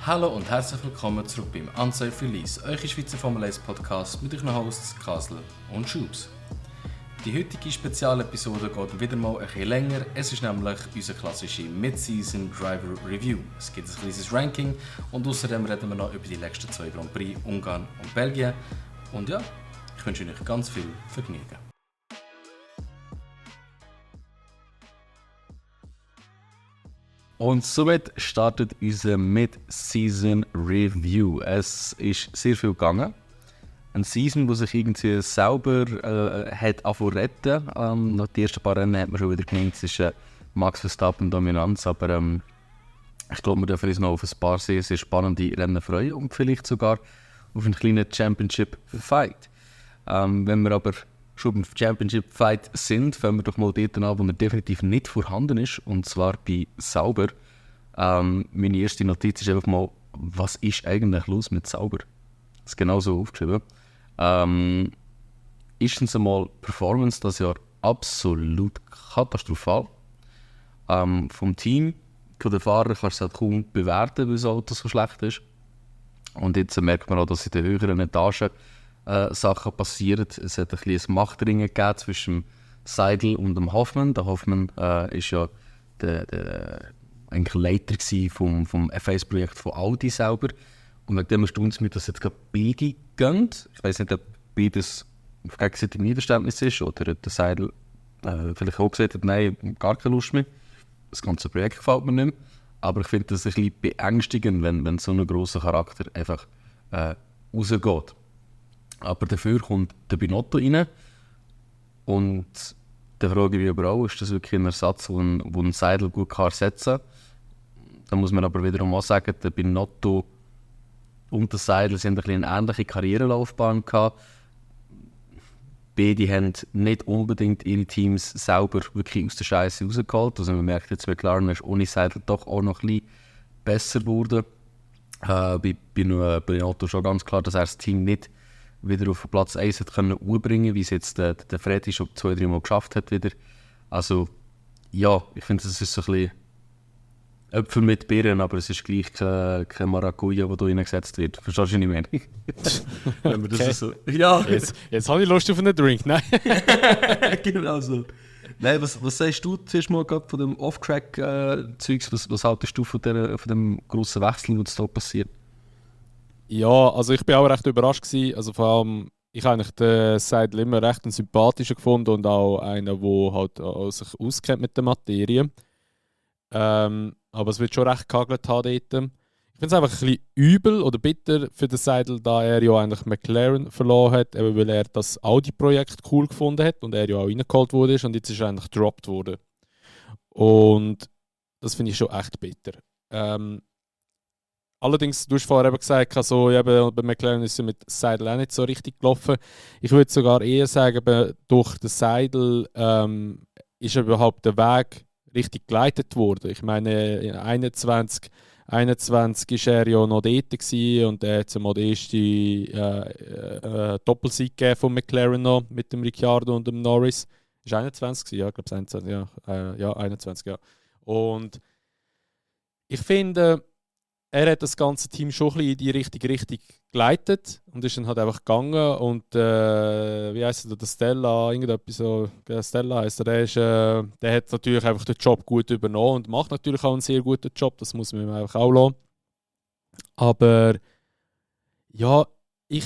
Hallo und herzlich willkommen zurück beim Unsafe Release, euer Schweizer Formel 1 Podcast mit euren Hosts Kasel und Schubs. Die heutige Spezialepisode geht wieder mal ein bisschen länger. Es ist nämlich unsere klassische Mid-Season Driver Review. Es gibt ein kleines Ranking und außerdem reden wir noch über die letzten 2 Grand Prix Ungarn und Belgien. Und ja, ich wünsche euch ganz viel Vergnügen. Und somit startet unser Mid-Season Review. Es ist sehr viel gegangen. Eine Season, die sich irgendwie selber hat retten. Nach den ersten paar Rennen hat man schon wieder gemeint, es ist Max Verstappen Dominanz. Aber ich glaube, wir dürfen uns noch auf ein paar sehr, sehr spannende Rennen freuen und vielleicht sogar auf einen kleinen Championship-Fight. Wenn wir aber schon beim Championship-Fight sind, fangen wir doch mal dort an, wo er definitiv nicht vorhanden ist, und zwar bei Sauber. Meine erste Notiz ist einfach mal, was ist eigentlich los mit Sauber? Das ist genau so aufgeschrieben. Erstens einmal Performance das Jahr absolut katastrophal. Vom Team, von den Fahrern kannst du es halt kaum bewerten, weil das Auto so schlecht ist. Und jetzt merkt man auch, dass in den höheren Etagen Sachen passieren. Es hat ein bisschen Machtringen gegeben zwischen Seidl und dem Hoffmann. Der Hoffmann ist ja der eigentlich Leiter vom F1-Projekt von Audi selber. Und wegen dem erstaunt es mich, dass jetzt gerade beide gehen. Ich weiss nicht, ob beides auf gegenseitigem Einverständnis ist oder der Seidl vielleicht auch gesagt hat, nein, gar keine Lust mehr. Das ganze Projekt gefällt mir nicht mehr. Aber ich finde das ein bisschen beängstigend, wenn so ein grosser Charakter einfach rausgeht. Aber dafür kommt der Binotto rein und da frage ich mich aber auch, ist das wirklich ein Ersatz, wo ein Seidl gut ersetzen kann? Da muss man aber wiederum auch sagen, der Binotto und der Seidl haben eine ähnliche Karrierelaufbahn gehabt. Beide haben nicht unbedingt ihre Teams selber wirklich aus der Scheiße rausgeholt. Also man merkt jetzt, McLaren ist ohne Seidl doch auch noch ein bisschen besser geworden. Bei Binotto schon ganz klar, dass er das Team nicht wieder auf Platz 1 hat können umbringen, wie es jetzt der Freddy schon 2-3 Mal geschafft hat wieder. Also ja, ich finde, das ist so ein bisschen Äpfel mit Birnen, aber es ist gleich kein Maracuja, der da reingesetzt wird. Verstehst du nicht mehr? Wenn man das so... Ja. Jetzt habe ich Lust auf einen Drink, nein? Genau so. Nein, was sagst du zuerst mal von dem Off-Track-Zeugs? Was haltest du von dem grossen Wechsel, der da passiert? Ja, also ich bin auch recht überrascht gewesen. Also vor allem, ich habe eigentlich den Seidl immer recht einen sympathischen gefunden und auch einen, der halt auch sich auskennt mit der Materie. Aber es wird schon recht gehagelt haben dort. Ich finde es einfach ein bisschen übel oder bitter für den Seidl, da er ja eigentlich McLaren verloren hat, eben weil er das Audi-Projekt cool gefunden hat und er ja auch reingeholt wurde und jetzt ist er eigentlich gedroppt worden. Und das finde ich schon echt bitter. Allerdings, du hast vorher eben gesagt, also, eben, bei McLaren ist es mit Seidl auch nicht so richtig gelaufen. Ich würde sogar eher sagen, durch den Seidl ist überhaupt der Weg richtig geleitet worden. Ich meine, in 21 war er ja noch dort gewesen und er hat mal die erste Doppelsieg gegeben von McLaren noch mit dem Ricciardo und dem Norris. Ist 21 gewesen? Ja, ich glaube es 21, ja, 21, ja. Und ich finde, er hat das ganze Team schon ein bisschen in die richtige Richtung geleitet und ist dann halt einfach gegangen und wie heisst der Stella, irgendetwas so, Stella heisst er, der hat natürlich einfach den Job gut übernommen und macht natürlich auch einen sehr guten Job, das muss man ihm einfach auch lassen. Aber ja, ich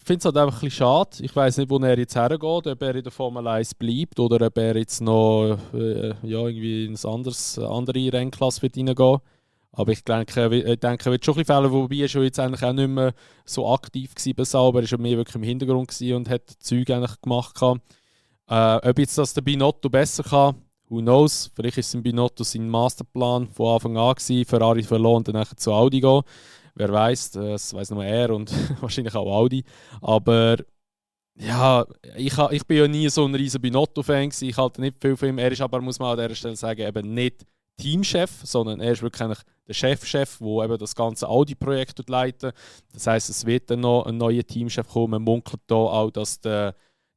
finde es halt einfach ein bisschen schade. Ich weiß nicht, wo er jetzt hergeht, ob er in der Formel 1 bleibt oder ob er jetzt noch irgendwie in eine andere Rennklasse wird reingehen. Aber ich denke, er wird schon ein bisschen fehlen, wobei er schon jetzt eigentlich auch nicht mehr so aktiv war bei Sauber. Er war mehr wirklich im Hintergrund und hat Zeug eigentlich gemacht. Ob jetzt das der Binotto besser kann, who knows. Vielleicht ist Binotto sein Masterplan von Anfang an gewesen, Ferrari verloren und dann nachher zu Audi gehen. Wer weiß, das weiß nur er und wahrscheinlich auch Audi. Aber ja, ich bin ja nie so ein riesen Binotto-Fan gewesen. Ich halte nicht viel von ihm. Er ist aber, muss man an dieser Stelle sagen, eben nicht Teamchef, sondern er ist wirklich der Chefchef, der eben das ganze Audi-Projekt leitet. Das heisst, es wird dann noch ein neuer Teamchef kommen. Man munkelt hier auch, dass der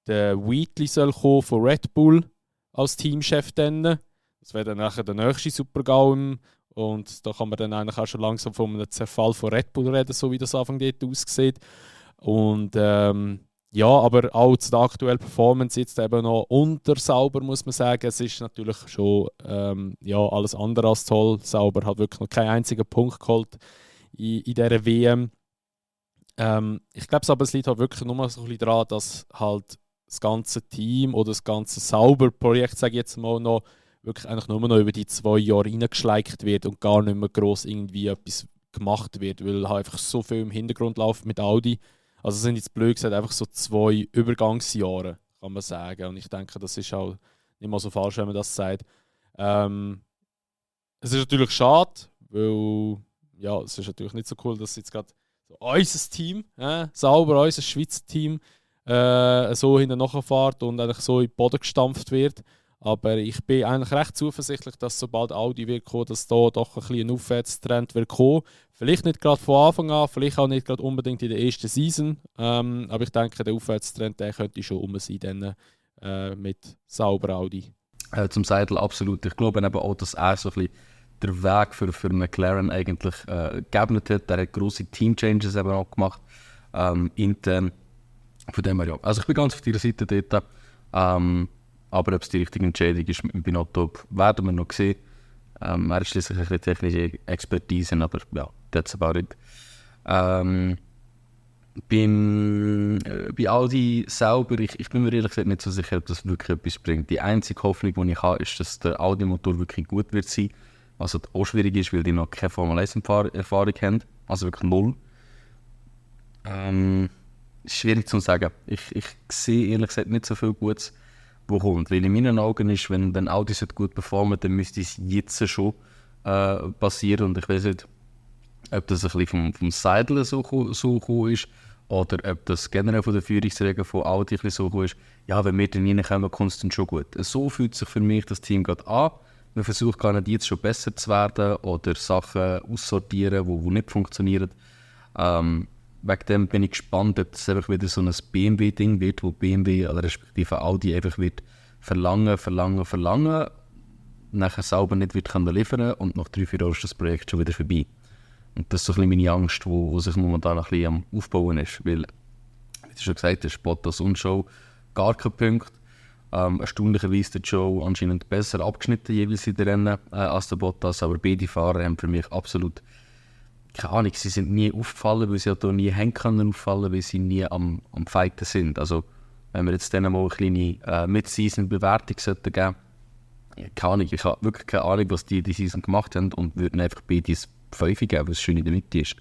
Wheatley soll kommen von Red Bull als Teamchef dann. Das wäre dann nachher der nächste Super-GAU Und da kann man dann eigentlich auch schon langsam von einem Zerfall von Red Bull reden, so wie das Anfang dort aussieht. Und ja, aber auch zu der aktuellen Performance jetzt eben noch unter Sauber, muss man sagen. Es ist natürlich schon ja, alles andere als toll. Sauber hat wirklich noch keinen einzigen Punkt geholt in dieser WM. Ich glaube aber, es liegt halt wirklich nur so ein bisschen daran, dass halt das ganze Team oder das ganze Sauber-Projekt, sage ich jetzt mal, noch wirklich eigentlich nur noch über die 2 Jahre reingeschleicht wird und gar nicht mehr gross irgendwie etwas gemacht wird, weil halt einfach so viel im Hintergrund läuft mit Audi. Also es sind jetzt blöd gesagt einfach so 2 Übergangsjahre, kann man sagen. Und ich denke, das ist auch nicht mal so falsch, wenn man das sagt. Es ist natürlich schade, weil ja, es ist natürlich nicht so cool, dass jetzt gerade so unser Team, Sauber, unser Schweizer Team, so hinten nachfährt und eigentlich so in den Boden gestampft wird. Aber ich bin eigentlich recht zuversichtlich, dass sobald Audi wird kommen, dass da doch ein bisschen ein Aufwärtstrend wird kommen. Vielleicht nicht gerade von Anfang an, vielleicht auch nicht gerade unbedingt in der ersten Season. Aber ich denke, der Aufwärtstrend der könnte schon um sein dann, mit Sauber Audi. Zum Seidel absolut. Ich glaube eben auch, dass er so ein bisschen der Weg für McLaren eigentlich geebnet hat. Er hat grosse Team-Changes eben auch gemacht, intern. Von dem her ja. Also ich bin ganz auf deiner Seite dort. Aber ob es die richtige Entscheidung ist mit dem Binotto, werden wir noch sehen. Er ist schließlich eine technische Expertise, aber ja, that's about it. Bei Audi selber, ich bin mir ehrlich gesagt nicht so sicher, ob das wirklich etwas bringt. Die einzige Hoffnung, die ich habe, ist, dass der Audi-Motor wirklich gut wird sein. Was halt auch schwierig ist, weil die noch keine Formel-1-Erfahrung haben. Also wirklich null. Schwierig zu sagen. Ich sehe ehrlich gesagt nicht so viel Gutes, wo kommt. Weil in meinen Augen ist, wenn Audi gut performen, dann müsste es jetzt schon passieren. Und ich weiß nicht, ob das ein bisschen vom Seidel so gekommen ist oder ob das generell von den Führungsregeln von Audi ein bisschen so gekommen ist. Ja, wenn wir dann reinkommen, kommt es dann schon gut. So fühlt sich für mich das Team gerade an. Man versucht gar nicht jetzt schon besser zu werden oder Sachen aussortieren, die nicht funktionieren. Wegen dem bin ich gespannt, ob das einfach wieder so ein BMW-Ding wird, wo BMW, respektive Audi, einfach wird verlangen, nachher selber nicht wird liefern und nach 3-4 Jahren ist das Projekt schon wieder vorbei. Und das ist so ein bisschen meine Angst, wo sich momentan ein bisschen am Aufbauen ist, weil, wie du schon gesagt hast, Bottas und Show gar kein Punkt. Erstaunlicherweise der Show anscheinend besser abgeschnitten jeweils in den Rennen als der Bottas, aber beide Fahrer haben für mich absolut keine Ahnung, sie sind nie aufgefallen, weil sie auch nie haben können auffallen, weil sie nie am Fighten sind. Also, wenn wir jetzt denen mal eine kleine Mid-Season-Bewertung geben sollten, keine Ahnung, ich habe wirklich keine Ahnung, was die Season gemacht haben und würden einfach beide 5 geben, was schön in der Mitte ist.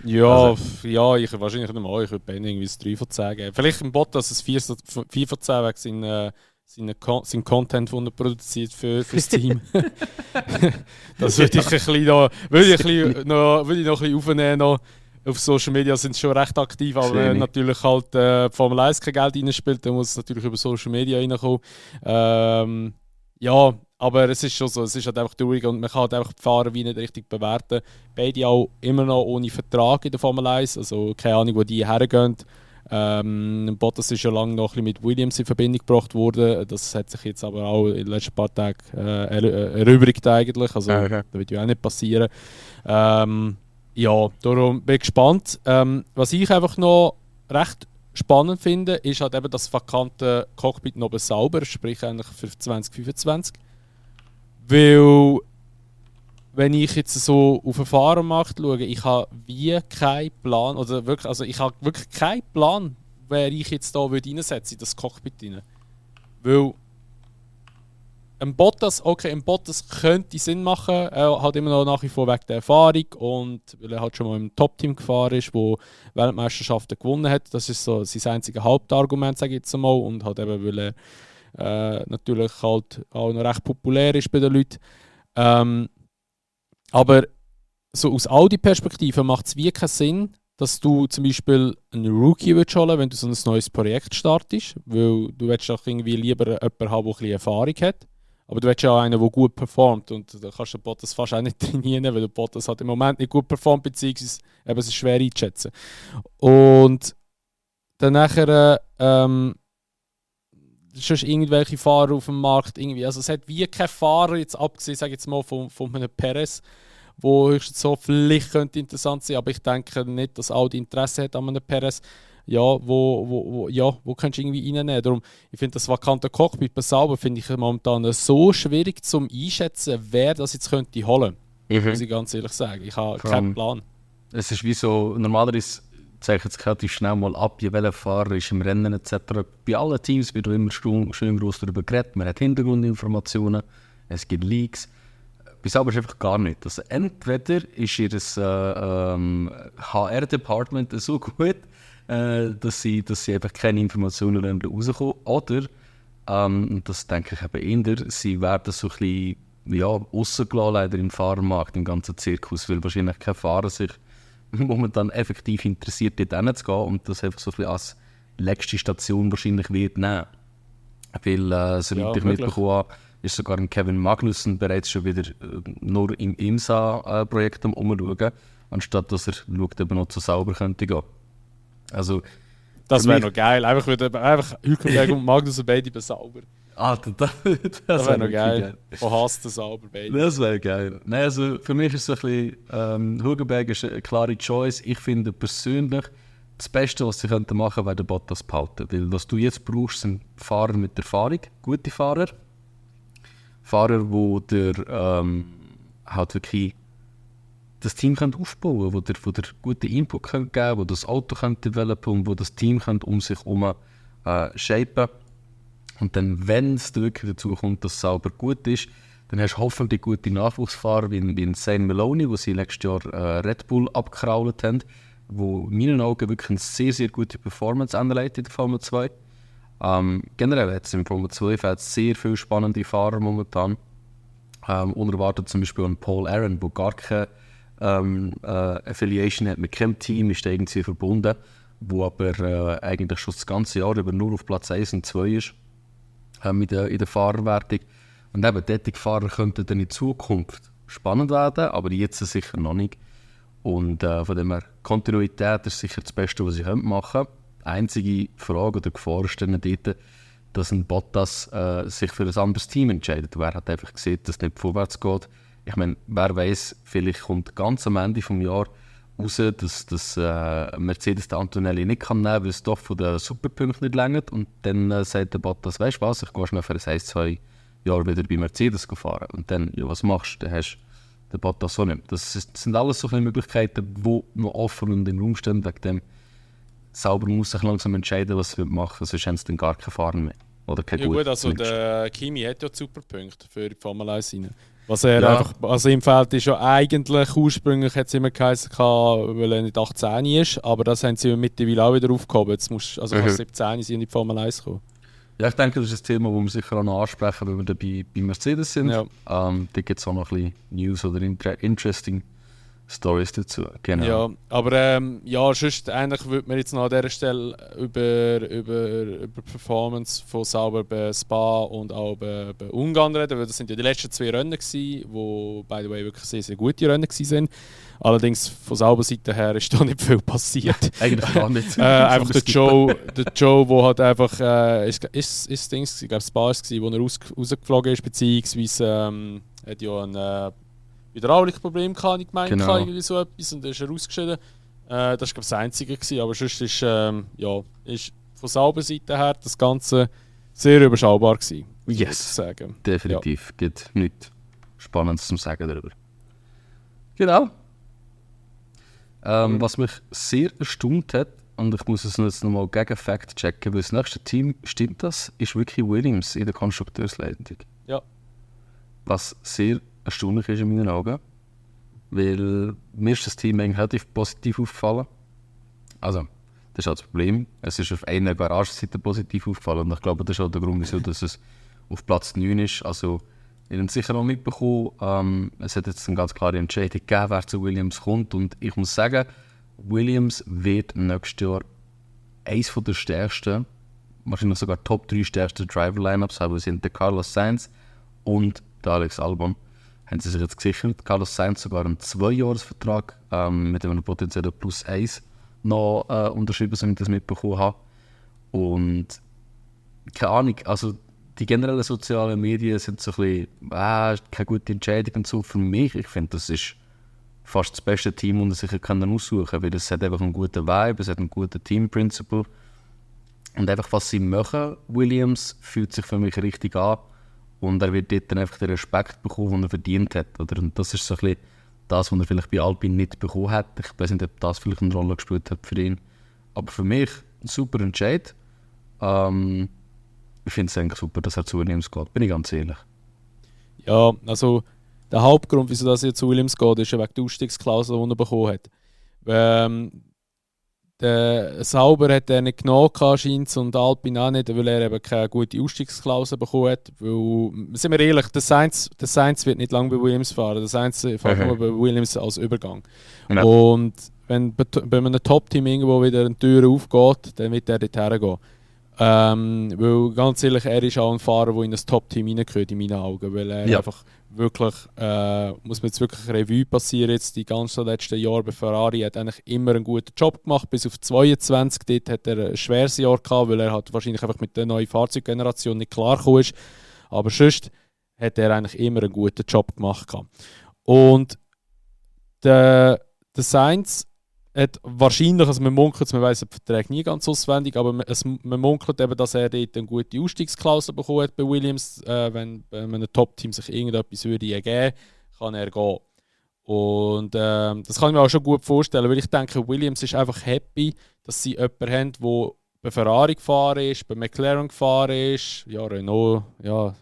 Ja, also, ja, ich wahrscheinlich nicht mal, ich würde Ben irgendwie ein 3 von 10 geben. Vielleicht im Bottas ein 4 von 10 wegen sein Content, den er produziert für das Team. Das würde ich ein bisschen noch, würde ich noch ein bisschen aufnehmen. Noch. Auf Social Media sind sie schon recht aktiv, aber wenn natürlich halt Formel 1 kein Geld reinspielt, dann muss es natürlich über Social Media reinkommen. Ja, aber es ist schon so, es ist halt einfach traurig und man kann halt einfach die Fahrer wie nicht richtig bewerten. Beide auch immer noch ohne Vertrag in der Formel 1, also keine Ahnung, wo die hergehen. Bottas ist ja lange noch ein bisschen mit Williams in Verbindung gebracht worden. Das hat sich jetzt aber auch in den letzten paar Tagen erübrigt eigentlich. Also das wird ja auch nicht passieren. Ja, darum bin ich gespannt. Was ich einfach noch recht spannend finde, ist halt eben das vakante Cockpit noch sauber, sprich eigentlich für 2025. Weil, wenn ich jetzt so auf den Fahrermarkt schaue, ich habe wie keinen Plan, oder wirklich, also ich habe wirklich keinen Plan, wer ich jetzt da reinsetze in das Cockpit rein. Weil ein Bottas könnte Sinn machen, er hat immer noch nach wie vor wegen der Erfahrung und weil er halt schon mal im Top-Team gefahren ist, wo Weltmeisterschaften gewonnen hat. Das ist so sein einziges Hauptargument, sage ich jetzt mal, und halt eben, weil er natürlich halt auch noch recht populär ist bei den Leuten. Aber so aus Audi-Perspektive macht es wie keinen Sinn, dass du zum Beispiel einen Rookie holen willst, wenn du so ein neues Projekt startest, weil du willst auch irgendwie lieber jemanden haben, der ein bisschen Erfahrung hat. Aber du willst ja auch einen, der gut performt und da kannst du Bottas fast auch nicht trainieren, weil der Bottas hat im Moment nicht gut performt, beziehungsweise eben, es ist schwer einzuschätzen. Und dann nachher sonst irgendwelche Fahrer auf dem Markt irgendwie. Also es hat wie kein Fahrer, jetzt abgesehen, sage ich jetzt mal, von einem Perez, wo höchstens so vielleicht könnte interessant sein, aber ich denke nicht, dass Audi Interesse hat an einem Perez. Ja, wo kannst du irgendwie reinnehmen? Darum, ich finde das vakante Cockpit bei Sauber finde ich momentan so schwierig zum Einschätzen, wer das jetzt könnte holen. Muss ich ganz ehrlich sagen. Ich habe keinen Plan. Es ist wie so, normalerweise zeichnet es relativ schnell mal ab, welcher Fahrer ist im Rennen etc. Bei allen Teams wird immer schön groß darüber geredet, man hat Hintergrundinformationen, es gibt Leaks. Bei Sauber ist einfach gar nicht. Also entweder ist ihr HR-Department so gut, dass sie einfach keine Informationen rauskommen, oder, das denke ich eben eher, sie werden so ein bisschen rausgelassen leider im Fahrermarkt, im ganzen Zirkus, weil wahrscheinlich kein Fahrer sich momentan effektiv interessiert, dort hinzugehen und das einfach so ein bisschen als letzte Station wahrscheinlich wird nehmen. Weil, soweit ich mitbekommen habe, ist sogar Kevin Magnussen bereits schon wieder nur im IMSA-Projekt umschauen, anstatt dass er schaut, ob er noch zu Sauber könnte gehen. Also, das wäre noch geil. Einfach Hülkenberg und Magnussen beide bei Sauber. Alter, das wäre noch geil. Von Haas zu Sauber beide. Das wäre geil. Nein, also für mich ist es so ein bisschen, Hülkenberg ist eine klare Choice. Ich finde persönlich, das Beste, was sie machen könnten, wäre den Bottas behalten. Weil was du jetzt brauchst, sind Fahrer mit Erfahrung, gute Fahrer. Fahrer, die dir halt wirklich das Team aufbauen können, die dir guten Input geben können, die das Auto developen und die das Team um sich herum shapen. Und dann, wenn es wirklich dazu kommt, dass es sauber gut ist, dann hast du hoffentlich gute Nachwuchsfahrer wie Zane Maloney, wo sie letztes Jahr Red Bull abgekrault haben, wo in meinen Augen wirklich eine sehr, sehr gute Performance anlegt in der Formel 2. Generell hat es im Formel 2 sehr viele spannende Fahrer momentan. Unerwartet zum Beispiel an Paul Aaron, der gar keine Affiliation hat mit keinem Team, ist irgendwie verbunden, wo aber eigentlich schon das ganze Jahr über nur auf Platz 1 und 2 ist in der Fahrerwertung. Und eben, solche Fahrer könnten dann in Zukunft spannend werden, aber jetzt sicher noch nicht. Und von dem her, Kontinuität ist sicher das Beste, was sie machen können. Die einzige Frage oder Gefahr ist dann dort, dass ein Bottas sich für ein anderes Team entscheidet. Wer hat einfach gesehen, dass es nicht vorwärts geht. Ich meine, wer weiß, vielleicht kommt ganz am Ende des Jahres raus, dass Mercedes den Antonelli nicht kann nehmen kann, weil es doch von den Superpunkten nicht reicht. Und dann sagt der Bottas, weißt du was, ich gehe schnell für ein 1-2 Jahre wieder bei Mercedes fahren. Und dann, ja, was machst du? Dann hast du den Bottas auch nicht. Das sind alles so viele Möglichkeiten, die noch offen und im Raum stehen. Wegen dem Sauber muss sich langsam entscheiden, was sie machen, sonst haben sie dann gar keine Fahrer mehr. Oder keine ja guten, gut, also zumindest. der Kimi hat ja die Superpunkte für die Formel 1 rein. Was er einfach, also im Feld ist ja eigentlich, ursprünglich hat es immer geheißen, weil er nicht 18 ist, aber das haben sie mittlerweile auch wieder aufgehoben. Jetzt musst also kannst 17 sein in die Formel 1 kommen. Ja, ich denke, das ist ein Thema, das wir sicher auch noch ansprechen, wenn wir dann bei Mercedes sind. Ja. Da gibt es auch noch ein bisschen News oder interesting Stories dazu. Genau. Ja, aber ja, sonst eigentlich würde man jetzt noch an dieser Stelle über Performance von Sauber bei Spa und auch bei Ungarn reden, weil das sind ja die letzten 2 Rennen gewesen, wo by the way wirklich sehr, sehr gute Rennen waren. Allerdings von Sauber-Seite her ist da nicht viel passiert. Eigentlich gar nicht. Einfach der Joe, der halt einfach, ist Dings, ich glaube Spa war es, wo er rausgeflogen ist, beziehungsweise hat ja ein Hydraulikproblem gehabt, ich meine, Genau. irgendwie so etwas, und dann ist er ausgeschieden. Das war glaube ich das Einzige gewesen, aber sonst ist, ist von Sauber-Seite her das Ganze sehr überschaubar gewesen. Yes, sagen. definitiv. Ja. Gibt nichts Spannendes zu sagen darüber. Genau. Was mich sehr erstaunt hat, und ich muss es jetzt nochmal gegen Fact checken, weil das nächste Team, stimmt das, ist wirklich Williams in der Konstrukteursleitung. Ja. Was sehr erstaunlich ist in meinen Augen, weil mir ist das Team eigentlich relativ positiv aufgefallen. Also, das ist auch das Problem. Es ist auf einer Garagenseite positiv aufgefallen und ich glaube, das ist auch der Grund, wieso dass es auf Platz 9 ist. Also, ihr habt es sicher noch mitbekommen, es hat jetzt eine ganz klare Entscheidung gegeben, wer zu Williams kommt, und ich muss sagen, Williams wird nächstes Jahr eines der stärksten, wahrscheinlich sogar Top 3 stärksten Driver-Lineups haben. Wir sind der Carlos Sainz und der Alex Albon. Haben sie sich jetzt gesichert. Carlos Sainz sogar einen 2-Jahres-Vertrag mit einem potenziellen +1 noch unterschrieben, so wie ich das mitbekommen habe. Und keine Ahnung, also die generellen sozialen Medien sind so ein bisschen, keine gute Entscheidung und so für mich. Ich finde, das ist fast das beste Team, das ich sich aussuchen kann, weil es hat einfach einen guten Vibe, es hat einen guten Team-Principle. Und einfach, was sie machen, Williams, fühlt sich für mich richtig an. Und er wird dort dann einfach den Respekt bekommen, den er verdient hat. Oder? Und das ist so ein bisschen das, was er vielleicht bei Alpine nicht bekommen hat. Ich weiß nicht, ob das vielleicht eine Rolle gespielt hat für ihn. Aber für mich ein super Entscheid. Ich finde es eigentlich super, dass er zu Williams geht, bin ich ganz ehrlich. Ja, also der Hauptgrund, wieso das jetzt zu Williams geht, ist ja wegen der Ausstiegsklausel, die er bekommen hat. Der Sauber hat er nicht genommen, scheint und Alpine auch nicht, weil er eben keine gute Ausstiegsklausel bekommen hat. Weil, sind wir ehrlich, der Sainz wird nicht lange bei Williams fahren. Der Sainz fährt nur bei Williams als Übergang. Ja. Und wenn bei einem Top-Team irgendwo wieder eine Tür aufgeht, dann wird er dort hergehen. Weil ganz ehrlich, er ist auch ein Fahrer, der in ein Top-Team reingehört, in meinen Augen. Weil er einfach wirklich, muss man jetzt wirklich Revue passieren, jetzt die ganzen letzten Jahre bei Ferrari, hat eigentlich immer einen guten Job gemacht, bis auf 22. Dort hat er ein schweres Jahr gehabt, weil er halt wahrscheinlich einfach mit der neuen Fahrzeuggeneration nicht klargekommen ist. Aber sonst hat er eigentlich immer einen guten Job gemacht. Und der Sainz hat wahrscheinlich, also man munkelt, man weiß den Vertrag nie ganz auswendig, aber man munkelt eben, dass er dort eine gute Ausstiegsklausel bekommen hat bei Williams. Wenn ein Top-Team sich irgendetwas würde geben, kann er gehen. Und das kann ich mir auch schon gut vorstellen, weil ich denke, Williams ist einfach happy, dass sie jemanden haben, der bei Ferrari gefahren ist, bei McLaren gefahren ist, ja, Renault, ja,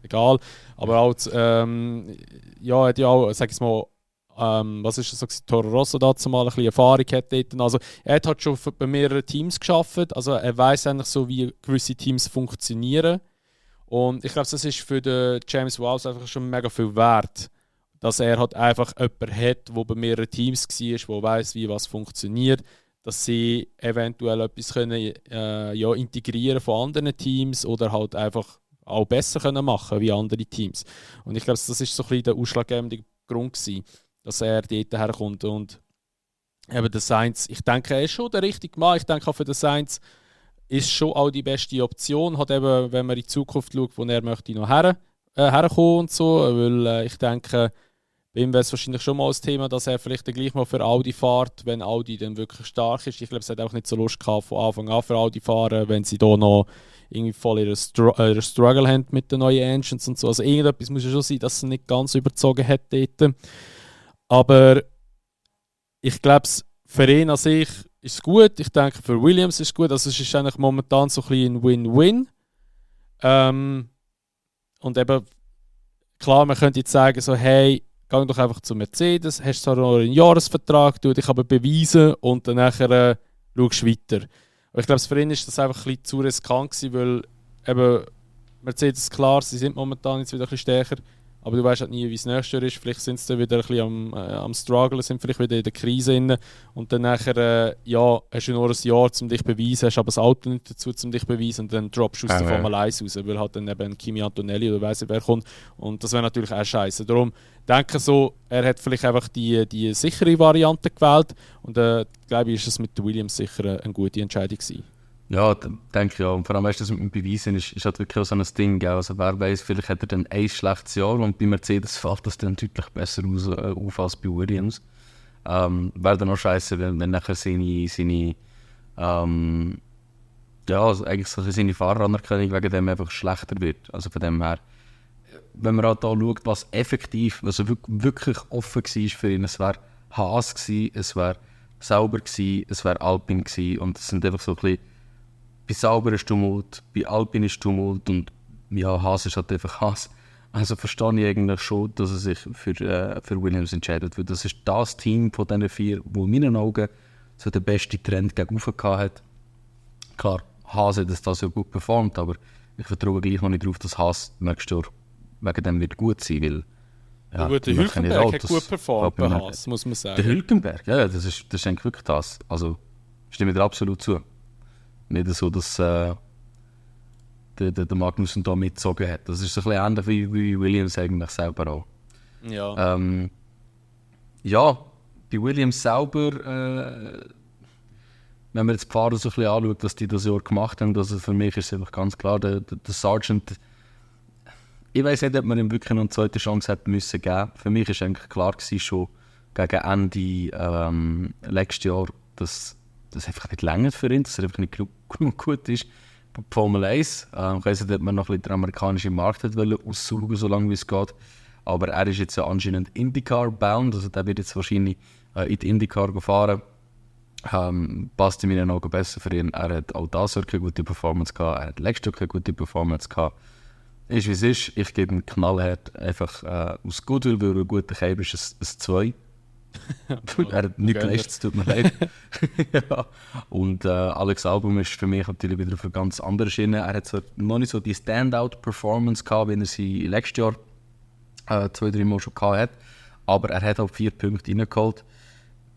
egal. Aber auch, ja, hat ja auch, sag ich mal, was ist das so, Toro Rosso dazu mal ein bisschen Erfahrung hat dort. Also er hat halt schon bei mehreren Teams gearbeitet, also er weiß eigentlich so, wie gewisse Teams funktionieren. Und ich glaube, das ist für den James Vowles einfach schon mega viel wert, dass er halt einfach jemanden hat, der bei mehreren Teams war, der weiß, wie was funktioniert, dass sie eventuell etwas können, integrieren von anderen Teams oder halt einfach auch besser können machen wie andere Teams. Und ich glaube, das ist so ein bisschen der ausschlaggebende Grund gewesen, dass er dort herkommt. Und eben der Sainz, ich denke, er ist schon der richtige Mann. Ich denke auch für den Sainz ist schon auch die beste Option. Hat eben, wenn man in die Zukunft schaut, wo er möchte noch herkommen und so. Weil ich denke, bei ihm wäre es wahrscheinlich schon mal das Thema, dass er vielleicht dann gleich mal für Audi fährt, wenn Audi dann wirklich stark ist. Ich glaube, es hat auch nicht so Lust gehabt, von Anfang an für Audi fahren, wenn sie da noch irgendwie voll ihre Struggle haben mit den neuen Engines und so. Also irgendetwas muss ja schon sein, dass sie nicht ganz überzogen hat dort. Aber ich glaube, für ihn an sich ist es gut. Ich denke, für Williams ist es gut. Also es ist eigentlich momentan so ein bisschen ein Win-Win. Und eben, klar, man könnte jetzt sagen, so, hey, geh doch einfach zu Mercedes, hast zwar noch einen Jahresvertrag, du dich aber beweisen und dann nachher schaust du weiter. Aber ich glaube, für ihn ist das einfach ein bisschen zu riskant gewesen, weil eben Mercedes, klar, sie sind momentan jetzt wieder ein bisschen stärker, aber du weißt halt nie, wie es nächstes Jahr ist. Vielleicht sind sie dann wieder ein bisschen am Struggle, sind vielleicht wieder in der Krise drin. Und dann nachher, hast du nur ein Jahr, um dich zu beweisen, hast aber das Auto nicht dazu, um dich zu beweisen. Und dann droppst du aus der Formel 1 raus, weil halt dann eben Kimi Antonelli oder weiss nicht wer kommt. Und das wäre natürlich auch scheiße. Darum denke ich so, er hat vielleicht einfach die sichere Variante gewählt. Und glaube ich, ist es mit den Williams sicher eine gute Entscheidung gewesen. Ja, denke ich auch. Und vor allem, weißt du, das mit dem Beweisen ist halt wirklich auch so ein Ding. Also wer weiß, vielleicht hat er dann ein schlechtes Jahr und bei Mercedes fällt das dann deutlich besser auf als bei Williams. Wäre dann auch scheiße, wenn nachher seine also eigentlich seine Fahreranerkennung wegen dem einfach schlechter wird. Also von dem her, wenn man halt da schaut, was effektiv, also wirklich offen war für ihn, es wäre Haas gewesen, es wäre Sauber gewesen, es wäre Alpine gewesen und es sind einfach so ein bisschen, bei Sauber ist Tumult, bei Alpine ist Tumult und ja, Haas ist halt einfach Haas. Also verstehe ich eigentlich schon, dass er sich für Williams entscheidet, weil das ist das Team von diesen 4, wo in meinen Augen so den besten Trend gegenüber hat. Klar, Haas hat das ja gut performt, aber ich vertraue gleich noch nicht darauf, dass Haas nächstes Jahr wegen dem wird gut sein, weil ja, der Hülkenberg hat gut performt bei Haas, muss man sagen. Der Hülkenberg, ja, das ist eigentlich wirklich das. Also stimme ich dir absolut zu. Nicht so, dass der Magnussen da mitgezogen hat. Das ist so ein bisschen ähnlich wie Williams eigentlich selber auch. Ja. Ja, bei Williams selber wenn man jetzt die Fahrer so ein bisschen anschaut, was die das Jahr gemacht haben, also für mich ist es einfach ganz klar, der Sargent, ich weiss nicht, ob man ihm wirklich noch eine zweite Chance hätte müssen geben. Für mich war eigentlich klar gewesen, schon gegen Ende letztes Jahr, dass das einfach nicht länger für ihn, dass er einfach nicht genug gut ist. Bei Formel 1, ich weiss nicht, ob man noch ein bisschen den amerikanischen Markt hat aussaugen, so lange wie es geht. Aber er ist jetzt ja anscheinend IndyCar-bound, also der wird jetzt wahrscheinlich in die IndyCar fahren. Passt in meinen Augen besser für ihn. Er hat auch das Jahr keine gute Performance gehabt, er hat letztes Jahr keine gute Performance gehabt. Ist wie es ist, ich gebe ihm knallhart einfach aus Goodwill, weil er ein guter Käfer ist, ein 2. Er hat nichts geleistet, es tut mir leid. Ja. Und Alex Albon ist für mich natürlich wieder auf eine ganz andere Schiene. Er hat so noch nicht so die Standout-Performance gehabt, wie er sie letztes Jahr 2-3 Mal schon gehabt hat. Aber er hat auch 4 Punkte reingeholt.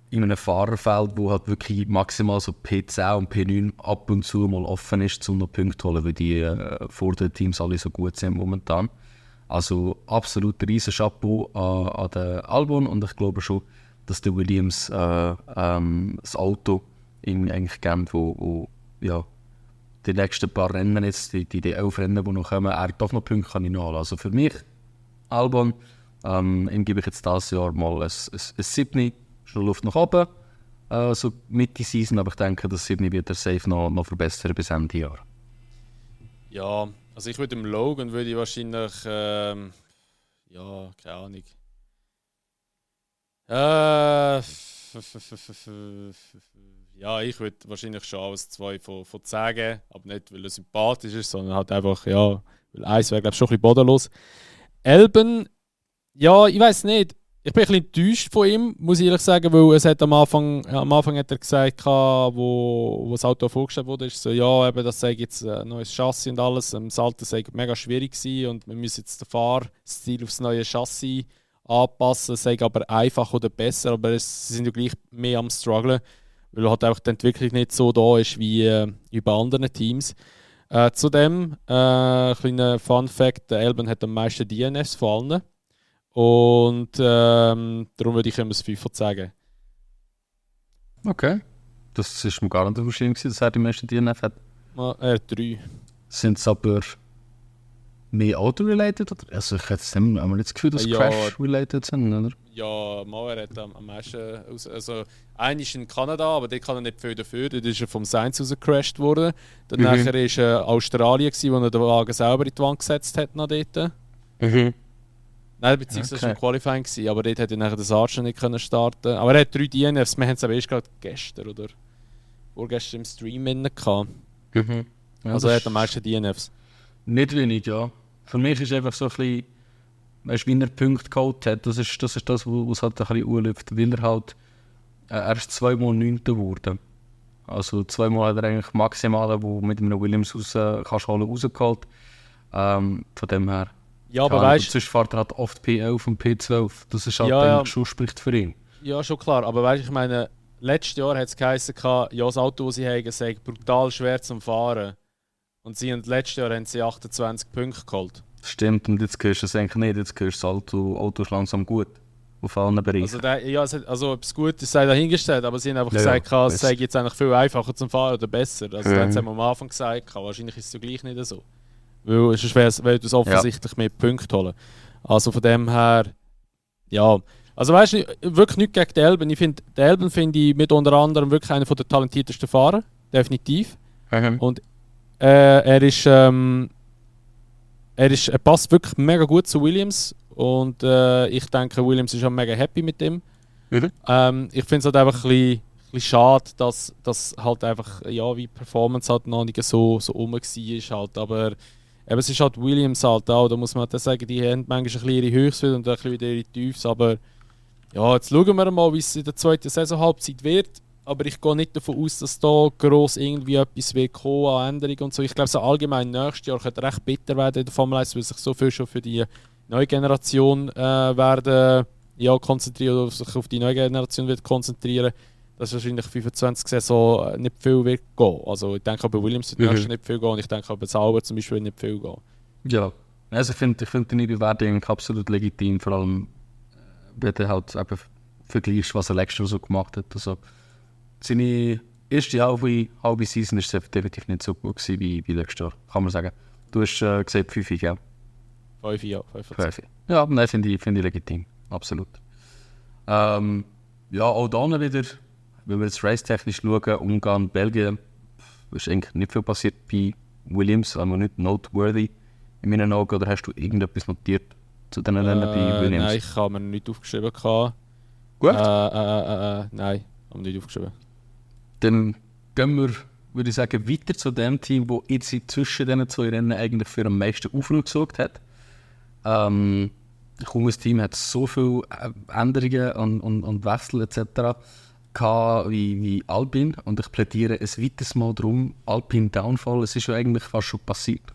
In einem Fahrerfeld, wo halt wirklich maximal so P10 und P9 ab und zu mal offen ist, um noch Punkte zu holen, weil die vor den Teams alle so gut sind momentan. Also absolut ein riesen Chapeau an den Albon und ich glaube schon, dass der Williams das Auto ihm eigentlich gibt, wo ja, die nächsten paar Rennen jetzt, die 11 Rennen, die noch kommen, er doch noch Punkte kann holen. Also für mich, Albon, ihm gebe ich jetzt dieses Jahr mal ein 7. Schon Luft nach oben, so Mitte Season, aber ich denke, das 7 wird er safe noch verbessern bis Ende Jahr. Ja, also ich würde dem Logan würde ich wahrscheinlich, ja, keine Ahnung. Ja, ich würde wahrscheinlich schon als 2 von 10 geben, aber nicht, weil er sympathisch ist, sondern halt einfach, ja, weil 1 wäre, glaube ich, schon ein bisschen bodenlos. Elben, ja, ich weiß nicht. Ich bin ein bisschen enttäuscht von ihm, muss ich ehrlich sagen, weil es hat am Anfang hat er gesagt, wo das Auto vorgestellt wurde, ist so, ja, eben, das sei jetzt ein neues Chassis und alles. Das alte sei mega schwierig gewesen und wir müssen jetzt den Fahrstil aufs neue Chassis anpassen. Es sei aber einfach oder besser, aber sie sind ja gleich mehr am Strugglen, weil halt einfach die Entwicklung nicht so da ist wie bei anderen Teams. Zudem, kleiner Fun Fact, der Elben hat am meisten DNFs von allen. Und darum würde ich ihm ein 5 von 10 geben. Okay. Das ist mir gar nicht wahrscheinlich, dass er die meisten DNF hat. Er hat 3. Sind es aber mehr Auto-related? Also ich hätte nicht das Gefühl, dass Crash-related sind, oder? Ja, er hat am meisten... Also, einer ist in Kanada, aber dort kann er nicht viel dafür. Dort ist er vom Sainz rausgecrashed worden. Dann nachher war Australien, wo er den Wagen selber in die Wand gesetzt hat. Noch dort. Nein, beziehungsweise war im Qualifying gewesen, aber dort hätte er nachher den Sargent nicht können starten. Aber er hat 3 DNFs, wir haben es aber erst gerade gestern oder vorgestern im Stream gehabt. Ja, also er hat am meisten DNFs. Nicht wenig, ja. Für mich ist einfach so ein bisschen, weißt, wie er Punkte geholt hat, das ist das, was halt ein bisschen anläuft, weil er halt, er ist 2-mal 9. geworden. Also 2-mal hat er eigentlich Maximale, wo mit einem Williams rausgeholt. Von dem her. Ja, aber weißt du. Sonst fährt er halt oft P11 und P12. Das ist halt eigentlich schon spricht für ihn. Ja, schon klar. Aber weißt du, ich meine, letztes Jahr hat es geheißen, ja, das Auto, das sie haben, sei brutal schwer zum Fahren. Und letztes Jahr haben sie 28 Punkte geholt. Stimmt, und jetzt hörst du es eigentlich nicht. Jetzt hörst du das Auto ist langsam gut. Auf allen Bereichen. Also ob es gut ist, sei dahingestellt. Aber sie haben einfach gesagt, es sei jetzt eigentlich viel einfacher zum Fahren oder besser. Also das haben wir am Anfang gesagt. Wahrscheinlich ist es ja gleich nicht so. Weil es ist schwer, weil du es offensichtlich mehr Punkte holen. Also von dem her, ja. Also weißt du, wirklich nichts gegen den Elben. Den Elben finde ich mit unter anderem wirklich einer der talentiertesten Fahrer. Definitiv. Und er passt wirklich mega gut zu Williams. Und ich denke, Williams ist auch mega happy mit ihm. Ich finde es halt einfach ein bisschen schade, dass halt einfach, ja, wie Performance halt noch nicht so rum war. Halt. Aber es ist halt Williams halt auch, da muss man halt sagen, die haben manchmal ein bisschen ihre Höchst und ein bisschen wieder ihre Tiefs, aber ja, jetzt schauen wir mal, wie es in der zweiten Saisonhalbzeit wird, aber ich gehe nicht davon aus, dass da gross irgendwie etwas wird kommen an Änderungen und so. Ich glaube, so allgemein nächstes Jahr könnte recht bitter werden in der Formel 1, weil sich so viel schon für die neue Generation werden konzentrieren oder sich auf die neue Generation wird konzentrieren. Dass wahrscheinlich 25 Saison nicht viel wird gehen. Also ich denke, bei Williams wird nicht viel gehen und ich denke, bei Sauber zum Beispiel nicht viel gehen. Ja, also ich finde die Bewertung absolut legitim, vor allem wenn du halt eben vergleichst, was er letztes Jahr so gemacht hat. Also, ich erste halbe Season ist es definitiv nicht so gut gewesen wie letztes Jahr, kann man sagen. Du hast gesagt 5, ja? 5, ja. 5. Ja, nein, finde ich legitim. Absolut. Ja, auch dann wieder, wenn wir jetzt racetechnisch schauen, Ungarn, Belgien, ist eigentlich nicht viel passiert bei Williams, aber nicht noteworthy in meinen Augen. Oder hast du irgendetwas notiert zu diesen Ländern bei Williams? Nein, ich habe mir nicht aufgeschrieben. Gut? Nein, habe mir nicht aufgeschrieben. Dann gehen wir, würde ich sagen, weiter zu dem Team, das jetzt zwischen diesen zwei Rennen eigentlich für am meisten Aufruhr gesorgt hat. Kaum ein Team hat so viele Änderungen und Wechsel etc. wie Alpine. Und ich plädiere ein weiteres Mal darum, Alpine Downfall. Es ist ja eigentlich fast schon passiert.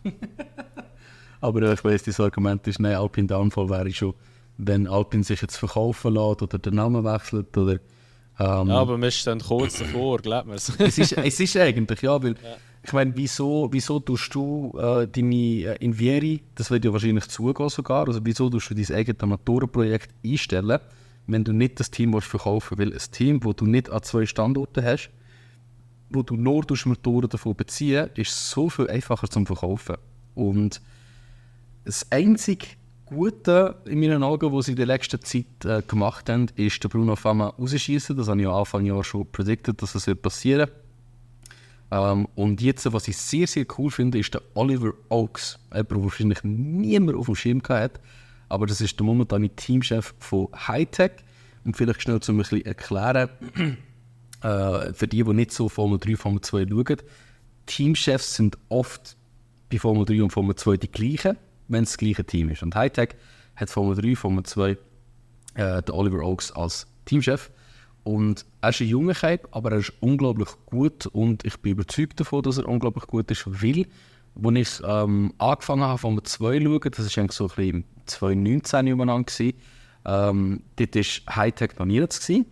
Aber ich weiss, das Argument ist, nein, Alpine Downfall wäre schon, wenn Alpine sich jetzt verkaufen lässt oder den Namen wechselt. Oder, ja, aber man ist dann kurz davor, glaubt man es. Es ist eigentlich, ja, weil ich meine, wieso tust du deine Invieri, das wird ja wahrscheinlich zugehen sogar, also wieso tust du dein eigenes Motorenprojekt einstellen, wenn du nicht das Team verkaufen willst? Weil ein Team, das du nicht an 2 Standorten hast, wo du nur Motoren davon beziehen, ist so viel einfacher zum Verkaufen. Und das einzige Gute in meinen Augen, was sie in der letzten Zeit gemacht haben, ist der Bruno Fama rausschießen. Das habe ich am Anfang Jahr schon predicted, dass das passieren wird. Und jetzt, was ich sehr, sehr cool finde, ist der Oliver Oakes. Jemand, der wahrscheinlich niemand auf dem Schirm hatte. Aber das ist der momentane Teamchef von Hi-Tech. Und vielleicht schnell zu ein bisschen erklären, für die nicht so Formel 3, Formel 2 schauen. Teamchefs sind oft bei Formel 3 und Formel 2 die gleichen, wenn es das gleiche Team ist. Und Hi-Tech hat Formel 3, Formel 2 den Oliver Oakes als Teamchef. Und er ist ein junger Kerl, aber er ist unglaublich gut und ich bin überzeugt davon, dass er unglaublich gut ist, weil, als ich angefangen habe, Formel 2 zu schauen, das war eigentlich so ein bisschen 2019 umeinander, dort war Hi-Tech noch nie jetzt gewesen.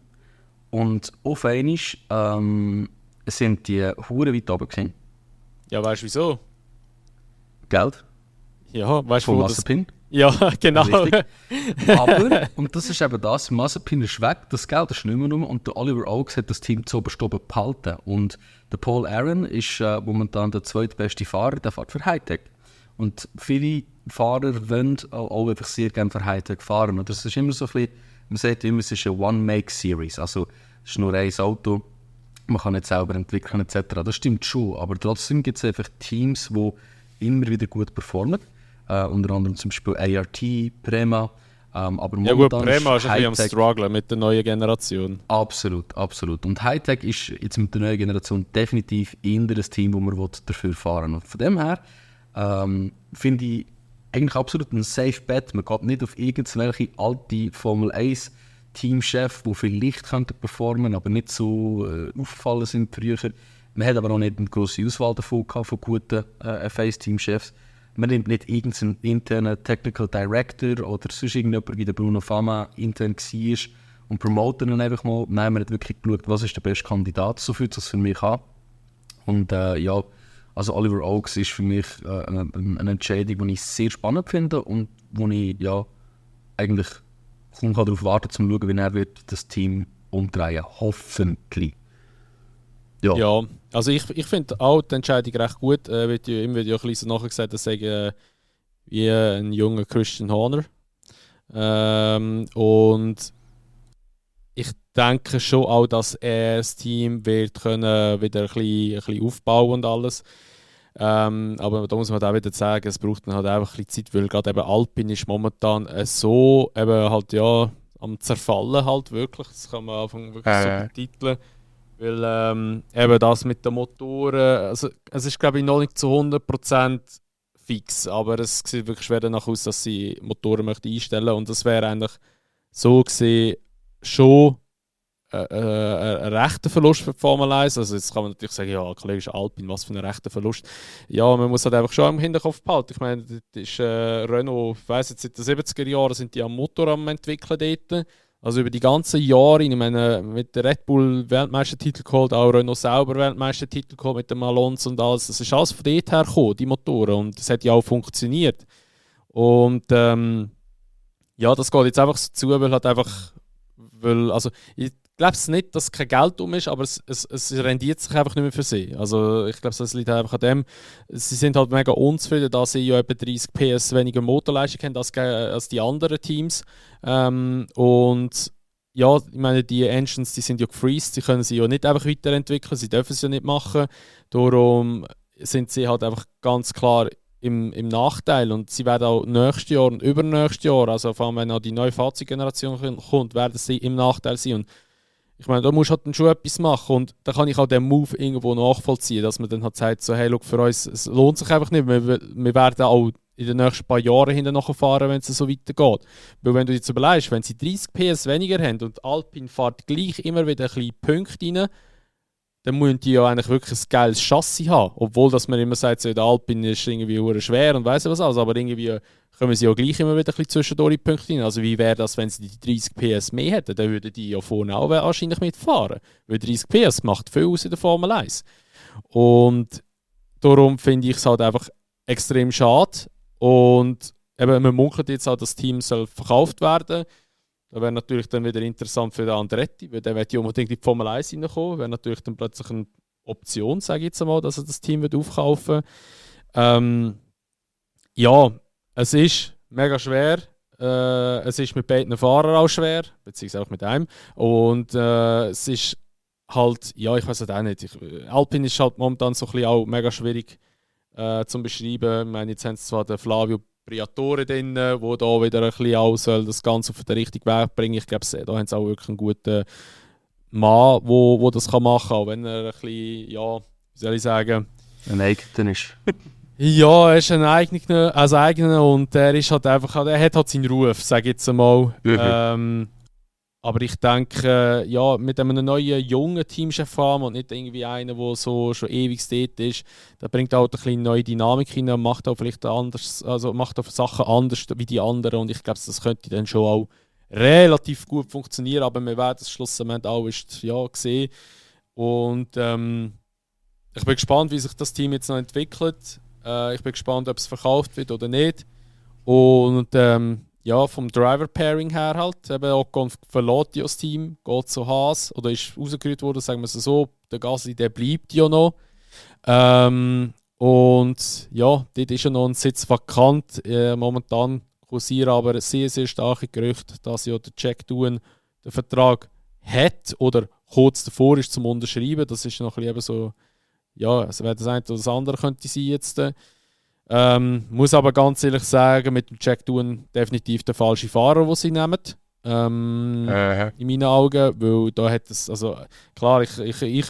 Und auf einmal sind die Huren weit oben gewesen. Ja, weißt du wieso? Geld? Ja, weißt du, von wo Mazepin? Ja, genau. Richtig. Aber, und das ist eben das, Mazepin ist weg, das Geld ist nicht mehr rum und der Oliver Oakes hat das Team zu oberst oben behalten. Und der Paul Aaron ist momentan der zweitbeste Fahrer, der fährt für Hi-Tech. Und viele Fahrer wollen auch einfach sehr gerne für Hi-Tech fahren. Und das ist immer so ein bisschen, man sagt immer, es ist eine One-Make-Series. Also es ist nur ein Auto, man kann nicht selber entwickeln etc. Das stimmt schon, aber trotzdem gibt es einfach Teams, die immer wieder gut performen. Unter anderem zum Beispiel ART, Prema. Aber ja gut, Prema ist ein bisschen am Strugglen mit der neuen Generation. Absolut, absolut. Und Hi-Tech ist jetzt mit der neuen Generation definitiv eher das Team, das man dafür fahren will. Und von dem her finde ich eigentlich absolut ein safe Bet. Man geht nicht auf irgendwelche alte Formel 1 Teamchefs, die vielleicht performen, aber nicht so aufgefallen sind früher. Man hat aber auch nicht eine grosse Auswahl davon gehabt, von guten F1-Teamchefs. Man nimmt nicht irgendeinen internen Technical Director oder sonst irgendjemand wie der Bruno Fama intern war und promoten ihn einfach mal. Nein, man hat wirklich geschaut, was ist der beste Kandidat, so fühlt es für mich an. Und ja, also Oliver Oakes ist für mich eine Entscheidung, die ich sehr spannend finde und wo ich ja eigentlich kaum darauf warten zu schauen, wie er wird das Team umdrehen, hoffentlich. Ja, also ich finde auch die Entscheidung recht gut. Wird ja immer ein bisschen nachher gesagt, dass ich wie ein junger Christian Horner. Und ich denke schon auch, dass er das Team wird können wieder ein bisschen aufbauen und alles. Aber da muss man auch wieder sagen, es braucht dann halt einfach ein bisschen Zeit, weil gerade eben Alpine ist momentan so eben halt ja am Zerfallen halt wirklich. Das kann man anfangen wirklich so betiteln. Weil eben das mit den Motoren, also es ist glaube ich noch nicht zu 100% fix, aber es sieht wirklich schwer danach aus, dass sie Motoren möchten einstellen und das wäre eigentlich so gesehen schon ein rechter Verlust für die Formel 1. Also jetzt kann man natürlich sagen, ja, kollege Alpine, was für ein rechter Verlust. Ja, man muss halt einfach schon im Hinterkopf behalten. Ich meine, das ist Renault, ich weiss jetzt, seit den 70er Jahren sind die am Motor am entwickeln dort. Also über die ganzen Jahre, ich meine, mit der Red Bull Weltmeistertitel geholt, auch Renault selber Weltmeistertitel geholt mit dem Alonso und alles. Das ist alles von dort her gekommen, die Motoren. Und das hat ja auch funktioniert. Und ja, das geht jetzt einfach so zu, weil halt einfach weil, also, ich glaube nicht, dass kein Geld ist, aber es rendiert sich einfach nicht mehr für sie. Also ich glaube, das liegt einfach an dem, sie sind halt mega unzufrieden, da sie ja etwa 30 PS weniger Motorleistung haben als die anderen Teams. Und ja, ich meine, die Engines, die sind ja gefreezed, sie können sie ja nicht einfach weiterentwickeln, sie dürfen es ja nicht machen. Darum sind sie halt einfach ganz klar im Nachteil und sie werden auch nächstes Jahr und übernächstes Jahr, also vor allem wenn auch die neue Fahrzeuggeneration kommt, werden sie im Nachteil sein. Und ich meine, da musst du halt dann schon etwas machen und da kann ich auch den Move irgendwo nachvollziehen, dass man dann halt sagt, so, hey, look, für uns, es lohnt sich einfach nicht, wir werden auch in den nächsten paar Jahren hinten fahren, wenn es so weitergeht. Weil wenn du dir jetzt überlegst, wenn sie 30 PS weniger haben und Alpine fährt gleich immer wieder ein bisschen Punkte rein, dann müssen die ja eigentlich wirklich ein geiles Chassis haben. Obwohl dass man immer sagt, so, der Alpine ist irgendwie schwer und weiss was alles, aber irgendwie kommen sie ja gleich immer wieder ein bisschen zwischendurch in die Punkte rein. Also wie wäre das, wenn sie die 30 PS mehr hätten? Dann würden die ja vorne auch wahrscheinlich mitfahren. Weil 30 PS macht viel aus in der Formel 1. Und darum finde ich es halt einfach extrem schade. Und eben, man munkelt jetzt auch, dass das Team soll verkauft werden. Das wäre natürlich dann wieder interessant für den Andretti, weil der wird ja unbedingt in die Formel 1 reinkommen. Wäre natürlich dann plötzlich eine Option, sage ich jetzt einmal, dass er das Team wird aufkaufen wird. Ja, es ist mega schwer. Es ist mit beiden Fahrern auch schwer, beziehungsweise auch mit einem. Und es ist halt, ja, ich weiß es auch nicht. Alpine ist halt momentan so ein bisschen auch mega schwierig zu beschreiben. Ich meine, jetzt haben sie zwar den Flavio Briatore drin, der da wieder ein bisschen auch soll das Ganze auf den richtigen Weg bringen. Ich glaube, da haben sie auch wirklich einen guten Mann, wo das machen kann, auch wenn er ein bisschen, ja, wie soll ich sagen, ein eigener ist. Ja, er ist ein eigener und er ist halt einfach, er hat halt seinen Ruf, sage ich jetzt einmal. Aber ich denke, ja, mit einem neuen jungen Teamchef haben und nicht irgendwie einen, der so schon ewig dort ist, der bringt auch ein bisschen neue Dynamik rein und macht auch vielleicht anders, also macht auch Sachen anders wie die anderen und ich glaube, das könnte dann schon auch relativ gut funktionieren, aber wir werden es schlussendlich auch sehen. Und ich bin gespannt, wie sich das Team jetzt noch entwickelt. Ich bin gespannt, ob es verkauft wird oder nicht. Und ja, vom Driver-Pairing her halt. Eben Ocon verlässt ja das Team, geht zu Haas oder ist rausgerührt worden, sagen wir es so. Der Gasly, der bleibt ja noch. Und ja, dort ist ja noch ein Sitz vakant. Momentan kursieren aber sehr, sehr starke Gerüchte, dass ja der Jack Doohan den Vertrag hat oder kurz davor ist zum Unterschreiben. Das ist noch ein bisschen eben so, ja, also wäre das eine oder das andere könnte sein jetzt. Muss aber ganz ehrlich sagen, mit dem Jack Doohan definitiv der falsche Fahrer, den sie nehmen. In meinen Augen, weil da hat es, also klar, ich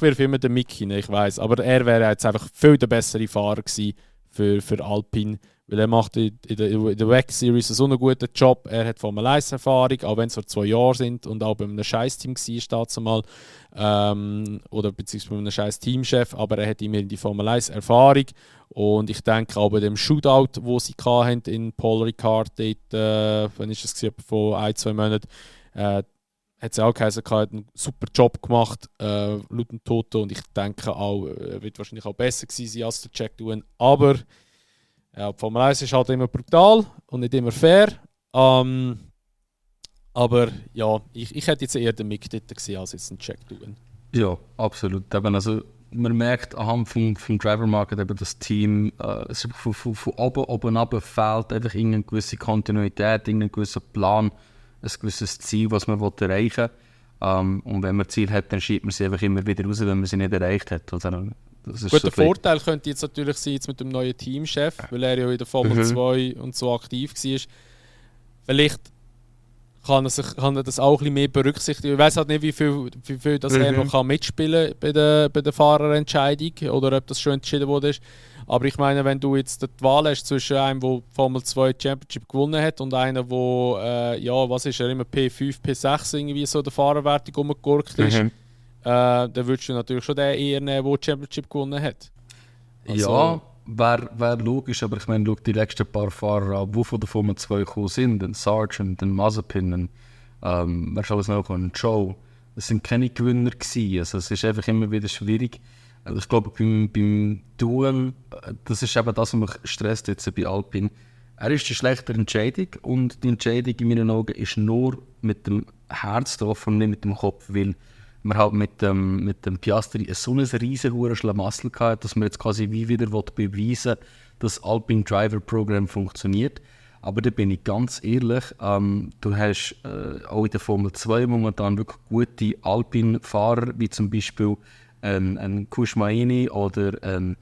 wirf immer den Mick hin, ich weiß, aber er wäre jetzt einfach viel der bessere Fahrer gewesen für Alpine, weil er macht in der WEC Series so einen guten Job. Er hat Formel 1 Erfahrung, auch wenn es nur 2 Jahre sind und auch bei einem Scheiß-Team war dazu mal, oder beziehungsweise bei einem scheiß Teamchef, aber er hat immerhin die Formel 1 Erfahrung und ich denke auch bei dem Shootout, wo sie hatten in Paul Ricard, dort, wann ist das vor 1-2 Monaten, hat sie auch geheißen, er hat einen super Job gemacht, laut dem Toto, und ich denke auch, er wird wahrscheinlich auch besser gewesen sein als der Jack Doohan, aber ja, die Formel 1 ist halt immer brutal und nicht immer fair. Aber ja, ich hätte jetzt eher den Mick dort gesehen als jetzt einen Jack Doohan. Ja, absolut. Eben, also, man merkt anhand vom Driver-Market, dass das Team von oben ab fehlt einfach irgendeine gewisse Kontinuität, irgendein gewisser Plan, ein gewisses Ziel, was man erreichen will. Und wenn man ein Ziel hat, dann schiebt man sie einfach immer wieder raus, wenn man sie nicht erreicht hat. Also, das ist gut, so der Vorteil könnte jetzt natürlich sein jetzt mit dem neuen Teamchef, weil er ja in der Formel 2 und so aktiv war. Vielleicht kann er das auch ein bisschen mehr berücksichtigen. Ich weiß halt nicht, wie viel das er noch mitspielen kann bei der Fahrerentscheidung oder ob das schon entschieden wurde. Aber ich meine, wenn du jetzt die Wahl hast zwischen einem, der Formel 2 Championship gewonnen hat und einem, der, ja, was ist er, immer P5, P6 irgendwie so der Fahrerwertung rumgegurkt ist, dann würdest du natürlich schon den eher nehmen, der Championship gewonnen hat. Also, ja, wäre logisch, aber ich meine, schau die letzten paar Fahrer an, die von der Formel 2 gekommen sind, den Sargent, den Mazepin, wer soll es noch kommen, Joe, das sind keine Gewinner gewesen, also es ist einfach immer wieder schwierig. Also ich glaube, beim Doohan, das ist eben das, was mich stresst jetzt bei Alpine. Er ist die schlechtere Entscheidung und die Entscheidung in meinen Augen ist nur mit dem Herz drauf und nicht mit dem Kopf, weil wir halt mit dem Piastri so ein riesen hohen Schlamassel gehabt, dass man jetzt quasi wie wieder beweisen will, dass das Alpine Driver Programm funktioniert. Aber da bin ich ganz ehrlich, du hast auch in der Formel 2 momentan wirklich gute Alpine-Fahrer, wie zum Beispiel ein Kushmaini oder ein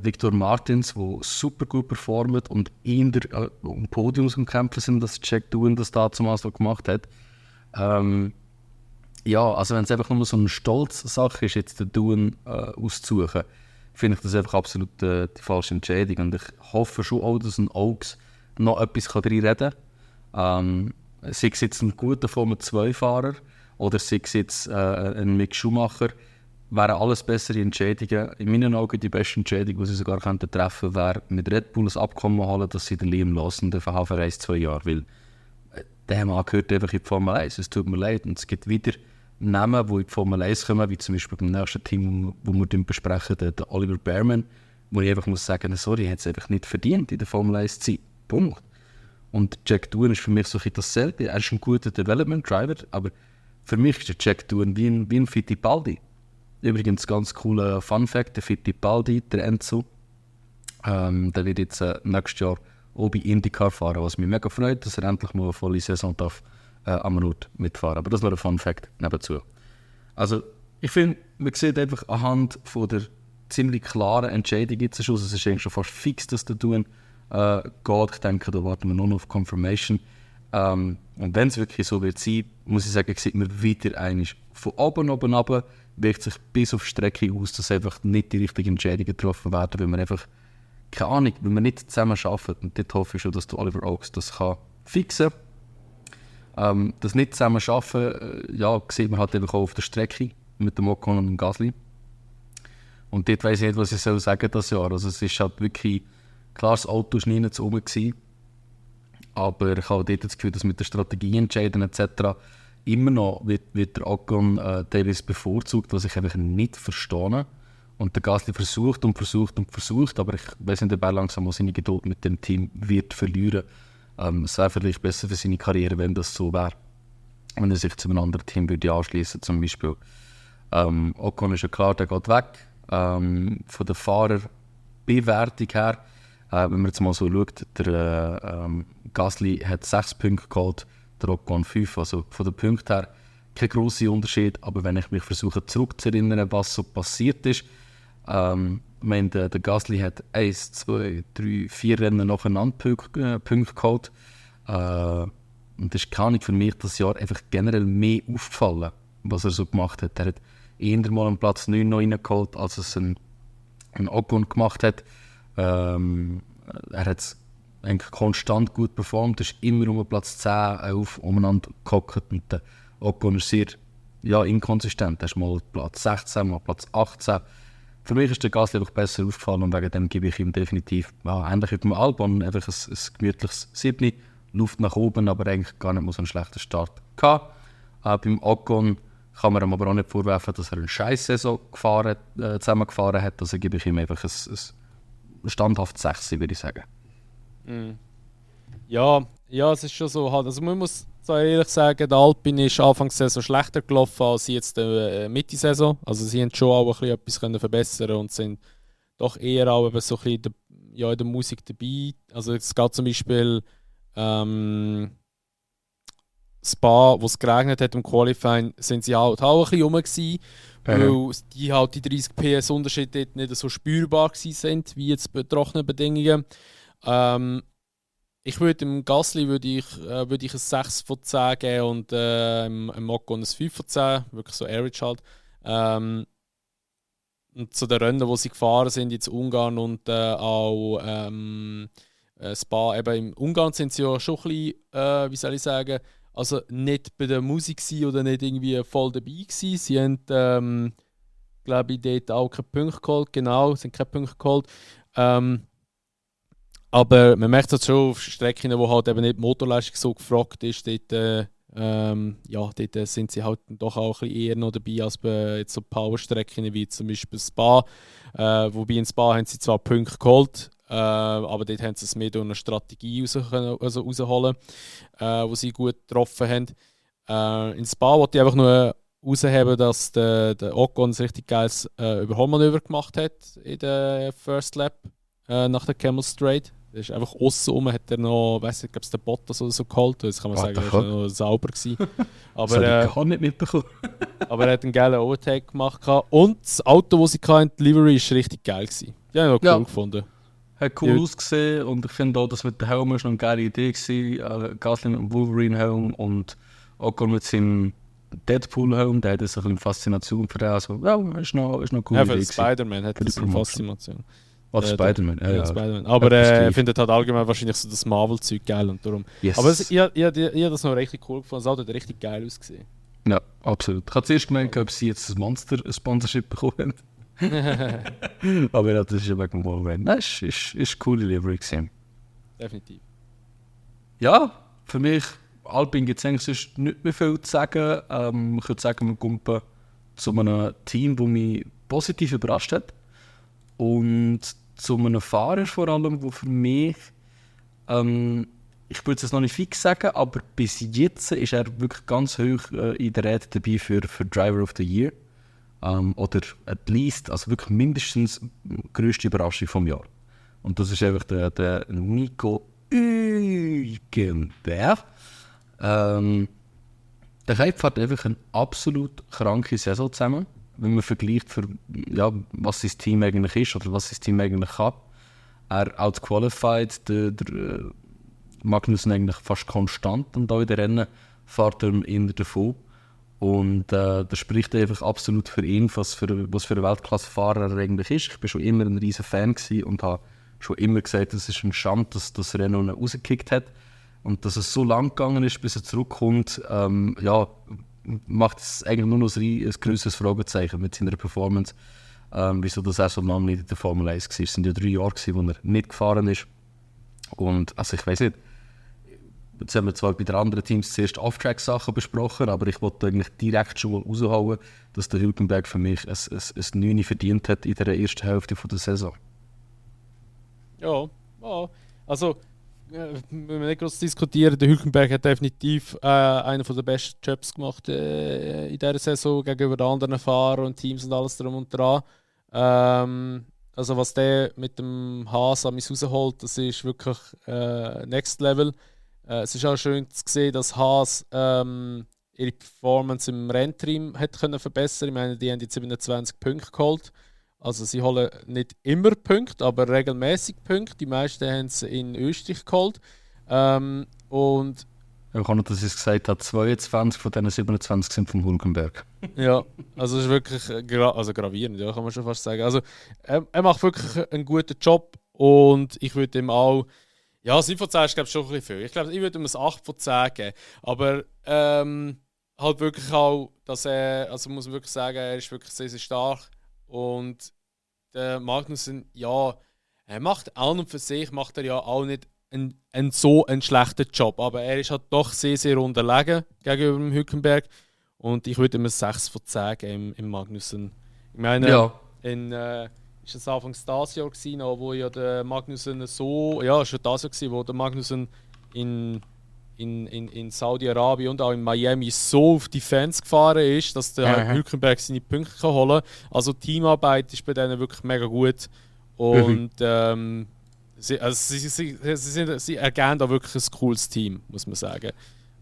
Victor Martins, die super gut performen und in der Podiums kämpfen sind, dass Jack Doohan das damals so gemacht hat. Ja, also wenn es einfach nur so eine Stolzsache ist, jetzt den Doohan auszusuchen, finde ich das einfach absolut die falsche Entscheidung. Und ich hoffe schon auch, dass ein Oaks noch etwas reinreden kann. Sei es jetzt ein guter Formel-2-Fahrer oder sei es jetzt ein Mick Schumacher, wären alles bessere Entscheidungen. In meinen Augen die beste Entscheidung, die sie sogar treffen könnten, wäre mit Red Bull ein Abkommen holen, dass sie den Liam Lawson verhauen für 1-2 Jahre. Weil der Mann gehört einfach in die Formel 1. Es tut mir leid. Und es gibt wieder Namen, die in die Formel 1 kommen, wie zum Beispiel beim nächsten Team, wo wir besprechen, der Oliver Bearman, wo ich einfach muss sagen, sorry, er hat es einfach nicht verdient, in der Formel 1 zu sein. Punkt. Und Jack Doohan ist für mich so ein dasselbe. Er ist ein guter Development-Driver, aber für mich ist der Jack Doohan wie ein Fittipaldi. Übrigens ganz cooler Fun-Fact, der Fittipaldi, der Enzo, der wird jetzt nächstes Jahr auch bei IndyCar fahren, was mich mega freut, dass er endlich mal eine volle Saison darf am Rot mitfahren. Aber das war ein Fun-Fact nebenzu. Also ich finde, man sieht einfach anhand von der ziemlich klaren Entscheidung jetzt schon, es ist eigentlich schon fast fix, dass der Doohan geht. Ich denke, da warten wir nur noch auf Confirmation. Und wenn es wirklich so wird sein, muss ich sagen, sieht man wieder einig von oben runter, wirkt sich bis auf die Strecke aus, dass einfach nicht die richtigen Entscheidungen getroffen werden, weil wir einfach, keine Ahnung, weil wir nicht zusammen arbeiten. Und dort hoffe ich schon, dass der Oliver Oaks das kann fixen kann. Das nicht zusammen arbeiten, ja, sieht man halt einfach auch auf der Strecke mit dem Ocon und dem Gasly. Und dort weiss ich nicht, was ich sagen soll das Jahr. Also es ist halt wirklich, klar, das Auto war nie zu oben gewesen, aber ich habe dort das Gefühl, dass mit der Strategie entscheiden etc. immer noch wird der Ocon teilweise bevorzugt, was ich einfach nicht verstehe. Und der Gasly versucht, aber ich weiß nicht, ob er langsam mal seine Geduld mit dem Team wird verlieren. Es wäre vielleicht besser für seine Karriere, wenn das so wäre. Wenn er sich zu einem anderen Team würde anschließen zum Beispiel. Ocon ist ja klar, der geht weg. Von der Fahrerbewertung her, wenn man jetzt mal so schaut, der Gasly hat 6 Punkte geholt, der Ocon 5. Also von den Punkten her kein grosser Unterschied, aber wenn ich mich versuche zurückzuerinnern, was so passiert ist, der Gasly hat 1, 2, 3, 4 Rennen nacheinander Punkte geholt. Und das ist gar nicht für mich das Jahr einfach generell mehr aufgefallen, was er so gemacht hat. Er hat eher mal einen Platz 9 noch reingeholt, als es ein Ocon gemacht hat. Er hat eigentlich konstant gut performt, ist immer um Platz 10, 11 umeinander gehockt. Und der Ocon ist sehr inkonsistent. Er ist mal Platz 16, mal Platz 18. Für mich ist der Gasly einfach besser aufgefallen und wegen dem gebe ich ihm definitiv, ähnlich wie beim Albon, einfach ein gemütliches 7. Luft nach oben, aber eigentlich gar nicht mal so einen schlechten Start gehabt. Beim Ocon kann man ihm aber auch nicht vorwerfen, dass er eine Scheiß-Saison zusammengefahren hat. Also gebe ich ihm einfach ein standhaftes 6, würde ich sagen. Ja, es ist schon so. Also man muss so ehrlich sagen, der Alpine ist Anfangs der Saison schlechter gelaufen als jetzt Mitte Saison. Also sie haben schon auch ein bisschen etwas können verbessern und sind doch eher auch eben so ein bisschen in der Musik dabei. Also es geht zum Beispiel Spa, wo es geregnet hat im Qualifying, sind sie halt auch ein bisschen rum gewesen, weil die halt die 30 PS Unterschied dort nicht so spürbar sind wie jetzt bei trockenen Bedingungen. Ich würde dem Gasly würde ich ein 6 von 10 geben und im Ocon ein 5 von 10, wirklich so average halt. Und zu den Rennen, wo sie gefahren sind, jetzt Ungarn und auch Spa, eben im Ungarn sind sie ja schon ein bisschen, wie soll ich sagen, also nicht bei der Musik oder nicht irgendwie voll dabei gewesen. Sie haben, glaube ich, dort auch keine Punkte geholt, genau, sind keine Punkte geholt. Aber man merkt es schon auf Strecken, wo halt eben nicht die Motorleistung so gefragt ist, dort sind sie halt doch auch ein bisschen eher noch dabei als bei jetzt so Powerstrecken wie zum Beispiel Spa. Wobei in Spa haben sie zwar Punkte geholt, aber dort haben sie es mehr durch eine Strategie rausholen, wo sie gut getroffen haben. In Spa wollte ich einfach nur herausheben, dass der Ocon ein richtig geiles Überholmanöver gemacht hat in der First Lap nach der Camel Straight. Er ist einfach aussen rum, hat er noch, weiß nicht, ob es der Bottas oder so geholt. Jetzt kann man sagen, er war noch sauber gewesen. Aber das habe ich gar nicht mitbekommen. Aber er hat einen geilen Overtake gemacht. Und das Auto, das sie hatten, die Livery, war richtig geil gewesen. Die habe ich auch cool gefunden. Hat cool ausgesehen und ich finde auch, dass mit dem Helm noch eine geile Idee war. Gasly mit dem Wolverine-Helm und Ocon mit seinem Deadpool-Helm, der hat so eine Faszination für den. Also, ja, ist noch eine coole Idee. Für Spider-Man hat er so eine Faszination. Spider-Man, ja. Spider-Man. Aber er findet halt allgemein wahrscheinlich so das Marvel-Zeug geil und darum. Yes. Aber ich habe das noch richtig cool gefunden. Das Auto hat richtig geil ausgesehen. Ja, absolut. Ich habe zuerst gemerkt, ob sie jetzt ein Monster-Sponsorship bekommen. Aber ja, das ist ja wegen dem Wolverine. Nein, ist eine coole Livery gewesen. Definitiv. Ja, für mich, Alpine gibt es eigentlich sonst nicht mehr viel zu sagen. Ich würde sagen, wir kommen zu einem Team, das mich positiv überrascht hat. Und zu einem Fahrer vor allem, der für mich, ich würde es noch nicht fix sagen, aber bis jetzt ist er wirklich ganz hoch in der Rede dabei für Driver of the Year. Oder at least, also wirklich mindestens die grösste Überraschung vom Jahr. Und das ist einfach der Nico Hülkenberg. Der Kampf hat einfach eine absolut kranke Saison zusammen, wenn man vergleicht, was sein Team eigentlich ist oder was sein Team eigentlich kann. Er outqualified der Magnussen eigentlich fast konstant und auch in den Rennen fährt er immer davon. Und das spricht einfach absolut für ihn, was für ein Weltklasse-Fahrer er eigentlich ist. Ich war schon immer ein riesen Fan und habe schon immer gesagt, es ist ein Schande, dass das Renault ihn rausgekickt hat. Und dass es so lang gegangen ist, bis er zurückkommt, macht es eigentlich nur noch ein grösseres Fragezeichen mit seiner Performance. Wieso das auch so lange nicht in der Formel 1 war. Es waren ja 3 Jahre, wo er nicht gefahren ist. Und also ich weiss nicht, jetzt haben wir zwar bei den anderen Teams zuerst Off-Track-Sachen besprochen, aber ich wollte eigentlich direkt schon raushauen, dass der Hülkenberg für mich ein 9 verdient hat in der ersten Hälfte der Saison. Ja. Also, wenn wir nicht groß diskutieren, der Hülkenberg hat definitiv einen der besten Jobs gemacht in dieser Saison gegenüber den anderen Fahrern und Teams und alles drum und dran. Also was der mit dem Haas an mich rausholt, das ist wirklich Next Level. Es ist auch schön zu sehen, dass Haas ihre Performance im Rennteam hat können verbessern. Ich meine, die haben jetzt 27 Punkte geholt. Also sie holen nicht immer Punkte, aber regelmäßig Punkte. Die meisten haben es in Österreich geholt. Und ich kann nicht, dass ich es gesagt habe, 22 von diesen 27 sind vom Hülkenberg. Ja, also es ist wirklich gravierend, ja, kann man schon fast sagen. Also er macht wirklich einen guten Job und ich würde ihm auch, ja, 7 von 10 ist glaube ich schon ein bisschen viel. Ich glaube, ich würde ihm ein 8 von 10 geben. Aber halt wirklich auch, dass er, also muss man wirklich sagen, er ist wirklich sehr, sehr stark. Und der Magnussen, ja, er macht an und für sich macht er ja auch nicht so einen schlechten Job. Aber er ist halt doch sehr, sehr unterlegen gegenüber dem Hülkenberg. Und ich würde ihm ein 6 von 10 geben im Magnussen. Ich meine, ist das Anfang des Jahr gewesen, wo ja der Magnussen so, ja, schon das Jahr gewesen, wo der Magnussen in Saudi-Arabien und auch in Miami so auf die Fans gefahren ist, dass der Hülkenberg seine Punkte kann holen kann. Also die Teamarbeit ist bei denen wirklich mega gut. Und sie ergeben da wirklich ein cooles Team, muss man sagen.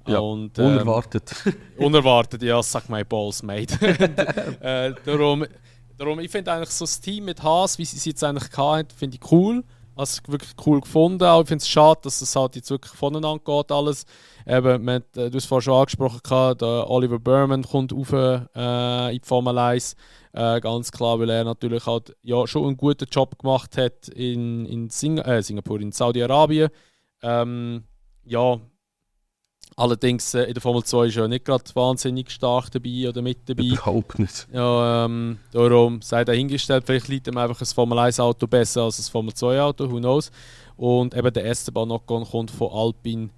Ja, und, unerwartet. Unerwartet, ja, sag my balls, mate. Darum, ich finde eigentlich so das Team mit Haas, wie sie es jetzt eigentlich hatten, finde ich cool. Also wirklich cool gefunden. Auch ich finde es schade, dass es halt jetzt wirklich voneinander geht alles. Eben, du hast es vorhin schon angesprochen, der Oliver Burman kommt rauf in die Formel 1. Ganz klar, weil er natürlich halt, ja, schon einen guten Job gemacht hat in Singapur, in Saudi-Arabien. Ja, allerdings in der Formel 2 ist er nicht gerade wahnsinnig stark dabei oder mit dabei. Überhaupt nicht. Ja, darum sei dahingestellt, vielleicht liegt ihm einfach ein Formel 1 Auto besser als ein Formel 2 Auto, who knows. Und eben der Esteban Ocon kommt von Alpine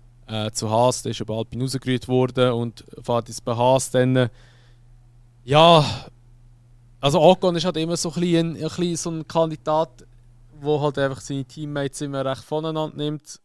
zu Haas, der ist über Alpine rausgerührt worden und fährt jetzt bei Haas dann. Ja, also Ocon ist halt immer so ein bisschen so ein Kandidat, der halt einfach seine Teammates immer recht voneinander nimmt.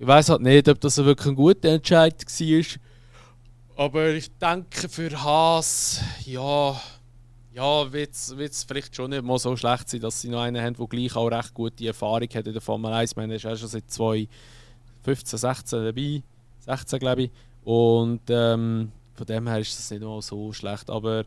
Ich weiss halt nicht, ob das wirklich ein guter Entscheid war. Aber ich denke, für Haas, wird es vielleicht schon nicht mal so schlecht sein, dass sie noch einen haben, der gleich auch recht gute Erfahrung hat in der Formel 1. Ich meine, er ist auch schon seit 2015, 16 dabei. 16, glaube ich. Und von dem her ist das nicht mal so schlecht. Aber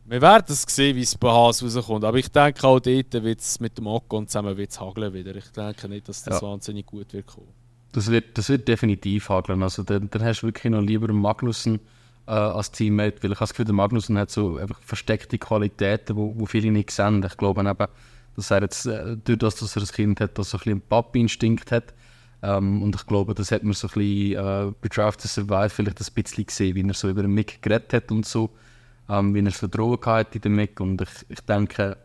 wir werden es sehen, wie es bei Haas rauskommt. Aber ich denke auch dort wird es mit dem Ocon zusammen hageln wieder. Ich denke nicht, dass das wahnsinnig gut wird kommen. Das wird definitiv hageln. Also dann hast du wirklich noch lieber Magnussen als Teammate, weil ich habe das Gefühl, der Magnussen hat so einfach versteckte Qualitäten, wo viele nicht sehen. Ich glaube eben, dass er jetzt, durch das, dass er ein Kind hat, das so ein bisschen einen Papi-Instinkt hat. Und ich glaube, das hat man so ein bisschen bei Drive to Survive vielleicht ein bisschen gesehen, wie er so über den Mick geredet hat und so, wie er das Vertrauen hatte in den Mick. Und ich denke,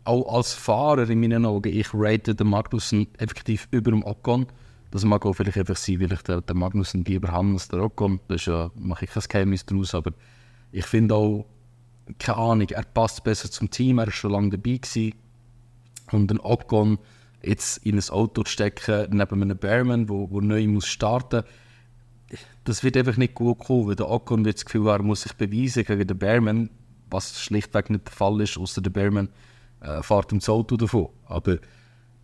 auch als Fahrer in meinen Augen, ich rate den Magnussen effektiv über dem Ocon. Das mag auch vielleicht einfach sein, weil ich den Magnussen lieber habe als der Ocon. Das ist ja, mache ich kein Geheimnis daraus, aber ich finde auch, keine Ahnung, er passt besser zum Team, er war schon lange dabei gewesen. Und den Ocon jetzt in ein Auto zu stecken, neben einem Bearman, wo neu muss starten, das wird einfach nicht gut kommen, weil der Ocon wird das Gefühl haben, er muss sich beweisen gegen den Bearman, was schlichtweg nicht der Fall ist, außer der Bearman fährt ihm das Auto davon. Aber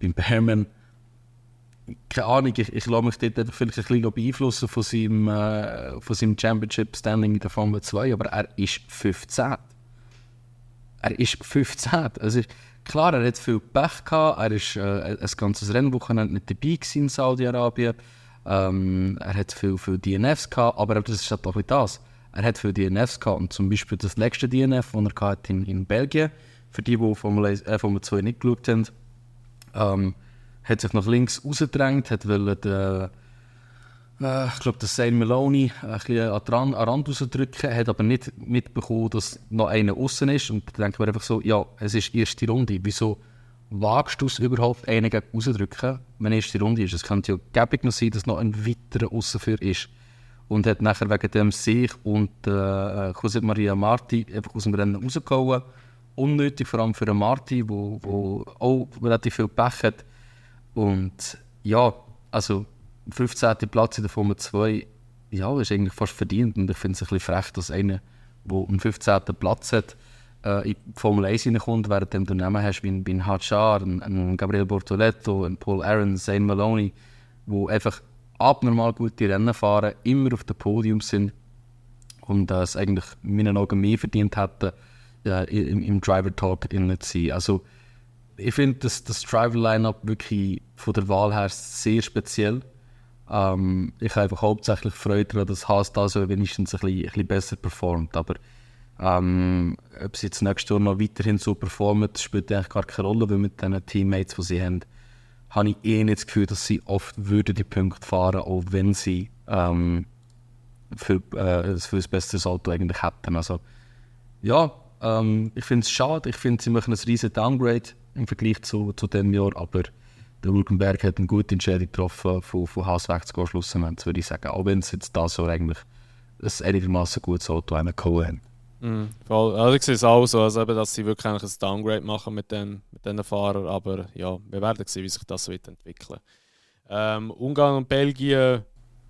beim Bearman, keine Ahnung, ich lasse mich dort vielleicht ein bisschen beeinflussen von seinem Championship-Standing in der Formel 2, aber er ist 15. Er ist 15. Also, klar, er hat viel Pech gehabt, er ist ein ganzes Rennwochenende nicht dabei gewesen in Saudi-Arabien. Er hat viel DNFs gehabt, aber das ist halt auch das. Er hat viel DNFs gehabt und zum Beispiel das letzte DNF, das er hatte in Belgien, für die Formel 2 nicht geschaut haben, hat sich nach links rausgedrängt, hat wollte ich glaube, der Zane Maloney ein bisschen an den Rand rausdrücken, hat aber nicht mitbekommen, dass noch einer außen ist. Und dann denkt man einfach so, ja, es ist erste Runde. Wieso wagst du es überhaupt, einen rauszudrücken, wenn erste Runde ist? Es könnte ja gäbig noch sein, dass noch ein weiterer Aussenführer ist. Und hat nachher wegen dem sich und José Maria Marti einfach aus dem Rennen rausgehauen. Unnötig, vor allem für einen Marti, wo auch relativ viel Pech hat. Und ja, also 15. Platz in der Formel 2, ja, ist eigentlich fast verdient. Und ich finde es ein bisschen frech, dass einer, der einen 15. Platz hat, in die Formel 1 hineinkommt, während du Namen hast wie ein Hadjar, ein Gabriel Bortoletto, ein Paul Aron, Zane Maloney, die einfach abnormal gute Rennen fahren, immer auf dem Podium sind und es eigentlich in meinen Augen mehr verdient hätten, im Driver Talk zu sein. Also, ich finde das Driver-Line-Up wirklich von der Wahl her sehr speziell. Ich habe einfach hauptsächlich Freude daran, dass Haas da so wenigstens ein bisschen besser performt. Aber ob sie jetzt nächstes Jahr noch weiterhin so performen, spielt eigentlich gar keine Rolle, weil mit den Teammates, die sie haben, habe ich nicht das Gefühl, dass sie oft die Punkte fahren, auch wenn sie für ein besseres Auto eigentlich hätten. Also, ja, ich finde es schade. Ich finde, sie machen ein riesen Downgrade im Vergleich zu diesem Jahr, aber der Hülkenberg hat eine gute Entscheidung getroffen, von Haas wegzugehen, schlussendlich, würde ich sagen. Auch wenn es jetzt das so eigentlich ein einigermaßen gutes Auto geholt haben. Voll. Also ich sehe es auch so, also eben, dass sie wirklich ein Downgrade machen mit den Fahrern, aber ja, wir werden sehen, wie sich das wird entwickeln. Ungarn und Belgien,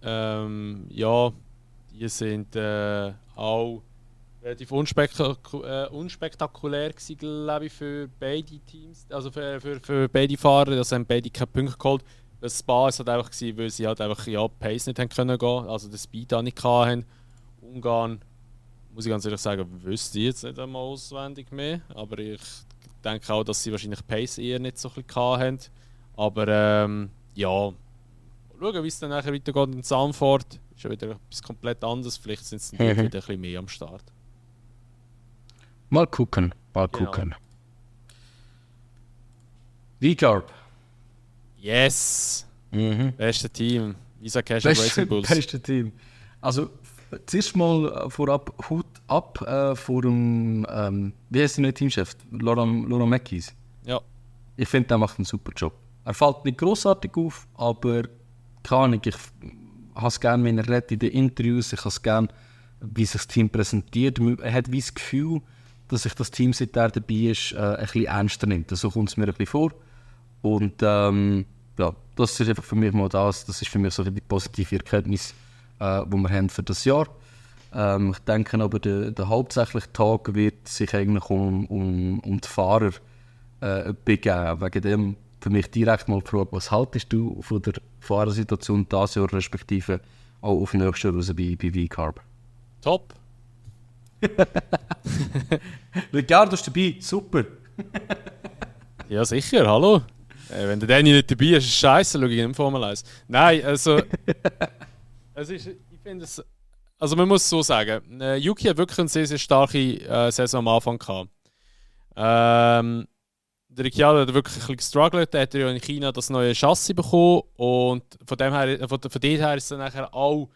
ja, die sind auch relativ unspektakulär gewesen, glaube ich, für beide Teams, also für beide Fahrer, also haben beide keine Punkte geholt. Das Spa ist halt einfach gewesen, weil sie halt einfach Pace nicht haben können gehen, also den Speed auch nicht hatten. Ungarn, muss ich ganz ehrlich sagen, wüsste ich jetzt nicht einmal auswendig mehr, aber ich denke auch, dass sie wahrscheinlich Pace eher nicht so ein bisschen hatten. Aber ja, schauen, wie es dann nachher weitergeht in Zandvoort. Ist ja wieder etwas komplett anderes, vielleicht sind es dann wieder ein bisschen mehr am Start. Mal gucken. V-Carb. Yes! Beste Team. Visa Cash und Racing Bulls. Beste Team. Also, zuerst mal vorab Hut ab vor dem, wie heißt der neue Teamchef? Laurent Mekies. Ja. Ich finde, der macht einen super Job. Er fällt nicht grossartig auf, aber keine Ahnung, ich habe es gerne, wenn er redet in den Interviews, ich habe es gerne, wie sich das Team präsentiert. Er hat wie das Gefühl, dass sich das Team, seit er dabei ist, ein bisschen ernster nimmt. So kommt es mir ein bisschen vor. Und ja, das ist einfach für mich mal das ist für mich so die positive Erkenntnis, die wir haben für das Jahr. Ich denke aber, der hauptsächliche Tag wird sich eigentlich um die Fahrer begeben. Wegen dem für mich direkt mal die Frage, was haltest du von der Fahrersituation dieses Jahr, respektive auch auf nächstes Jahr raus bei V-Carb? Top. Ricardo ist dabei, super. Ja, sicher, hallo. Wenn der Danny nicht dabei ist, ist es scheiße, schau ich in Formel 1. Nein, also. Ich finde es. Also, man muss so sagen, Yuki hat wirklich eine sehr, sehr starke Saison am Anfang gehabt. Der Ricciardo hat wirklich ein bisschen gestruggelt. Der hat ja in China das neue Chassis bekommen und von dort her ist es dann nachher auch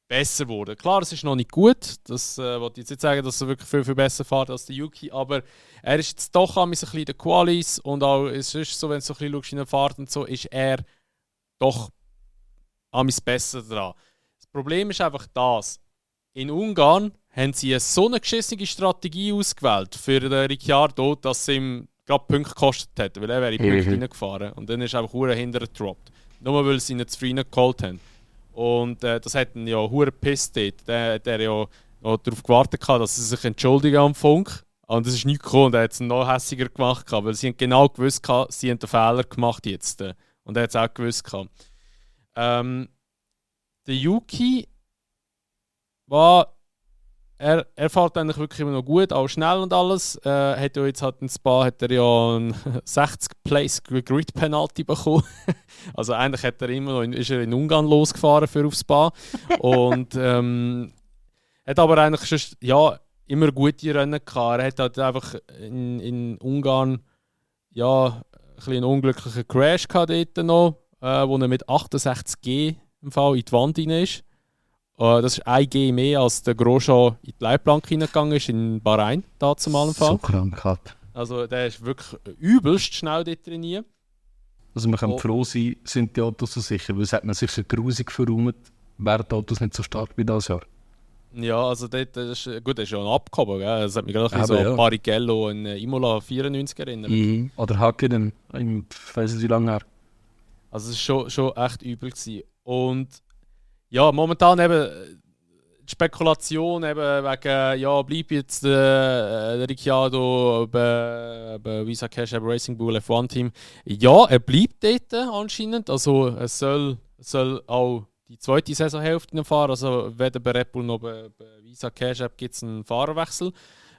besser geworden. Klar, es ist noch nicht gut. Das wollte ich jetzt nicht sagen, dass er wirklich viel, viel besser fährt als der Yuki, aber er ist jetzt doch ein bisschen in den Qualis und auch es ist so, wenn du so ein bisschen schaust in der Fahrt und so, ist er doch besser dran. Das Problem ist einfach das. In Ungarn haben sie so eine geschissene Strategie ausgewählt für den Ricciardo, dass es ihm gerade Punkte gekostet hat, weil er wäre in Punkte reingefahren und dann ist er einfach hure hinterher gedroppt. Nur weil sie ihn zu früh geholt haben. Und das hat ihn ja hure gepisst dort. Der hat ja noch darauf gewartet, dass er sich entschuldigt am Funk. Und das ist nicht gekommen und er hat es noch hässiger gemacht, weil sie haben genau gewusst, sie haben den Fehler gemacht jetzt. Und er hat es auch gewusst. Der Yuki war... Er fährt eigentlich wirklich immer noch gut, auch schnell und alles. Hat ja jetzt halt in Spa hat er ja einen 60-Place Grid Penalty bekommen. Also eigentlich hat er immer noch ist er in Ungarn losgefahren für auf Spa und hat aber eigentlich schon, ja, immer gute Rennen gehabt. Er hat halt einfach in Ungarn ja ein bisschen einen unglücklichen Crash gehabt dort noch, wo er mit 68G im Fall in die Wand rein ist. Das ist 1 G mehr, als der Grosjean in die Leitplanke hineingegangen ist, in Bahrain, da zum Fall. So krank hat. Also der ist wirklich übelst schnell dort trainiert. Also man kann froh sein, sind die Autos so sicher, weil es hat man sich so grusig verräumt, wären die Autos nicht so stark wie das Jahr. Ja, also dort ist ja ein Abgehoben, gell? Das hat mich gerade ein bisschen so Barrichello in Imola 94 erinnert. Mhm. Oder Hakkinen, ich weiss nicht wie lange her. Also es war schon echt übel gewesen. Und ja, momentan eben die Spekulation eben wegen, ja, bleibt jetzt der Ricciardo bei Visa Cash App Racing Bull F1 Team. Ja, er bleibt dort anscheinend. Also es soll auch die zweite Saisonhälfte fahren. Also weder bei Red Bull noch bei Visa Cash App gibt es einen Fahrerwechsel.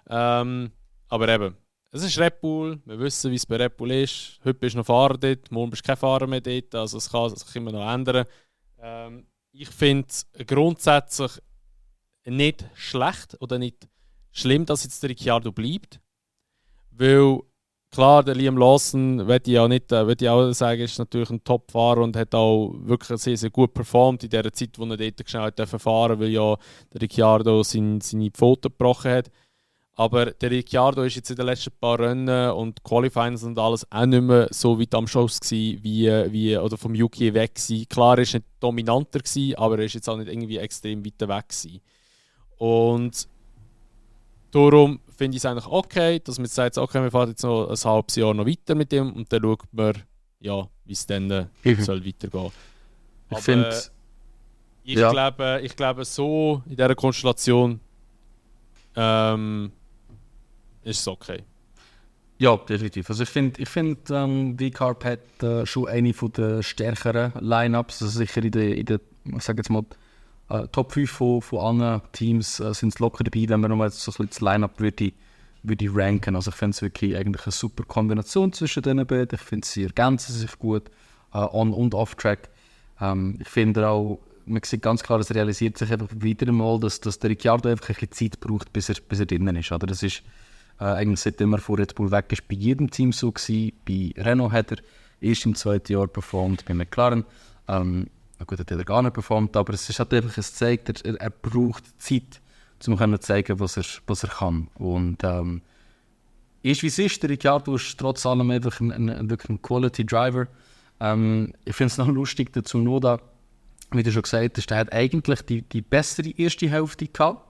Aber eben, es ist Red Bull. Wir wissen, wie es bei Red Bull ist. Heute bist du noch Fahrer dort, morgen bist du kein Fahrer mehr dort. Also es kann sich immer noch ändern. Ich finde es grundsätzlich nicht schlecht oder nicht schlimm, dass jetzt der Ricciardo bleibt. Weil, klar, der Liam Lawson, will ich auch sagen, ist natürlich ein Top-Fahrer und hat auch wirklich sehr, sehr gut performt in der Zeit, wo er dort schnell fahren durfte, weil ja der Ricciardo seine Pfote gebrochen hat. Aber der Ricciardo ist jetzt in den letzten paar Rennen und Qualifyings und alles auch nicht mehr so weit am Schuss wie oder vom Yuki weg gewesen. Klar, er war nicht dominanter gewesen, aber er ist jetzt auch nicht irgendwie extrem weit weg gewesen. Und darum finde ich es eigentlich okay, dass man jetzt sagt, okay, wir fahren jetzt noch ein halbes Jahr noch weiter mit ihm und dann schaut man, ja, wie es dann soll weitergehen. Ich glaube, so in dieser Konstellation ist es okay. Ja, definitiv. Also ich finde V-Carb hat schon eine der stärkeren Line-Ups. Also sicher in der ich sage jetzt mal, Top 5 von allen Teams sind es locker dabei, wenn man nochmal so ein bisschen das Line-Up würde ranken. Also ich finde es wirklich eigentlich eine super Kombination zwischen den beiden. Ich finde, sie ergänzen sich gut, on- und off-track. Ich finde auch, man sieht ganz klar, es realisiert sich einfach wieder einmal, dass der Ricciardo einfach ein bisschen Zeit braucht, bis er drinnen ist. Oder? Das ist eigentlich seitdem er von Red Bull weg ist, bei jedem Team so gewesen. Bei Renault hat er erst im zweiten Jahr performt, bei McLaren. Gut, hat er gar nicht performt, aber es ist halt einfach, es zeigt, er braucht Zeit, um zu zeigen, was er kann. Und ist wie es ist, der Ricciardo ist trotz allem einfach wirklich ein Quality Driver. Ich finde es noch lustig, der Tsunoda, wie du schon gesagt hast, der hat eigentlich die bessere erste Hälfte gehabt.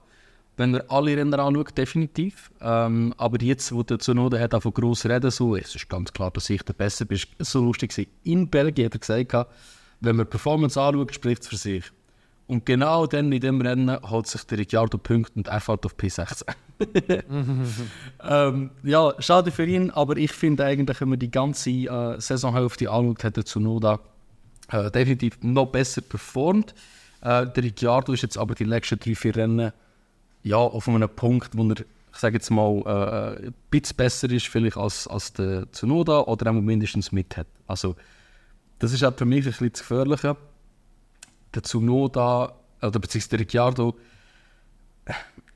wenn man alle Rennen anschaut, definitiv. Aber jetzt, wo der Tsunoda hat von gross reden, so, es ist ganz klar, dass ich der Beste bin. So lustig war. In Belgien hat er gesagt, wenn man Performance anschaut, spricht es für sich. Und genau dann in dem Rennen holt sich der Ricciardo Punkte und er fährt auf P16. Ja, schade für ihn, aber ich finde eigentlich, wenn man die ganze Saisonhälfte anschaut, hat der Tsunoda definitiv noch besser performt. Der Ricciardo ist jetzt aber die letzten 3-4 Rennen ja, auf einem Punkt, wo er, ich sage jetzt mal, ein bisschen besser ist vielleicht als der Tsunoda oder auch mindestens mit hat. Also, das ist auch für mich ein bisschen zu gefährlich. Der Tsunoda, oder beziehungsweise der Ricciardo,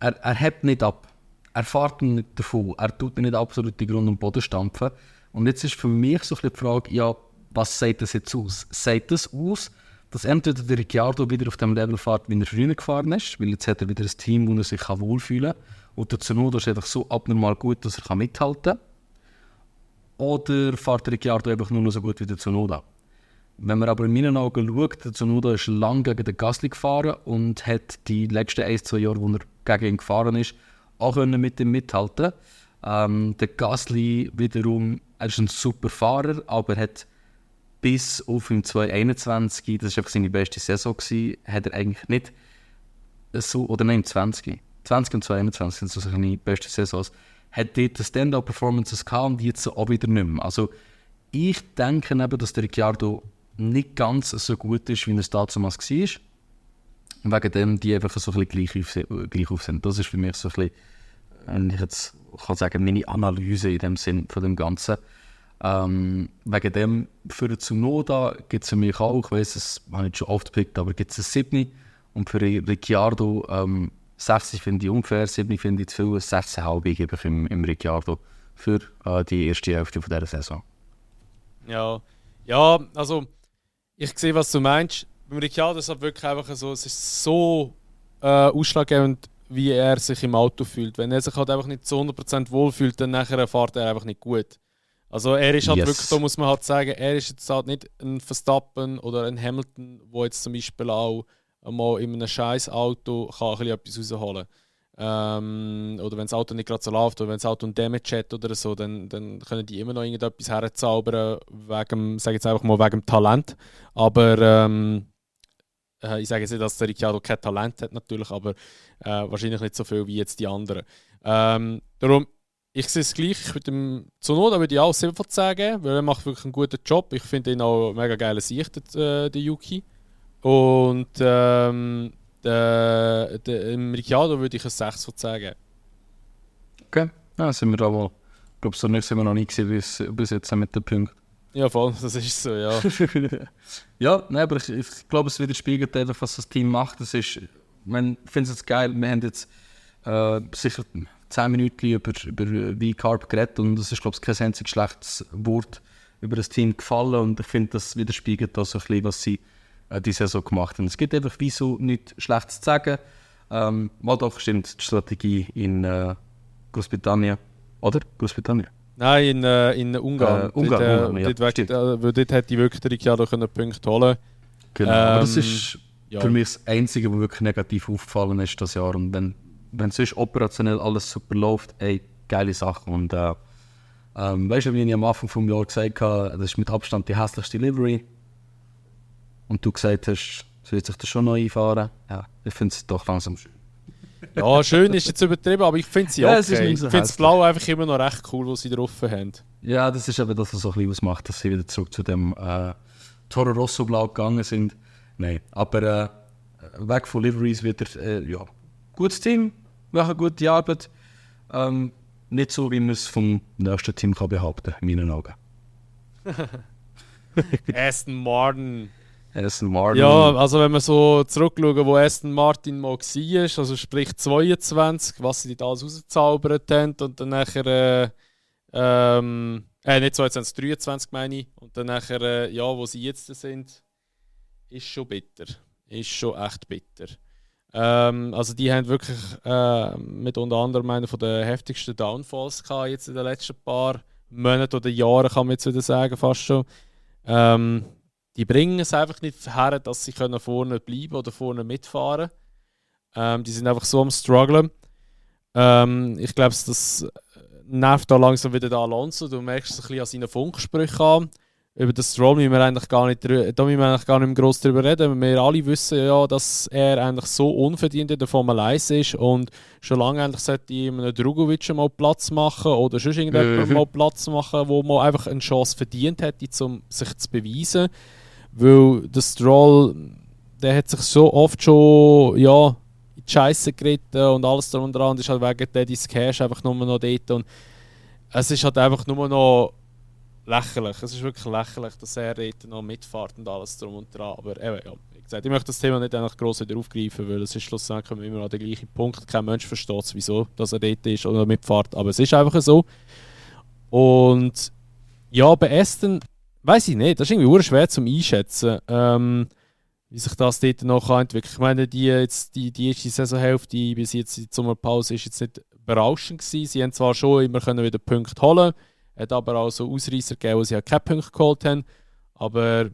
er hebt nicht ab. Er fährt nicht davon. Er tut nicht absolut die Grund und Boden stampfen. Und jetzt ist für mich so ein bisschen die Frage, ja, was sagt das jetzt aus? Sagt das aus, dass entweder der Ricciardo wieder auf dem Level fährt, wie er früher gefahren ist, weil jetzt hat er wieder ein Team, wo er sich wohlfühlen kann, und der Tsunoda ist einfach so abnormal gut, dass er mithalten kann, oder fährt der Ricciardo einfach nur noch so gut wie der Tsunoda? Wenn man aber in meinen Augen schaut, der Tsunoda ist lange gegen den Gasly gefahren und hat die letzten 1-2 Jahre, wo er gegen ihn gefahren ist, auch mit ihm mithalten. Der Gasly wiederum, er ist ein super Fahrer, aber hat bis auf im 2021, das war einfach seine beste Saison gewesen, hat er eigentlich nicht so, oder nein, im 20 und 2021 sind so seine besten Saisons, hat dort Stand-up-Performances gehabt und jetzt auch wieder nicht mehr. Also ich denke eben, dass der Ricciardo nicht ganz so gut ist, wie er es damals war. Und wegen dem die einfach so ein bisschen gleich auf sind. Das ist für mich so ein bisschen, wenn ich jetzt kann sagen, meine Analyse in dem Sinn von dem Ganzen. Wegen dem, für den Tsunoda gibt es für mich auch, ich weiss, das habe ich schon oft gepickt, aber gibt es ein 7. Und für Ricciardo 6 finde ich unfair, 7 finde ich zu viel, 6,5 gebe ich im Ricciardo für die erste Hälfte von dieser Saison. Ja, also ich sehe, was du meinst. Beim Ricciardo ist es wirklich einfach so, es ist so ausschlaggebend, wie er sich im Auto fühlt. Wenn er sich halt einfach nicht zu 100% wohlfühlt, dann nachher fährt er einfach nicht gut. Also er ist halt wirklich, da muss man halt sagen, er ist jetzt halt nicht ein Verstappen oder ein Hamilton, wo jetzt zum Beispiel auch mal in einem scheiß Auto kann ein bisschen etwas rausholen kann. Oder wenn das Auto nicht gerade so läuft oder wenn das Auto ein Damage hat oder so, dann können die immer noch irgendetwas herzaubern, wegen, sage jetzt einfach mal, wegen dem Talent. Aber ich sage jetzt nicht, dass der Ricciardo kein Talent hat natürlich, aber wahrscheinlich nicht so viel wie jetzt die anderen. Darum, ich sehe es gleich. Mit dem Tsunoda würde ich auch 7 von 10 geben, weil er macht wirklich einen guten Job. Ich finde ihn auch mega geile Sicht, der Yuki. Und im Ricciardo würde ich ein 6 von 10 geben. Okay, ja, sind wir da wohl. Ich glaube, so nicht sind wir noch nie gesehen bis jetzt mit den Punkten. Ja, voll, das ist so, ja. Ja, nein, aber ich glaube, es widerspiegelt einfach, was das Team macht. Das ist, ich finde es geil, wir haben jetzt sicher 10 Minuten über V-Carb geredet und es ist, glaube ich, kein einziges schlechtes Wort über das Team gefallen und ich finde, das widerspiegelt auch so ein bisschen, was sie die Saison gemacht haben. Es gibt einfach wieso nichts Schlechtes zu sagen. Mal doch, stimmt, die Strategie in Großbritannien, oder? Großbritannien? Nein, in Ungarn. Ungarn, ja. Dort hätte ich wirklich der Ricciardo Punkte holen können. Genau, aber das ist für mich das Einzige, was wirklich negativ aufgefallen ist das Jahr. Und wenn sonst operationell alles super läuft, geile Sache. Und weißt du, wie ich am Anfang des Jahres gesagt habe, das ist mit Abstand die hässlichste Livery. Und du gesagt hast, soll sich das schon neu einfahren? Ja, ich finde es doch langsam schön. Ja, schön ist jetzt übertrieben, aber ich finde sie okay. So ich finde das Blau einfach immer noch recht cool, was sie drauf haben. Ja, das ist eben das, was so ein bisschen ausmacht, dass sie wieder zurück zu dem Toro Rosso Blau gegangen sind. Nein, aber weg von Liveries wieder, ja, gutes Team, machen gute Arbeit. Nicht so, wie man es vom nächsten Team kann behaupten kann, in meinen Augen. Aston Martin. Ja, also wenn wir so zurückschauen, wo Aston Martin mal war, also sprich 22, was sie da alles rausgezaubert haben und dann nachher, nicht 22, 23 meine ich, und dann nachher, ja, wo sie jetzt sind, ist schon bitter. Ist schon echt bitter. Also die haben wirklich mit unter anderem einen von den heftigsten Downfalls gehabt, jetzt in den letzten paar Monaten oder Jahren, kann man jetzt wieder sagen, fast schon. Die bringen es einfach nicht her, dass sie vorne bleiben oder vorne mitfahren können. Die sind einfach so am Strugglen. Ich glaube, das nervt da langsam wieder der Alonso. Du merkst es ein bisschen an seinen Funksprüchen an. Über das Stroll müssen wir eigentlich gar nicht, da müssen wir eigentlich gar nicht mehr gross drüber reden. Wir alle wissen ja, dass er eigentlich so unverdient in der Formel 1 ist und schon lange eigentlich sollte ihm einen Drugovic mal Platz machen oder sonst irgendjemand mal Platz machen, wo man einfach eine Chance verdient hätte, um sich zu beweisen. Weil der Stroll, der hat sich so oft schon in die Scheisse geritten und alles drum und dran und ist halt wegen Daddy's Cash einfach nur noch dort. Und es ist halt einfach nur noch lächerlich. Es ist wirklich lächerlich, dass er dort noch mitfährt und alles drum und dran. Aber eben, ja, wie gesagt, ich möchte das Thema nicht gross wieder aufgreifen, weil es ist schlussendlich immer an den gleichen Punkt. Kein Mensch versteht, wieso dass er dort ist oder mitfährt, aber es ist einfach so. Und ja, bei Aston weiß ich nicht, das ist irgendwie schwer zum Einschätzen, wie sich das dort noch entwickelt. Ich meine, die erste Saisonhälfte bis jetzt in die Sommerpause ist jetzt nicht berauschend gewesen. Sie haben zwar schon immer wieder Punkte holen, hat aber auch so Ausreißer gegeben, wo sie halt keine Punkte geholt haben. Aber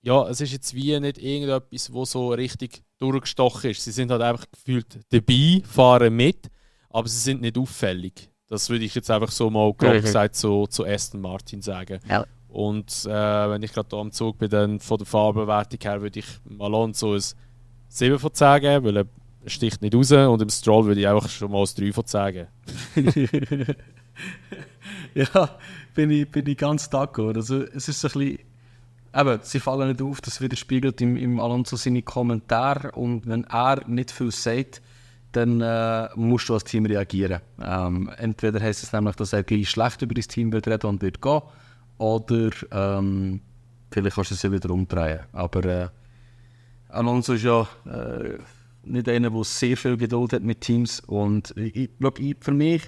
ja, es ist jetzt wie nicht irgendetwas, wo so richtig durchgestochen ist. Sie sind halt einfach gefühlt dabei, fahren mit, aber sie sind nicht auffällig. Das würde ich jetzt einfach so mal grob gesagt zu Aston Martin sagen. Ja. Und wenn ich gerade hier am Zug bin, dann von der Fahrbewertung her würde ich Alonso ein 7 von 10 geben, weil er sticht nicht raus. Und im Stroll würde ich einfach schon mal ein 3 von 10 geben. Ja, bin ich ganz d'accord. Also, es ist so ein bisschen, eben, sie fallen nicht auf, das widerspiegelt im Alonso seine Kommentare und wenn er nicht viel sagt, dann musst du als Team reagieren. Entweder heisst es nämlich, dass er gleich schlecht über das Team wird reden und wird gehen, oder vielleicht kannst du es ja wieder umdrehen. Aber Alonso ist ja nicht einer, der sehr viel Geduld hat mit Teams und ich glaube, für mich,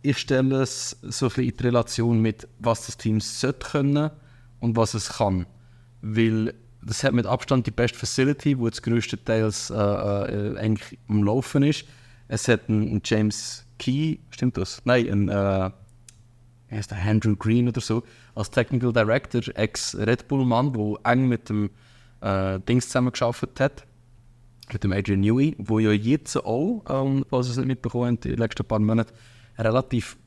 ich stelle es so ein bisschen in die Relation mit, was das Team sollte können und was es kann. Weil das hat mit Abstand die beste Facility, die jetzt größtenteils eigentlich am Laufen ist. Es hat einen James Key, stimmt das? Nein, er heißt der Andrew Green oder so, als Technical Director, Ex-Red Bull-Mann, der eng mit dem Dings zusammengearbeitet hat, mit dem Adrian Newey, der ja jetzt auch, was es nicht mitbekommen haben, in den letzten paar Monaten, relativ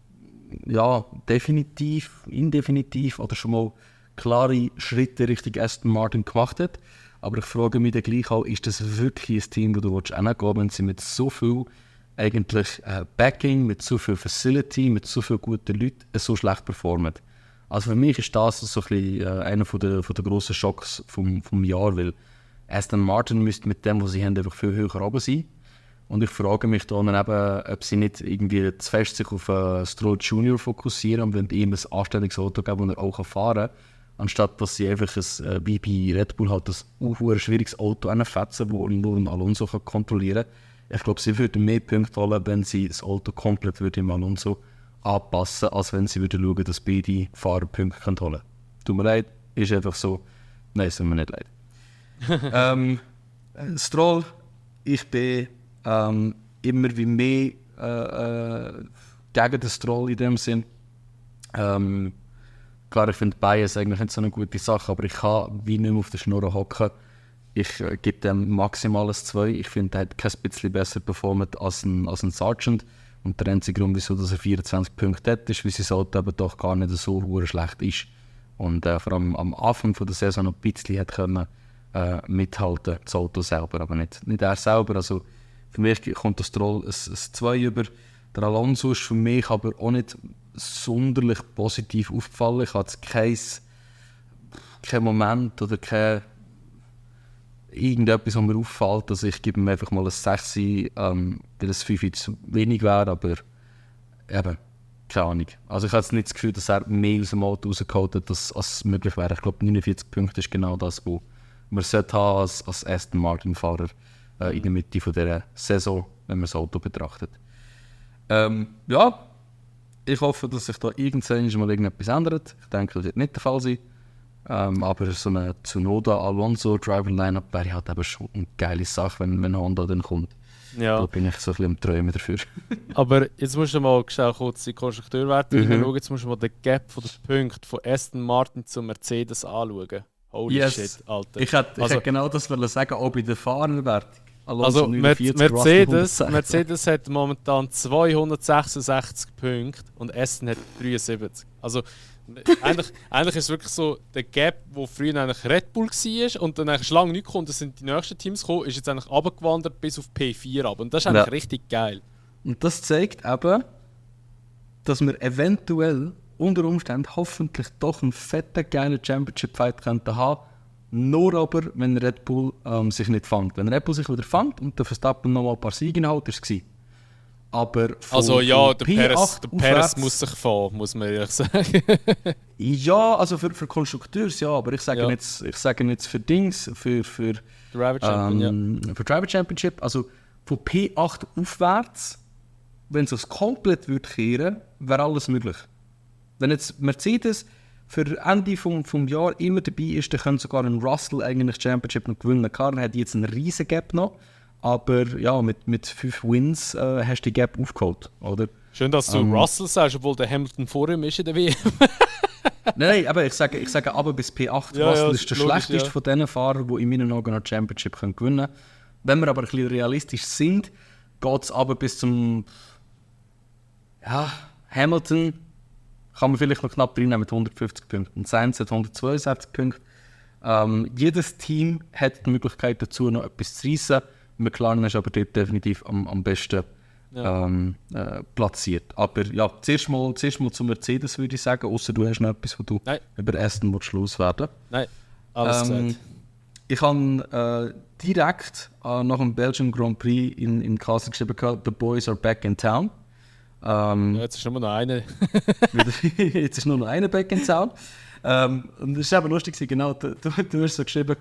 indefinitiv oder schon mal klare Schritte Richtung Aston Martin gemacht hat. Aber ich frage mich dann gleich auch, ist das wirklich ein Team, wo du hingehen willst, wenn sie mit so viel eigentlich Backing, mit so viel Facility, mit so vielen guten Leuten so schlecht performen? Also für mich ist das so ein bisschen einer von der grossen Schocks vom Jahr, weil Aston Martin müsste mit dem, was sie haben, einfach viel höher oben sein. Und ich frage mich dann eben, ob sie nicht irgendwie zu fest sich auf Stroll Junior fokussieren und wenn ihm ein Anstellungsauto geben, das er auch fahren kann, anstatt dass sie einfach wie bei Red Bull halt ein schwieriges Auto fetzen, das nur ein Alonso kontrollieren kann. Ich glaube, sie würden mehr Punkte holen, wenn sie das Auto komplett im Alonso anpassen, als wenn sie würden schauen, dass beide Fahrer Punkte holen können. Tut mir leid, ist einfach so. Nein, es tut mir nicht leid. Stroll, ich bin immer wie mehr gegen den Stroll in dem Sinn. Klar, ich finde Bias eigentlich nicht so eine gute Sache, aber ich kann wie nicht mehr auf der Schnur hocken. Ich gebe dem maximal ein 2. Ich finde, er hat kein bisschen besser performt als ein Sargent. Und der einzige Grund, wieso dass er 24 Punkte hat, ist, weil sein Auto eben doch gar nicht so schlecht ist. Und vor allem am Anfang der Saison noch ein bisschen hat können, mithalten, das Auto selber, aber nicht er selber. Also für mich kommt das Stroll ein 2 über. Der Alonso ist für mich aber auch nicht sonderlich positiv aufgefallen. Ich hatte keinen Moment oder irgendetwas, was mir auffällt. Also ich gebe ihm einfach mal ein 6, weil es 5 zu wenig wäre, aber eben, keine Ahnung. Also ich habe jetzt nicht das Gefühl, dass er mehr aus dem Auto rausgeholt hat, als möglich wäre. Ich glaube, 49 Punkte ist genau das, was man sollte haben als Aston Martin-Fahrer in der Mitte dieser Saison, wenn man das Auto betrachtet. Ja, ich hoffe, dass sich da irgendwann mal irgendetwas ändert. Ich denke, das wird nicht der Fall sein. Aber so eine Tsunoda-Alonso-Driver-Line-Up wäre halt eben schon eine geile Sache, wenn Honda dann kommt. Ja. Da bin ich so ein bisschen am Träumen dafür. Aber jetzt musst du mal kurz die Konstrukteurwerte schauen. Jetzt musst du mal den Gap von den Punkten von Aston Martin zu Mercedes anschauen. Holy shit, Alter. Ich hätte genau das sagen, auch bei der Fahrerwertung. Also Mercedes hat momentan 266 Punkte und Aston hat 73. Also eigentlich ist es wirklich so, der Gap, wo früher eigentlich Red Bull war und dann eigentlich lange nicht kommt, das sind die nächsten Teams gekommen, ist jetzt eigentlich runtergewandert bis auf P4 ab. Und das ist eigentlich richtig geil. Und das zeigt eben, dass wir eventuell unter Umständen hoffentlich doch einen fetten, geilen Championship-Fight könnten haben. Nur aber, wenn Red Bull sich nicht fängt. Wenn Red Bull sich wieder fängt und der Verstappen noch mal ein paar Siege hält, ist es gewesen. Aber der Perez muss sich fahren, muss man ehrlich sagen. Ja, also für Konstrukteurs ja, aber ich sage jetzt für Dings, für Driver Championship, also von P8 aufwärts, wenn es das komplett würde kehren, wäre alles möglich. Wenn jetzt Mercedes für Ende vom Jahr immer dabei ist, dann könnte sogar ein Russell eigentlich die Championship noch gewinnen. Klar, dann hat jetzt einen riesen Gap noch, aber ja, mit 5 Wins hast du die Gap aufgeholt, oder? Schön, dass du Russell sagst, obwohl der Hamilton vor ihm ist in der WM. Nein, aber ich sage aber bis P8. Ja, Russell ja, ist der logisch, schlechteste von diesen Fahrern, die in meinen Augen noch die Championship gewinnen können. Wenn wir aber ein bisschen realistisch sind, geht es aber bis zum Hamilton kann man vielleicht noch knapp reinnehmen mit 150 Punkten. Sainz hat 162 Punkte. Jedes Team hat die Möglichkeit dazu, noch etwas zu reissen. McLaren ist aber dort definitiv am besten platziert. Aber ja, zuerst mal zum Mercedes würde ich sagen, außer du hast noch etwas, wo du über Aston loswerden. Nein, alles gesagt. Ich habe direkt nach dem Belgian Grand Prix in Kassel geschrieben, «The boys are back in town». Jetzt ist nur noch eine. Jetzt ist nur noch eine back in town. Und das war eben lustig, genau, du hast so geschrieben,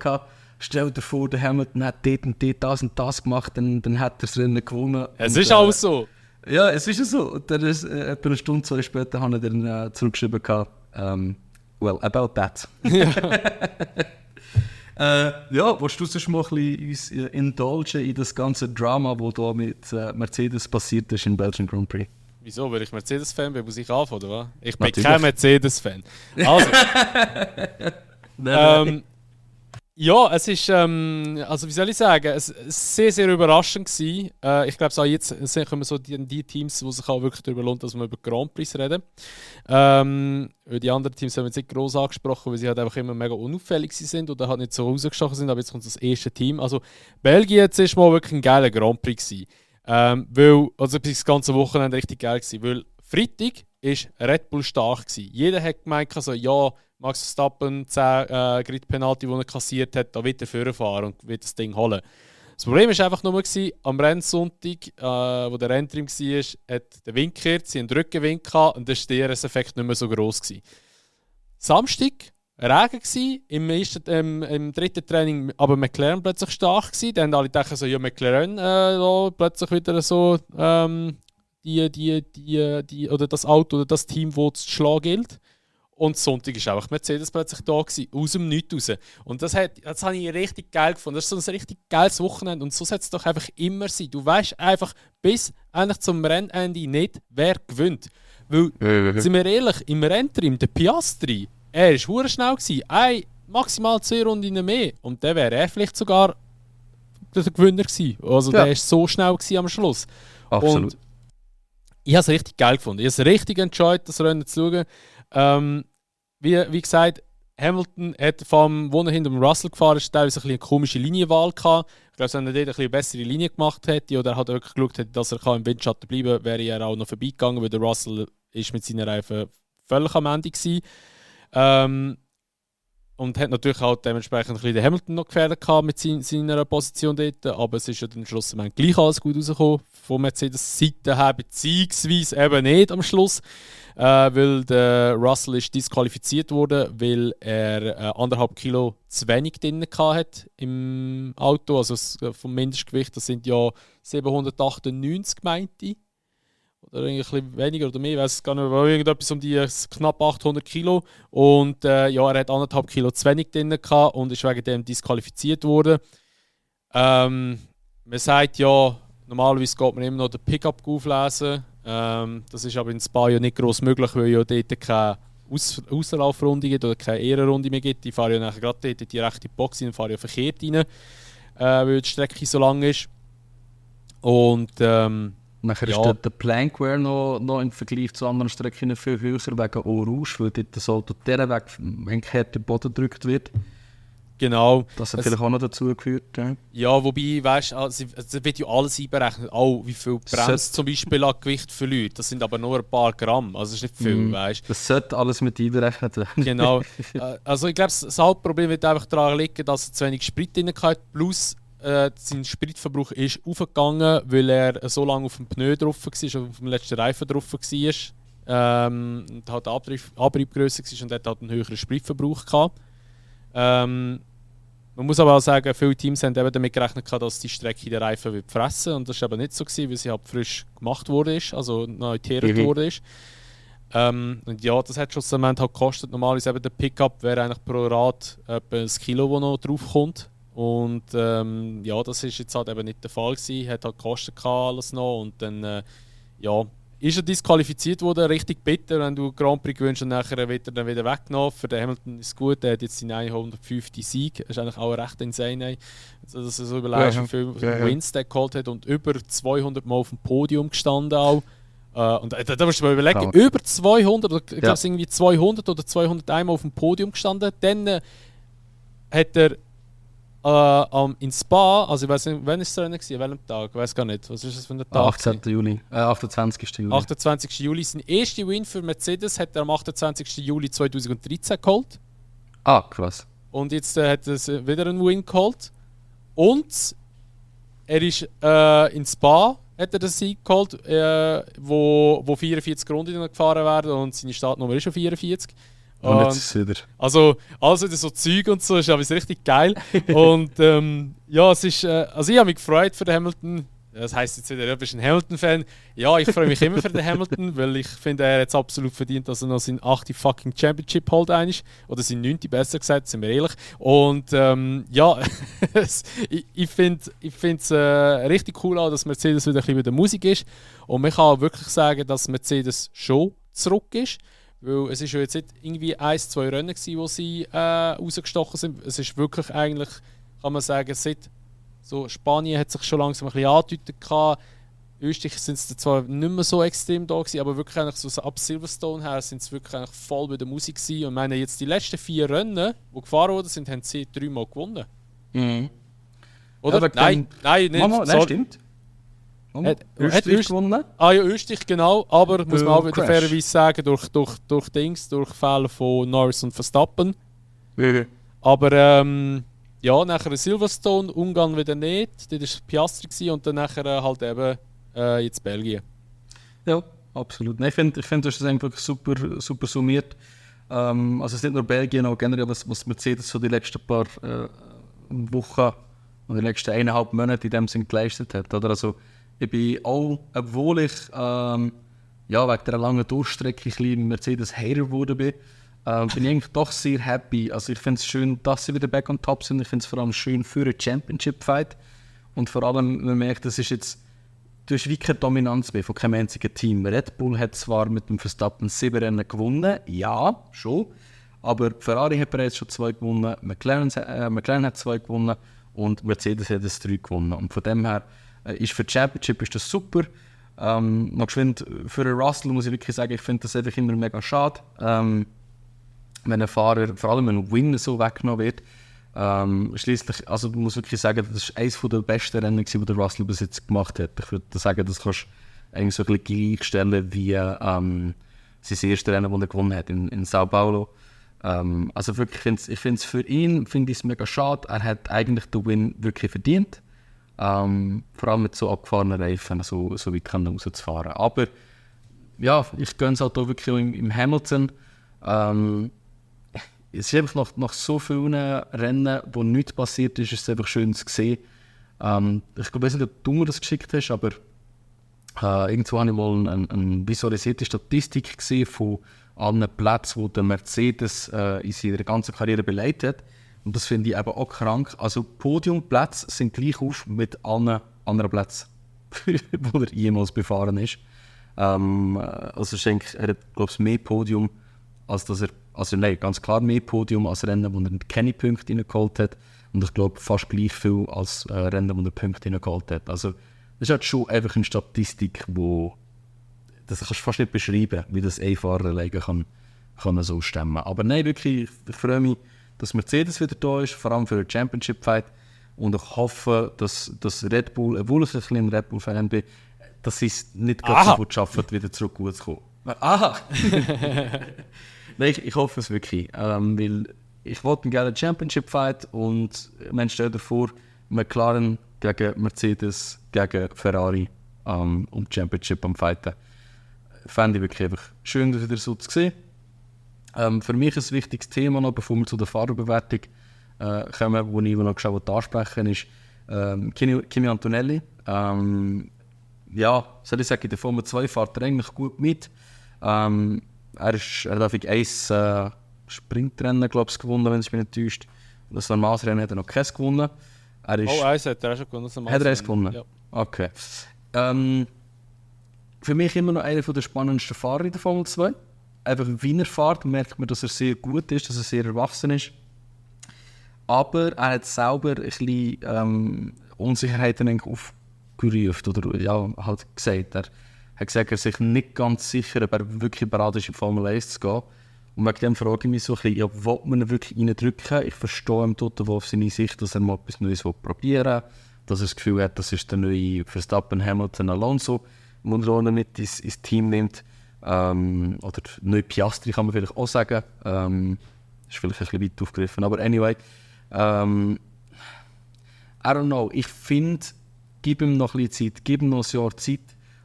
stell dir vor, der Hamilton hat dort und dort das gemacht, dann hat er das Rennen gewonnen. Es ist auch so. Ja, es ist so. Und dann ist, etwa eine Stunde, 2 später, habe ich dann zurückgeschrieben, well, about that. Ja, willst du sonst mal ein bisschen uns indulgen in das ganze Drama, das hier mit Mercedes passiert ist im Belgian Grand Prix? Wieso? Weil ich Mercedes-Fan bin, muss ich anfangen, oder was? Ich bin kein Mercedes-Fan. Also. Ja, es ist, also wie soll ich sagen, es war sehr, sehr überraschend gewesen. Ich glaube, so jetzt kommen so die Teams, die sich auch wirklich darüber lohnt, dass wir über Grand Prix reden. Die anderen Teams haben wir jetzt nicht gross angesprochen, weil sie halt einfach immer mega unauffällig sind oder halt nicht so rausgestochen sind, aber jetzt kommt das erste Team. Also Belgien jetzt ist mal wirklich ein geiler Grand Prix gewesen. Also das ganze Wochenende richtig geil gewesen, weil Freitag ist Red Bull stark gewesen. Jeder hat gemeint, also, ja, Max Verstappen 10 Grid-Penalty, die er kassiert hat, da wird er vorfahren und wird das Ding holen. Das Problem war einfach nur, am Rennsonntag, wo der Renntrim war, hat der Wind gekehrt, sie hatten einen Rückenwind gehabt und der DRS-Effekt nicht mehr so gross gewesen. Samstag Regen gsi, im dritten Training aber McLaren plötzlich stark gsi. Dann haben alle gedacht, so, ja, McLaren plötzlich wieder so oder das Auto oder das Team, das zu schlagen gilt. Und Sonntag war einfach Mercedes plötzlich da gewesen, aus dem Nichts raus. Und das habe ich richtig geil gefunden. Das ist so ein richtig geiles Wochenende und so sollte es doch einfach immer sein. Du weißt einfach bis eigentlich zum Rennende nicht, wer gewinnt. Weil, sind wir ehrlich, im Renntrim, der Piastri, er war verdammt schnell gewesen. Maximal 2 Runden mehr. Und dann wäre er vielleicht sogar der Gewinner gewesen. Also der war so schnell gewesen am Schluss. Absolut. Und ich habe es richtig geil gefunden. Ich habe es richtig enjoyed, das Rennen zu schauen. Wie gesagt, Hamilton hat vom wo er hinter dem Russell gefahren ist, teilweise eine komische Linienwahl gehabt. Ich glaube, wenn er dort eine bessere Linie gemacht hätte oder hat er wirklich geschaut hätte, dass er im Windschatten bleiben kann, wäre er auch noch vorbeigegangen, weil der Russell ist mit seinen Reifen völlig am Ende war. Und hat natürlich auch dementsprechend ein bisschen den Hamilton noch gefährdet gehabt mit seiner Position dort, aber es ist ja dann am Schluss gleich alles gut rausgekommen, von Mercedes-Seite her, beziehungsweise eben nicht am Schluss, weil der Russell ist disqualifiziert wurde, weil er 1,5 Kilo zu wenig drin hatte im Auto, also vom Mindestgewicht, das sind ja 798 meinte. Oder ein bisschen weniger oder mehr, ich weiß gar nicht, aber irgendetwas um die knapp 800 Kilo. Und er hat 1,5 Kilo zu wenig drin gehabt und ist wegen dem disqualifiziert worden. Man sagt ja, normalerweise geht man immer noch den Pickup auflesen. Das ist aber in Spa ja nicht gross möglich, weil ja dort keine Auslaufrunde gibt oder keine Ehrenrunde mehr gibt. Die fahren ja nachher gerade dort in die rechte Box und fahren ja verkehrt rein. weil die Strecke so lang ist. Und Nachher ist der Plankware noch im Vergleich zu anderen Strecken viel höher wegen Eau Rouge, weil dort das Auto dieser Weg härter Boden gedrückt wird. Genau. Das hat vielleicht auch noch dazu geführt. Ja, wobei, weißt du, also, es wird ja alles einberechnet, auch wie viel Bremse zum Beispiel an Gewicht verliert. Das sind aber nur ein paar Gramm, also das ist nicht viel, weißt du. Das sollte alles mit einberechnet werden. Genau. Also ich glaube, das Hauptproblem wird einfach daran liegen, dass er zu wenig Sprit drin hat, plus sein Spritverbrauch ist aufgegangen, weil er so lange auf dem Pneu drauf war, auf dem letzten Reifen drauf war. Und halt die Abrieb grösser war und hat halt einen höheren Spritverbrauch gehabt. Man muss aber auch sagen, viele Teams haben eben damit gerechnet, dass die Strecke den Reifen wird fressen, und das war eben nicht so, weil sie halt frisch gemacht wurde, also neu geteert wurde. Und ja, das hat schlussendlich halt gekostet. Normalerweise eben der Pickup wäre eigentlich pro Rad etwa ein Kilo, das noch drauf kommt. Und ja, das ist jetzt halt eben nicht der Fall gewesen. Hat halt gekostet alles noch, und dann ja, ist er disqualifiziert worden, richtig bitter, wenn du Grand Prix gewünscht und nachher wird er dann wieder weggenommen. Für den Hamilton ist es gut, er hat jetzt seinen 105. Sieg. Das ist eigentlich auch recht insane, also, dass er so überlegst, wie viele Wins der geholt hat, und über 200 Mal auf dem Podium gestanden auch. Und da musst du mal überlegen, über 200, ich glaube es irgendwie 200 oder 201 Mal auf dem Podium gestanden. Dann hat er in Spa, also ich weiß nicht, wann ist es Rennen gewesen, an welchem Tag, ich weiß gar nicht, was ist das für ein Tag? 18. Juli, 28. Juli. 28. Juli. Sein erster Win für Mercedes hat er am 28. Juli 2013 geholt. Ah, krass. Und jetzt hat er wieder einen Win geholt. Und er ist in Spa, hat er den Sieg geholt, wo 44 Runden gefahren werden, und seine Startnummer ist schon 44. Und jetzt ist es wieder. Also wieder so Zeug und so, ist aber richtig geil. Und ja, es ist, also ich habe mich gefreut für den Hamilton. Das heisst jetzt wieder, du bist ein Hamilton-Fan. Ja, ich freue mich immer für den Hamilton, weil ich finde, er hat es absolut verdient, dass er noch seinen 8. fucking Championship holt eigentlich. Oder seinen 9. besser gesagt, sind wir ehrlich. Und ja, ich finde es richtig cool auch, dass Mercedes wieder ein bisschen bei der Musik ist. Und man kann auch wirklich sagen, dass Mercedes schon zurück ist. Weil es ist ja jetzt nicht irgendwie 1-2 Rennen gewesen, wo sie rausgestochen sind. Es ist wirklich eigentlich, kann man sagen, seit so Spanien hat sich schon langsam ein bisschen angedeutet gehabt. Österreich sind es zwar nicht mehr so extrem da gewesen, aber wirklich eigentlich so ab Silverstone her sind es wirklich eigentlich voll bei der Musik gewesen. Und ich meine, jetzt die letzten 4 Rennen, die gefahren wurden, haben sie 3 Mal gewonnen. Mhm. Oder? Ja, nein, nicht. Nein, stimmt. Österreich gewonnen? Ah ja, Österreich, genau. Aber muss man auch wieder fairerweise sagen, durch Fehler von Norris und Verstappen. Ja. Aber ja, nachher Silverstone, Ungarn wieder nicht. Dort war Piastri und dann nachher halt eben jetzt Belgien. Ja, absolut. Nein, ich finde, du hast das einfach super summiert. Also es ist nicht nur Belgien, auch generell, was Mercedes so die letzten paar Wochen und die letzten 1,5 Monate in dem Sinn geleistet hat. Oder? Also, ich bin auch, obwohl ich ja, wegen dieser langen Durchstrecke ein bisschen Mercedes-Hater geworden bin, bin ich eigentlich doch sehr happy. Also ich finde es schön, dass sie wieder back on top sind. Ich finde es vor allem schön für einen Championship-Fight. Und vor allem, man merkt, das ist jetzt, du hast wie keine Dominanz mehr von keinem einzigen Team. Red Bull hat zwar mit dem Verstappen 7 Rennen gewonnen, ja, schon. Aber Ferrari hat bereits schon 2 gewonnen, McLaren hat 2 gewonnen und Mercedes hat es 3 gewonnen. Und von dem her ist für die Championship ist das super. Noch geschwind für den Russell muss ich wirklich sagen, ich finde das einfach immer mega schade, wenn ein Fahrer, vor allem ein Win so weggenommen wird. Schliesslich, also ich muss wirklich sagen, das ist eines der besten Rennen, die der Russell bis jetzt gemacht hat. Ich würde sagen, das kannst du eigentlich so ein bisschen gleichstellen wie sein erstes Rennen, das er gewonnen hat in Sao Paulo. Also wirklich, ich finde es für ihn mega schade. Er hat eigentlich den Win wirklich verdient. Vor allem mit so abgefahrenen Reifen so weit rauszufahren. Aber ja, ich gönne es halt auch wirklich im Hamilton. Es ist einfach nach so vielen Rennen, wo nichts passiert ist, ist es einfach schön zu sehen. Ich glaube nicht, ob du mir das geschickt hast, aber irgendwo habe ich mal eine visualisierte Statistik gesehen von allen Plätzen, die der Mercedes in seiner ganzen Karriere beleidigt hat. Und das finde ich eben auch krank. Also Podiumplätze sind gleich auf mit allen anderen Plätzen, wo er jemals befahren ist. Also er hat, glaube ich, mehr Podium, als dass er, also nein, ganz klar mehr Podium als Rennen, wo er keine Punkte reingeholt hat. Und ich glaube, fast gleich viel als Rennen, wo er Punkte hineingeholt hat. Also, das ist halt schon einfach eine Statistik, wo das kannst du fast nicht beschreiben, wie das ein Fahrer alleine kann so stemmen. Aber nein, wirklich, ich freue mich, dass Mercedes wieder da ist, vor allem für den Championship-Fight. Und ich hoffe, dass Red Bull, obwohl ich ein bisschen ein Red Bull-Fan bin, dass sie es nicht ganz sofort schaffen, wieder zurück gut zu kommen. Aha! Nein, ich hoffe es wirklich. Weil ich wollte gerne einen Championship-Fight und man stellt dir vor, McLaren gegen Mercedes, gegen Ferrari um Championship am Fighten. Fände ich wirklich einfach schön, das wieder so zu sehen. Für mich ein wichtiges Thema noch, bevor wir zu der Fahrerbewertung kommen, wo ich noch geschaut ansprechen, ist Kimi Antonelli. Ja, soll ich sagen, in der Formel 2 fährt er eigentlich gut mit. Er darf eins Sprintrennen, glaube ich, gewonnen, wenn ich mich nicht täuscht. Das normales Rennen hat er noch keins gewonnen. Eins hat er auch schon gewonnen. Hat er eins gewonnen? Ja. Okay. Für mich immer noch einer der spannendsten Fahrer in der Formel 2. Einfach wie er fährt, merkt man, dass er sehr gut ist, dass er sehr erwachsen ist. Aber er hat selber ein bisschen Unsicherheiten aufgerufen oder ja, halt gesagt. Er hat gesagt, er ist sich nicht ganz sicher, ob er wirklich bereit ist, in die Formel 1 zu gehen. Und wegen dem frage ich mich so ein bisschen, ja, will man ihn wirklich reindrücken? Ich verstehe im Toto Wolff seine Sicht, dass er mal etwas Neues probieren will, dass er das Gefühl hat, das ist der neue Verstappen, Hamilton, Alonso, den er mit ins Team nimmt. Oder neue Piastri kann man vielleicht auch sagen. Ist vielleicht ein bisschen weit aufgegriffen, aber anyway. I don't know, ich finde, gib ihm noch ein bisschen Zeit, gib ihm noch ein Jahr Zeit,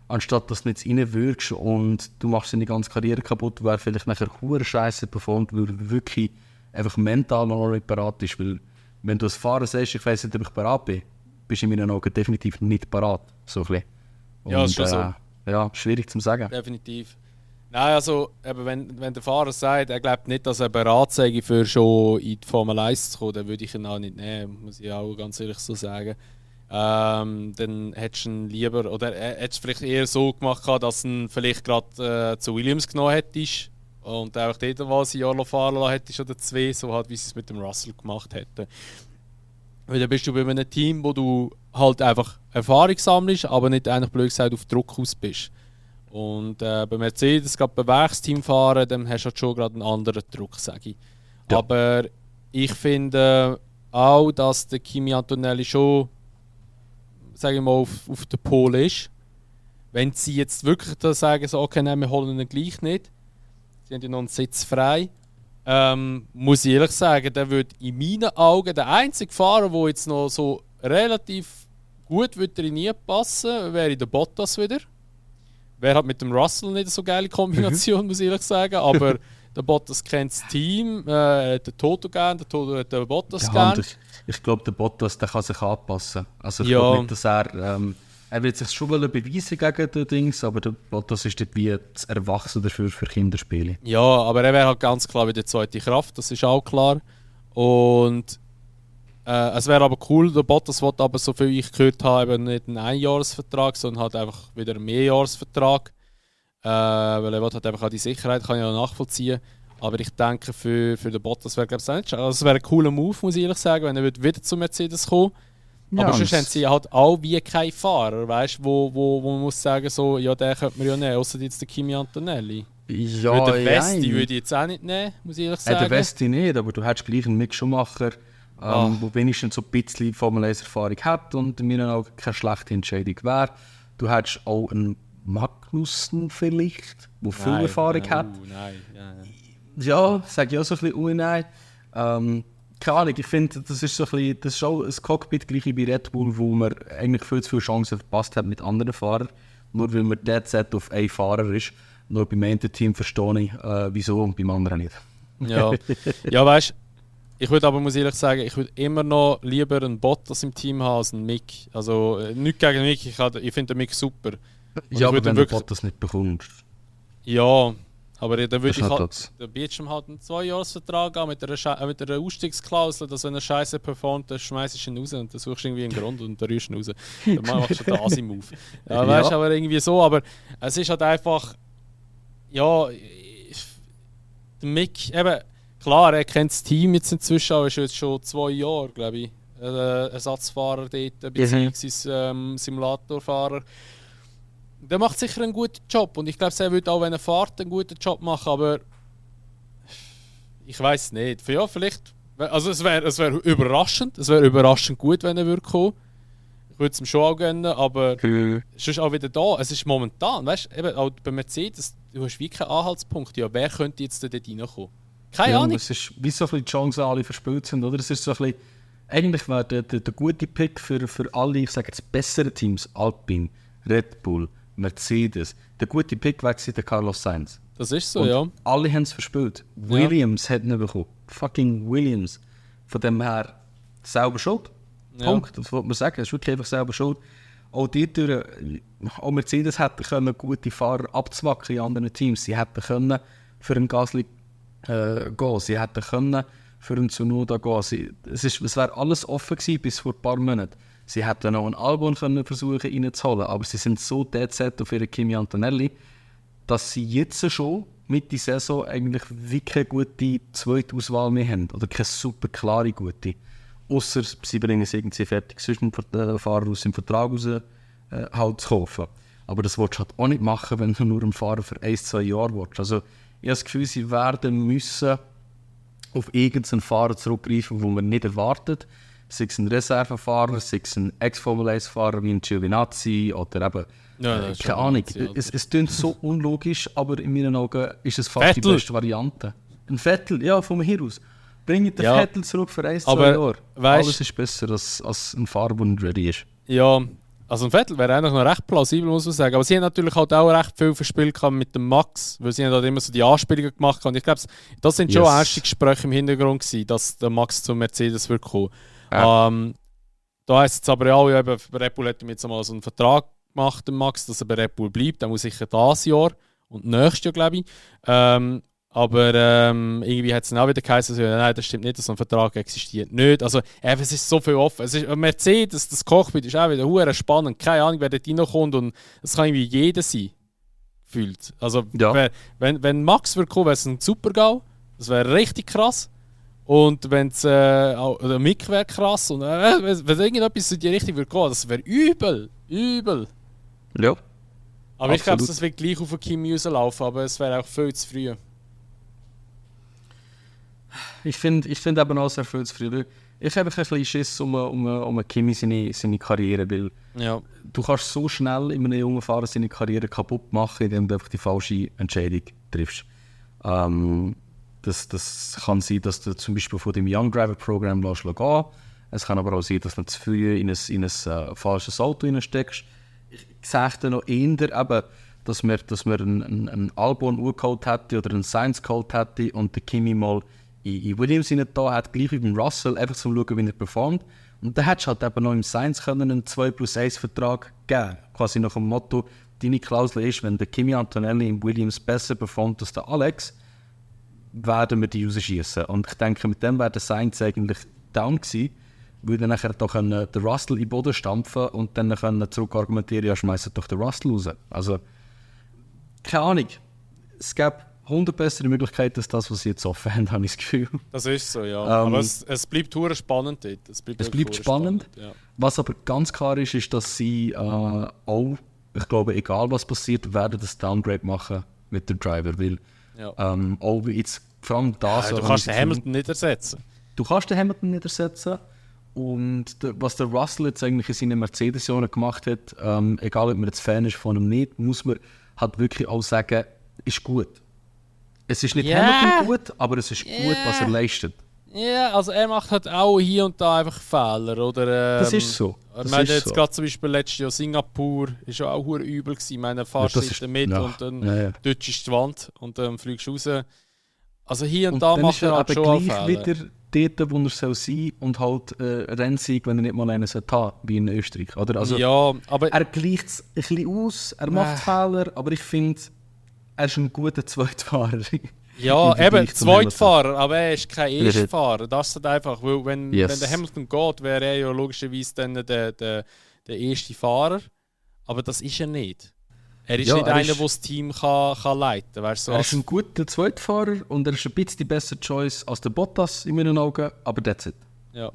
anstatt dass du nicht reinwirkst und du machst seine ganze Karriere kaputt, weil er vielleicht nachher hure Scheiße performt, weil er wirklich einfach mental noch nicht bereit ist. Weil, wenn du als Fahrer sagst, ich weiss nicht, ob ich bereit bin, bist du in meinen Augen definitiv nicht bereit. So ein bisschen. Und, ja, ist schon so. Ja, schwierig zu sagen. Definitiv. Nein, also, eben, wenn der Fahrer sagt, er glaubt nicht, dass er bereit sei, für schon in die Formel 1 zu kommen, dann würde ich ihn auch nicht nehmen, muss ich auch ganz ehrlich so sagen. Dann hättest du ihn lieber, oder hättest du vielleicht eher so gemacht, dass du ihn vielleicht gerade zu Williams genommen hättest und einfach dort was ein Jahr fahren lassen hättest oder zwei, so halt, wie sie es mit dem Russell gemacht hätten. Weil dann bist du bei einem Team, wo du halt einfach Erfahrung sammelst, aber nicht eigentlich blöd gesagt auf Druck aus bist. Und bei Mercedes, gerade beim Werksteam fahren, dann hast du halt schon gerade einen anderen Druck, sage ich. Ja. Aber ich finde auch, dass der Kimi Antonelli schon, sage ich mal, auf der Pole ist. Wenn sie jetzt wirklich da sagen, so, okay, nein, wir holen ihn gleich nicht, sie haben ja noch einen Sitz frei, muss ich ehrlich sagen, der würde in meinen Augen der einzige Fahrer, der jetzt noch so relativ gut trainieren passen, wäre der Bottas wieder. Wäre halt mit dem Russell nicht so geile Kombination, muss ich ehrlich sagen, aber der Bottas kennt das Team, der Toto gern, der Toto hat den Bottas gern. Ich glaube, der Bottas der kann sich anpassen. Also ich glaube nicht, dass er wird sich schon beweisen gegen den Dings, aber der Bottas ist dort wie zu erwachsen dafür für Kinderspiele. Ja, aber er wäre halt ganz klar wieder die zweite Kraft, das ist auch klar. Und es wäre aber cool, der Bottas will aber, so viel ich gehört habe, eben nicht einen Einjahresvertrag, sondern halt einfach wieder einen Mehrjahresvertrag. Weil er will halt einfach auch die Sicherheit, kann ich auch nachvollziehen. Aber ich denke, für den Bottas wäre es nicht schade. Also es wäre ein cooler Move, muss ich ehrlich sagen, wenn er wieder zu Mercedes kommt. Ja, aber sonst haben sie halt auch wie keinen Fahrer, weißt, wo man muss sagen, so, ja, den könnte man ja nehmen, außer jetzt der Kimi Antonelli. Ja, der Vesti würde ich jetzt auch nicht nehmen, muss ich ehrlich sagen. Der Vesti nicht, aber du hättest gleich einen Mick Schumacher, wo wenigstens so ein bisschen Formel 1 Erfahrung hat und in meinen Augen keine schlechte Entscheidung wäre. Du hättest auch einen Magnussen vielleicht, der viel Erfahrung hat. Ja, sage ich auch so ein bisschen nein. Keine Ahnung, ich finde, das ist auch ein Cockpit gleich wie bei Red Bull, wo man eigentlich viel zu viele Chancen verpasst hat mit anderen Fahrern. Nur weil man derzeit auf einen Fahrer ist. Nur beim einen Team verstehe ich, wieso und beim anderen nicht. Ja, ja, weißt du, ich würde aber, muss ehrlich sagen, ich würde immer noch lieber einen Bottas im Team haben als einen Mick. Also nichts gegen Mick, ich finde den Mick super. Und ja, aber wenn du Bottas nicht bekommst. Ja, aber dann würde ich halt, der Bildschirm halt einen 2-Jahres-Vertrag an mit einer Ausstiegsklausel, dass wenn er Scheiße performt, dann schmeißt du ihn raus und dann suchst du irgendwie einen Grund und dann rührst du ihn raus. Dann machst du den Asi-Move. Ja, weißt du, aber irgendwie so, aber es ist halt einfach, ja, der Mick, eben, klar, er kennt das Team jetzt inzwischen, aber ist jetzt schon 2 Jahre, glaube ich, Ersatzfahrer dort, beziehungsweise Simulatorfahrer. Der macht sicher einen guten Job und ich glaube, er würde auch, wenn er fährt, einen guten Job machen, aber ich weiß nicht. Ja, vielleicht. Also es wäre überraschend. Es wäre überraschend gut, wenn er würde kommen. Ich würde es ihm schon auch gönnen, aber es ist auch wieder da. Es ist momentan, weißt du, auch bei Mercedes, du hast wirklich keinen Anhaltspunkt. Ja, wer könnte jetzt dort reinkommen? Keine Ahnung. Es ist wie so ein bisschen die Chancen alle verspielt sind, oder? Es ist so ein bisschen, eigentlich wäre der gute Pick für alle, ich sage jetzt, bessere Teams, Alpine, Red Bull, Mercedes. Der gute Pick wäre der Carlos Sainz. Das ist so, und ja. Alle haben es verspielt. Williams hat nicht bekommen. Fucking Williams. Von dem her selber schuld. Punkt. Das wollte man sagen. Es ist wirklich einfach selber schuld. Auch auch Mercedes hätte können gute Fahrer abzwacken in anderen Teams. Sie hätten können für einen Gasly gehen. Sie hätten können für einen Tsunoda gehen. Es wäre alles offen gewesen bis vor ein paar Monaten. Sie hätten noch einen Albon können versuchen reinzuholen, aber sie sind so dead set auf ihre Kimi Antonelli, dass sie jetzt schon mit der Saison eigentlich wirklich keine gute zweite Auswahl mehr haben. Oder keine super klare gute. Ausser sie bringen es irgendwie fertig, sonst den Fahrer aus dem Vertrag raus halt zu kaufen. Aber das willst du halt auch nicht machen, wenn du nur einen Fahrer für 1-2 Jahre willst. Also ich habe das Gefühl, sie werden müssen auf irgendeinen Fahrer zurückgreifen, den man nicht erwartet. Sei es ein Reservefahrer, sei es ein Ex-Formel 1-Fahrer wie ein Giovinazzi oder eben, keine Ahnung. Es klingt so unlogisch, aber in meinen Augen ist es fast die beste Variante. Ein Vettel, ja, von hier aus. Bring den Vettel zurück für 1-2 Jahre. Alles ist besser als ein Fahrer, der nicht ready ist. Ja, also ein Vettel wäre eigentlich noch recht plausibel, muss man sagen. Aber sie haben natürlich halt auch recht viel verspielt mit dem Max, weil sie haben halt immer so die Anspielungen gemacht haben. Und ich glaube, das sind schon erste Gespräche im Hintergrund gewesen, dass der Max zum Mercedes wird kommen. Ja. Da heisst es aber ja, eben, Red Bull hat ihm jetzt einmal so einen Vertrag gemacht, der Max, dass er bei Red Bull bleibt. Der muss sicher dieses Jahr und nächstes Jahr, glaube ich. Aber irgendwie hat es dann auch wieder geheißen, also, nein, das stimmt nicht, so ein Vertrag existiert nicht. Also es ist so viel offen. Es ist, Mercedes, das Cockpit ist auch wieder verdammt spannend. Keine Ahnung, wer dort reinkommt und es kann irgendwie jeder sein. Fühlt. Also wenn Max würde kommen, wäre es ein Super-GAU. Das wäre richtig krass. Und wenn es der Mick wäre krass. Und wenn irgendetwas in die Richtung würde gehen, das wäre übel. Übel. Ja. Aber ich glaube, das wird gleich auf den Kimi rauslaufen, aber es wäre auch viel zu früh. Ich finde eben auch sehr viel zu früh. Ich habe ein bisschen Schiss um Kimi seine Karriere, weil du kannst so schnell in einem jungen Fahrer seine Karriere kaputt machen, indem du einfach die falsche Entscheidung triffst. Das kann sein, dass du zum Beispiel von dem Young Driver Programm gehen lässt. Es kann aber auch sein, dass du zu früh in ein falsches Auto steckst. Ich sehe dann noch eher, eben, dass wir einen Albon geholt hätte oder einen Sainz geholt hätte und der Kimi mal in Williams da hat, gleich wie beim Russell, einfach zum schauen, wie er performt. Und dann hättest du halt eben noch im Sainz einen 2+1 Vertrag geben. Quasi nach dem Motto, deine Klausel ist, wenn der Kimi Antonelli in Williams besser performt als der Alex, werden wir die rausschießen. Und ich denke, mit dem wäre der Sainz eigentlich down gewesen, weil dann nachher doch den Russell in den Boden stampfen und dann zurück argumentieren, ja, schmeißen doch den Russell raus. Also, keine Ahnung. Es gäbe 100 bessere Möglichkeiten als das, was sie jetzt offen haben, habe ich das Gefühl. Das ist so, ja. Aber es bleibt verdammt spannend dort. Es bleibt spannend. Ja. Was aber ganz klar ist, dass sie auch, ich glaube, egal was passiert, werden das Downgrade machen mit dem Driver. Weil auch jetzt, vor allem das... du kannst den Hamilton nicht ersetzen. Du kannst den Hamilton nicht ersetzen. Und was der Russell jetzt eigentlich in seinen Mercedes-Jahren gemacht hat, egal ob man jetzt Fan ist von ihm nicht, muss man halt wirklich auch sagen, ist gut. Es ist nicht Hamilton gut, aber es ist gut, was er leistet. Ja, also er macht halt auch hier und da einfach Fehler, oder? Das ist so. Ich meine, jetzt gerade zum Beispiel letztes Jahr Singapur ist ja auch übel gewesen. Ich meine, fährst du mit und dann deutschst die Wand und dann fliegst du raus. Also hier und da macht er halt schon Fehler. Wieder dort, wo er soll sein und halt Rennsieg, wenn er nicht mal einen haben wie in Österreich. Oder? Also, aber er gleicht es ein bisschen aus, er macht Fehler, aber ich finde, er ist ein guter Zweitfahrer. Ja, eben, Zweitfahrer, aber er ist kein Erstfahrer. Das ist einfach, weil wenn der Hamilton geht, wäre er ja logischerweise dann der erste Fahrer. Aber das ist er nicht. Er ist nicht einer, der das Team kann leiten kann. So er ist ein guter Zweitfahrer und er ist ein bisschen die bessere Choice als der Bottas in meinen Augen, aber that's it. Ja.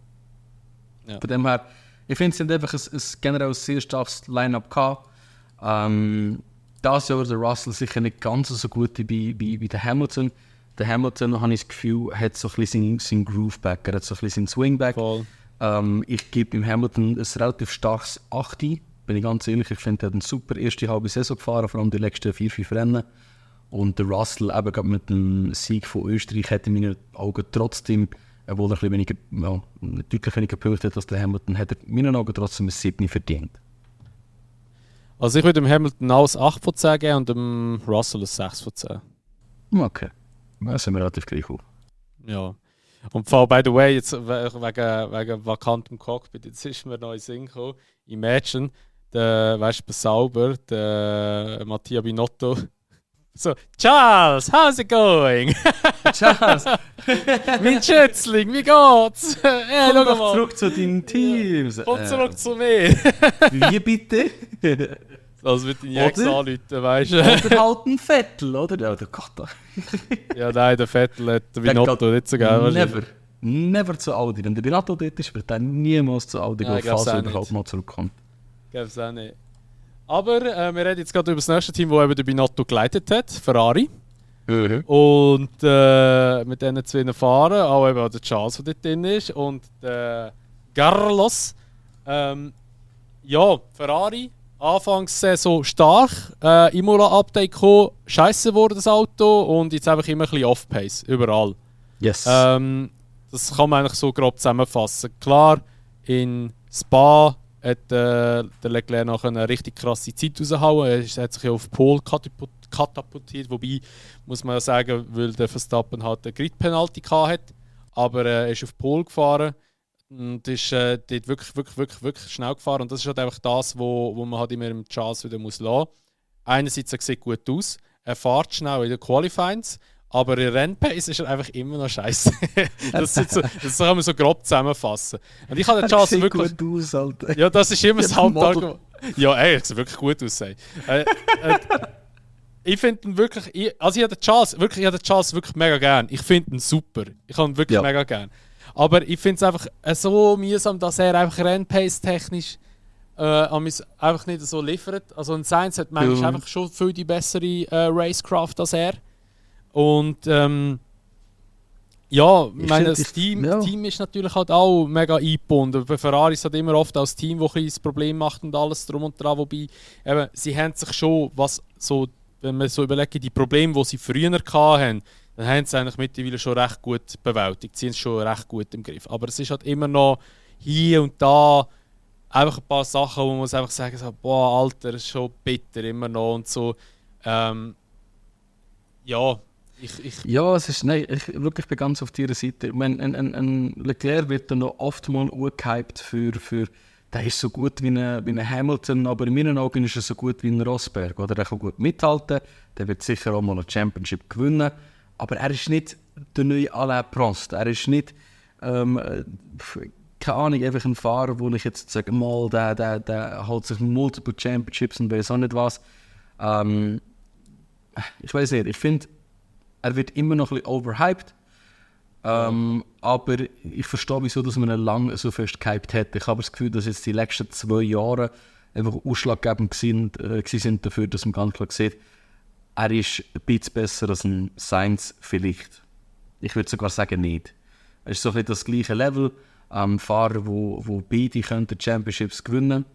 Ja. Von dem her, ich finde, es sind einfach ein generell sehr starkes Line-Up gehabt. Das Jahr der Russell sicher nicht ganz so gut wie der Hamilton. Der Hamilton, habe ich das Gefühl, hat so ein bisschen seinen Groove back, er hat so ein bisschen seinen Swing back. Voll. Ich gebe im Hamilton ein relativ starkes 8. Bin ich ganz ehrlich, ich finde, er hat eine super erste halbe Saison gefahren, vor allem die letzten 4-5 Rennen. Und der Russell, eben gerade mit dem Sieg von Österreich, hat in meinen Augen trotzdem, obwohl er ein bisschen weniger, deutlich weniger Punkte hat als der Hamilton, hat er in meinen Augen trotzdem ein 7 verdient. Also ich würde dem Hamilton alles 8 von 10 geben und dem Russell ein 6 von 10. Okay, da sind wir relativ gleich auf. Ja. Und vor by the way, jetzt wegen vakantem Cockpit, jetzt ist mir noch ein Sinn gekommen. Imagine, der, weißt du, Sauber, der Mattia Binotto. So, Charles, how's it going? Charles! Mein Schätzling, wie geht's? Hey, Komm schau doch mal. zurück zu deinen Teams! Komm zurück zu mir. Wie bitte? Also mit deinen Ex Oder? anrufen, weißt du? Oder halt ein Vettel, oder? Oder Gott, Ja, nein, der Vettel hat den Binotto nicht so geil. never zu Audi. Wenn der Binotto dort ist, wird er niemals zu Audi Nein, gehen, falls er glaub's auch überhaupt nicht. mal zurückkommt. Gäb's auch nicht. Aber wir reden jetzt gerade über das nächste Team, das eben der Binotto geleitet hat, Ferrari. Und mit diesen zwei fahren, auch eben der Charles, der dort drin ist, und der Carlos. Ja, Ferrari, Anfangssaison stark, Imola-Update gekommen, scheisse wurde das Auto und jetzt einfach immer ein bisschen off-pace, überall. Yes. Das kann man eigentlich so grob zusammenfassen. Klar, in Spa hat der Leclerc noch eine richtig krasse Zeit rausgehauen. Er hat sich ja auf Pole katapultiert, wobei, muss man ja sagen, weil der Verstappen halt eine Grid-Penalty hatte. Aber er ist auf Pole gefahren und ist dort wirklich schnell gefahren. Und das ist halt einfach das, wo man halt immer im Charles wieder lassen muss. Einerseits er sieht gut aus, er fährt schnell in den Qualifyings, aber in Rennpace ist er einfach immer noch scheiße. das kann man so grob zusammenfassen. Und ich habe den Charles wirklich. Gut aus, Alter. Ja, das ist immer das Ja, Hauptargument. Ja, ey, er sieht wirklich gut aus. Ich finde ihn wirklich. Ich habe den Charles wirklich mega gern. Ich finde ihn super. Ich habe ihn wirklich mega gern. Aber ich finde es einfach so mühsam, dass er einfach Rennpace-technisch einfach nicht so liefert. Also ein Sainz hat manchmal einfach schon viel die bessere Racecraft als er. Und ja, ich meine, das Team ist natürlich halt auch mega eingebunden. Bei Ferrari ist halt immer oft als Team, das ein Problem macht und alles drum und dran. Wobei, eben, sie haben sich schon, was so, wenn man so überlegt, die Probleme, die sie früher hatten, dann haben sie eigentlich mittlerweile schon recht gut bewältigt. Sie sind schon recht gut im Griff. Aber es ist halt immer noch hier und da einfach ein paar Sachen, wo man muss einfach sagen, so, boah, Alter, das ist schon bitter immer noch und so. Ja. Ja, es ist, nein, ich wirklich bin ganz auf deiner Seite. Ich meine, ein Leclerc wird dann noch oft mal gehypt für der ist so gut wie ein Hamilton, aber in meinen Augen ist er so gut wie ein Rosberg. Oder er kann gut mithalten, der wird sicher auch mal eine Championship gewinnen, aber er ist nicht der neue Alain Prost. Er ist nicht, keine Ahnung, einfach ein Fahrer, wo ich jetzt sage, mal, der holt sich multiple Championships und weiß auch nicht was. Ich weiß nicht, ich finde, er wird immer noch ein bisschen overhyped. Aber ich verstehe, wieso dass man ihn lange so fest gehypt hat. Ich habe das Gefühl, dass jetzt die letzten 2 Jahre einfach ausschlaggebend sind dafür, dass man ganz klar sieht, er ist ein bisschen besser als ein Sainz vielleicht. Ich würde sogar sagen, nicht. Er ist so ein bisschen das gleiche Level. Fahrer, wo beide könnten Championships gewinnen.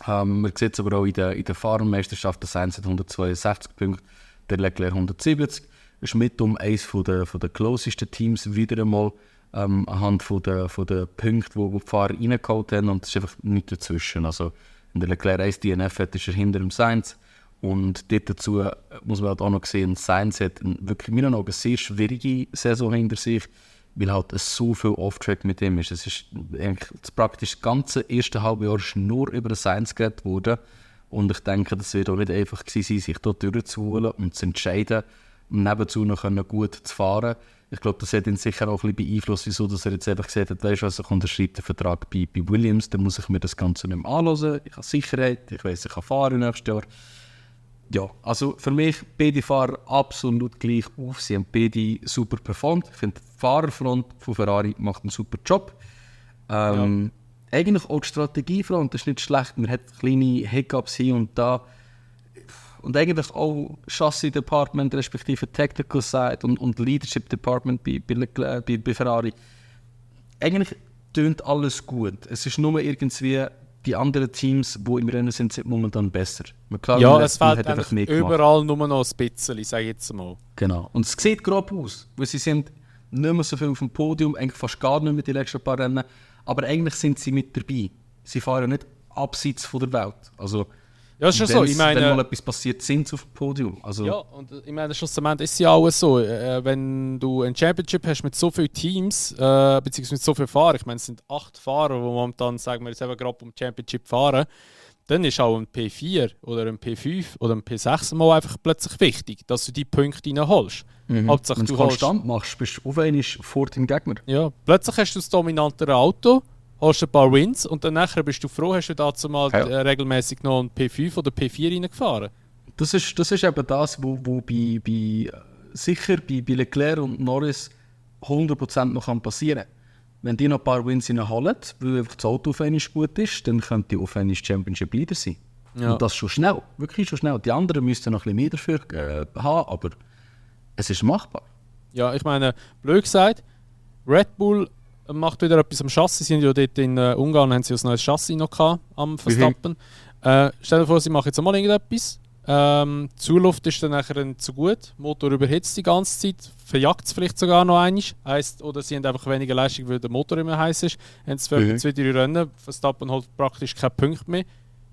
Man sieht es aber auch in der Fahrermeisterschaft, der Sainz hat 162 Punkte, der Leclerc 170. Ist mit eines der closesten Teams wieder einmal anhand von der Punkte, wo die Fahrer reingeholt haben, und es ist einfach nichts dazwischen. Also, wenn der Leclerc 1 DNF hat, ist er hinter dem Sainz. Und dort dazu muss man halt auch noch sehen, Sainz hat wirklich in meinen Augen eine sehr schwierige Saison hinter sich, weil halt so viel Off-Track mit ihm ist. Es ist eigentlich praktisch das ganze erste halbe Jahr ist nur über den Sainz geredet worden. Und ich denke, das wird auch nicht einfach gewesen sein, sich dort durchzuholen und zu entscheiden, nebenzu noch gut zu fahren. Ich glaube, das hat ihn sicher auch ein bisschen beeinflusst, wieso dass er jetzt einfach gesagt hat, weißt du was, ich unterschreibe den Vertrag bei Williams, dann muss ich mir das Ganze nicht mehr anhören. Ich habe Sicherheit, ich weiss, ich kann fahren nächstes Jahr. Ja, also für mich, beide Fahrer absolut gleich auf. Sie haben beide super performt. Ich finde, die Fahrerfront von Ferrari macht einen super Job. eigentlich auch die Strategiefront ist nicht schlecht. Man hat kleine Hiccups hier und da. Und eigentlich auch Chassis Department, respektive Technical Side und Leadership Department bei Ferrari. Eigentlich tönt alles gut. Es ist nur irgendwie die anderen Teams, die im Rennen sind momentan besser. Klar, ja, es fehlt einfach überall nur noch ein bisschen, sage ich jetzt mal. Genau. Und es sieht grob aus, weil sie sind nicht mehr so viel auf dem Podium, eigentlich fast gar nicht mehr die letzten paar Rennen. Aber eigentlich sind sie mit dabei. Sie fahren nicht abseits von der Welt. Also, ja, ist schon so. Ich meine, wenn mal etwas passiert, sind sie auf dem Podium. Also, ja, und ich meine, schlussendlich ist es ja auch so, wenn du ein Championship hast mit so vielen Teams, beziehungsweise mit so vielen Fahrern, ich meine, es sind 8 Fahrer, die momentan, sagen wir jetzt eben gerade um Championship fahren, dann ist auch ein P4 oder ein P5 oder ein P6 mal einfach plötzlich wichtig, dass du die Punkte reinholst. wenn du es konstant machst, bist du auf einmal vor dem Gegner. Ja, plötzlich hast du das dominantere Auto, hast ein paar Wins und dann nachher bist du froh, hast du dazu mal regelmäßig noch ein P5 oder P4 reingefahren. Das ist eben das, wo sicher bei Leclerc und Norris 100% noch passieren kann. Wenn die noch ein paar Wins holen, weil einfach das Auto auf einmal gut ist, dann könnte die auf einmal Championship Leader sein. Ja. Und das schon schnell, wirklich schon schnell. Die anderen müssten noch ein bisschen mehr dafür haben, aber es ist machbar. Ja, ich meine, blöd gesagt, Red Bull macht wieder etwas am Chassis. Sie sind ja dort in Ungarn, haben sie ein neues Chassis noch gehabt, am Verstappen. Stell dir vor, sie machen jetzt mal irgendetwas. Die Zuluft ist dann nachher zu gut. Der Motor überhitzt die ganze Zeit. Verjagt es vielleicht sogar noch einmal. Oder sie haben einfach weniger Leistung, weil der Motor immer heiß ist. Haben sie für 2-3 Rennen. Verstappen holt praktisch keinen Punkt mehr.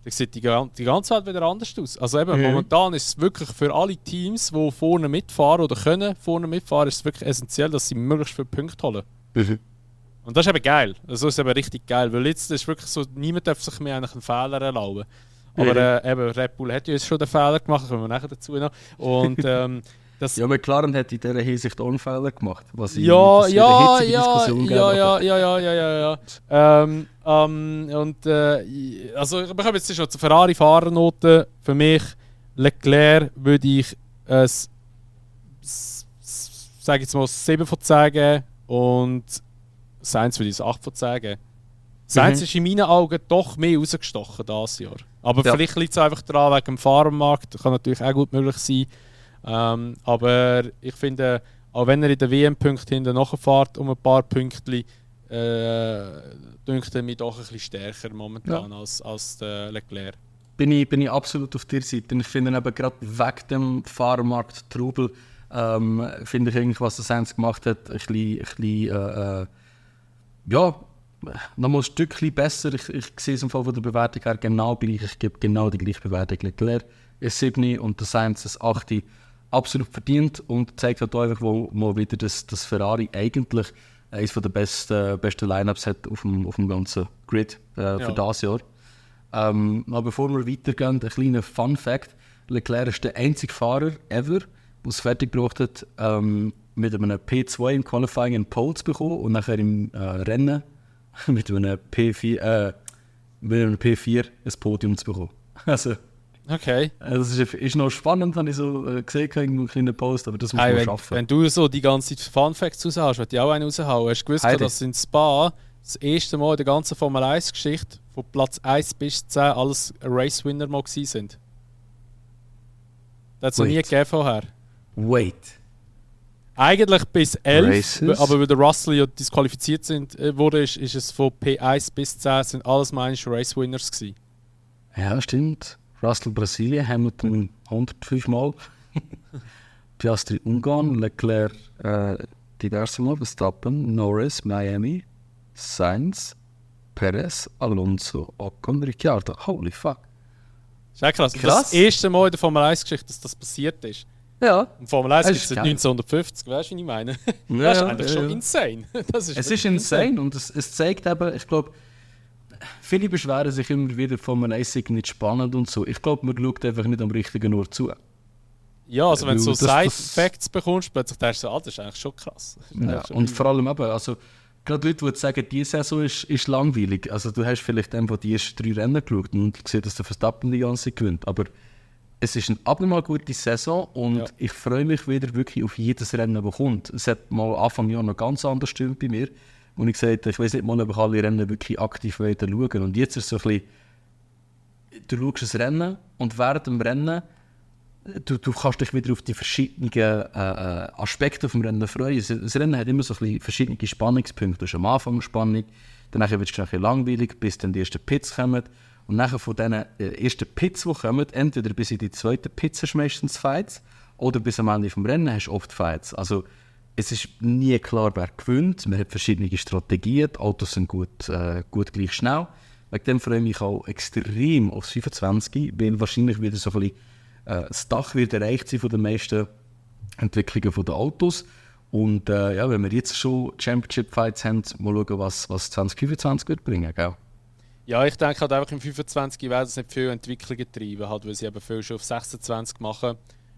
Dann sieht die ganze Welt wieder anders aus. Also eben, momentan ist es wirklich für alle Teams, die vorne mitfahren oder können vorne mitfahren, ist es wirklich essentiell, dass sie möglichst viele Punkte holen. Und das ist eben geil. Also ist eben richtig geil. Weil jetzt ist wirklich so, niemand darf sich mehr eigentlich einen Fehler erlauben. Aber eben, Red Bull hat ja jetzt schon den Fehler gemacht, kommen wir nachher dazu noch. Und, das ja, McLaren hat in dieser Hinsicht auch einen Fehler gemacht. Was ja. Und also, wir kommen jetzt schon zur Ferrari-Fahrernote. Für mich, Leclerc würde ich sage jetzt mal 7 von 10 geben und Sainz würde ich 8 von 10 geben. Sainz ist in meinen Augen doch mehr rausgestochen dieses Jahr. Aber vielleicht liegt es einfach daran, wegen dem Fahrermarkt. Das kann natürlich auch gut möglich sein. Aber ich finde, auch wenn er in den WM-Punkten hinten nachfährt um ein paar Pünktchen, dünkt er mich doch ein bisschen stärker momentan als der Leclerc. Bin ich absolut auf der Seite. Ich finde eben gerade wegen dem Fahrermarkt-Trubel, finde ich eigentlich, was der Sainz gemacht hat, ein bisschen nochmal ein Stückchen besser. Ich sehe es im Fall von der Bewertung her genau gleich. Ich gebe genau die gleiche Bewertung. Leclerc ist 7 und der Sainz ist 8. Absolut verdient und zeigt halt einfach mal wieder, dass Ferrari eigentlich eines der besten Lineups hat auf dem ganzen Grid für dieses Jahr. Aber bevor wir weitergehen, ein kleiner Fun Fact. Leclerc ist der einzige Fahrer ever, der es fertig gebracht hat, mit einem P2 im Qualifying einen Pole zu bekommen und nachher im Rennen mit einem P4 ein Podium zu bekommen. Also, okay. Das ist noch spannend, habe ich so gesehen in einem kleinen Post, aber das muss man schaffen. Wenn du so die ganze Zeit Fun Facts raus hast, würde ich auch einen raushauen. Hast du gewusst, dass in Spa das erste Mal in der ganzen Formel 1-Geschichte von Platz 1 bis 10 alles Race-Winner mal gewesen sind? Das hat es noch nie gegeben vorher. Wait. Eigentlich bis 11, Races? aber weil der Russell ja disqualifiziert wurde, ist es von P1 bis 10 sind alles meinst Race-Winners gewesen. Ja, stimmt. Russell Brasilien, Hamilton 105 Mal. Piastri Ungarn, Leclerc diverse Mal, Verstappen, Norris, Miami, Sainz, Perez, Alonso, Ocon, Ricciardo. Holy fuck. Das ist ja krass. Das erste Mal in der Formel 1-Geschichte, dass das passiert ist. Ja. Und Formel 1 gibt es seit 1950, weißt du, was ich meine? Das ist eigentlich schon insane. Es ist insane und es zeigt eben, ich glaube, viele beschweren sich immer wieder, Formel 1 sei nicht spannend und so. Ich glaube, man schaut einfach nicht am richtigen Ort zu. Ja, also wenn du so Side-Facts bekommst, plötzlich denkst du, das ist eigentlich schon krass. Ja, und vor allem eben, also gerade Leute, die sagen, diese Saison ist langweilig. Also du hast vielleicht einfach die ersten 3 Rennen geschaut und gesehen, dass der Verstappen die ganze Zeit gewinnt. Aber es ist eine abnormal gute Saison und ich freue mich wieder wirklich auf jedes Rennen, das kommt. Es hat mal Anfang Jahr noch ganz anders gestimmt bei mir, wo ich gesagt habe, ich weiß nicht mal, ob ich alle Rennen wirklich aktiv schauen will. Und jetzt ist es so ein bisschen, du schaust das Rennen und während dem Rennen du kannst dich wieder auf die verschiedenen Aspekte vom Rennen freuen. Das Rennen hat immer so ein bisschen verschiedene Spannungspunkte. Du hast am Anfang Spannung, danach wird es ein bisschen langweilig, bis dann die ersten Pits kommen. Und nachher von diesen ersten Pits, die kommen, entweder bis in die zweiten Pits hast du meistens Fights oder bis am Ende des Rennens hast du oft Fights. Also es ist nie klar, wer gewinnt. Man hat verschiedene Strategien, die Autos sind gut gleich schnell. Wegen dem freue ich mich auch extrem aufs 25, weil wahrscheinlich wieder so ein bisschen das Dach wird erreicht sein von den meisten Entwicklungen der Autos. Und wenn wir jetzt schon Championship-Fights haben, mal schauen, was 2025 wird bringen. Gell? Ja, ich denke halt einfach im 25 werden es nicht viele Entwicklungen treiben, halt, weil sie eben viel schon auf 26 machen.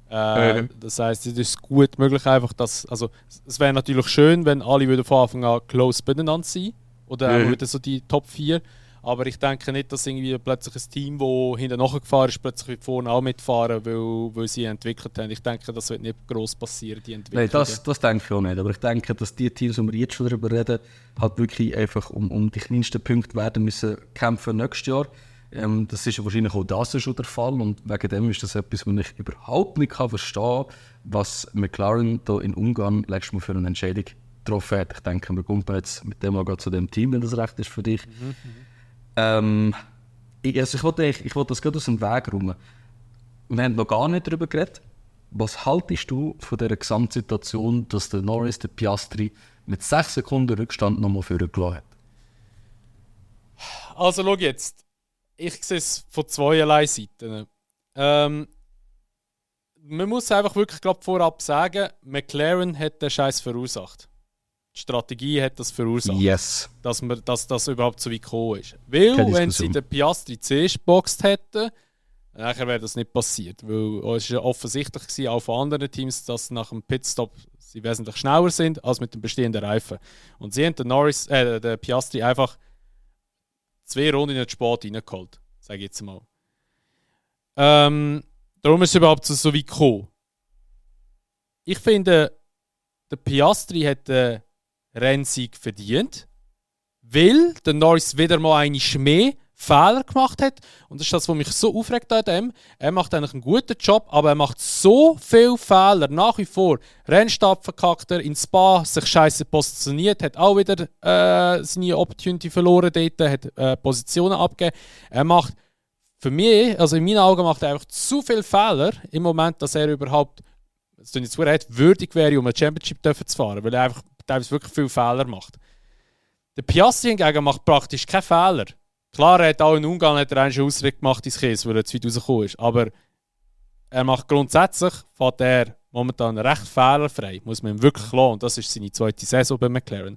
Das heisst, es ist gut möglich einfach, dass, also es wäre natürlich schön, wenn alle wieder von Anfang an close beieinander sind oder wieder so die Top 4. Aber ich denke nicht, dass irgendwie plötzlich ein Team, das hinten nachgefahren ist, plötzlich vorne auch mitfahren, weil sie entwickelt haben. Ich denke, das wird nicht gross passieren, die Entwicklung. Nein, das denke ich auch nicht. Aber ich denke, dass die Teams, die wir jetzt schon darüber reden, halt wirklich einfach um die kleinsten Punkte werden müssen kämpfen nächstes Jahr. Das ist ja wahrscheinlich auch das schon der Fall. Und wegen dem ist das etwas, was ich überhaupt nicht verstehen kann, was McLaren da in Ungarn letztes Mal für eine Entscheidung getroffen hat. Ich denke, wir kommen jetzt mit dem mal zu dem Team, wenn das recht ist für dich. Ich wollte das gerade aus dem Weg räumen. Wir haben noch gar nicht darüber geredet. Was haltest du von dieser Gesamtsituation, dass der Norris, der Piastri mit 6 Sekunden Rückstand nochmal vorgelassen hat? Also schau jetzt. Ich sehe es von zweierlei Seiten. Man muss einfach wirklich vorab sagen, McLaren hat den Scheiß verursacht. Die Strategie hat das verursacht, yes. dass das überhaupt so weit gekommen ist. Weil, wenn sie den Piastri zuerst geboxt hätten, nachher wäre das nicht passiert. Weil es war offensichtlich gewesen, auch von anderen Teams, dass nach dem Pitstop sie wesentlich schneller sind als mit dem bestehenden Reifen. Und sie haben den Piastri einfach 2 Runden in den Sport reingeholt, sage ich jetzt mal. Darum ist es überhaupt so weit gekommen. Ich finde, der Piastri hat Rennsieg verdient, weil der Norris wieder mal einen mehr Fehler gemacht hat. Und das ist das, was mich so aufregt an dem. Er macht eigentlich einen guten Job, aber er macht so viele Fehler nach wie vor. Rennstab verkackt er, in Spa sich scheiße positioniert, hat auch wieder seine Opportunity verloren dort, hat Positionen abgegeben. Er macht für mich, also in meinen Augen, macht er einfach zu viele Fehler im Moment, dass er überhaupt, das tut jetzt nicht würdig wäre, um ein Championship zu fahren, weil er einfach teilweise wirklich viele Fehler macht. Der Piastri hingegen macht praktisch keine Fehler. Klar, er hat auch in Ungarn einen Ausritt gemacht ins Käse, weil er zu weit rausgekommen ist. Aber er macht grundsätzlich, fährt er momentan recht fehlerfrei. Muss man ihm wirklich lassen. Und das ist seine zweite Saison bei McLaren.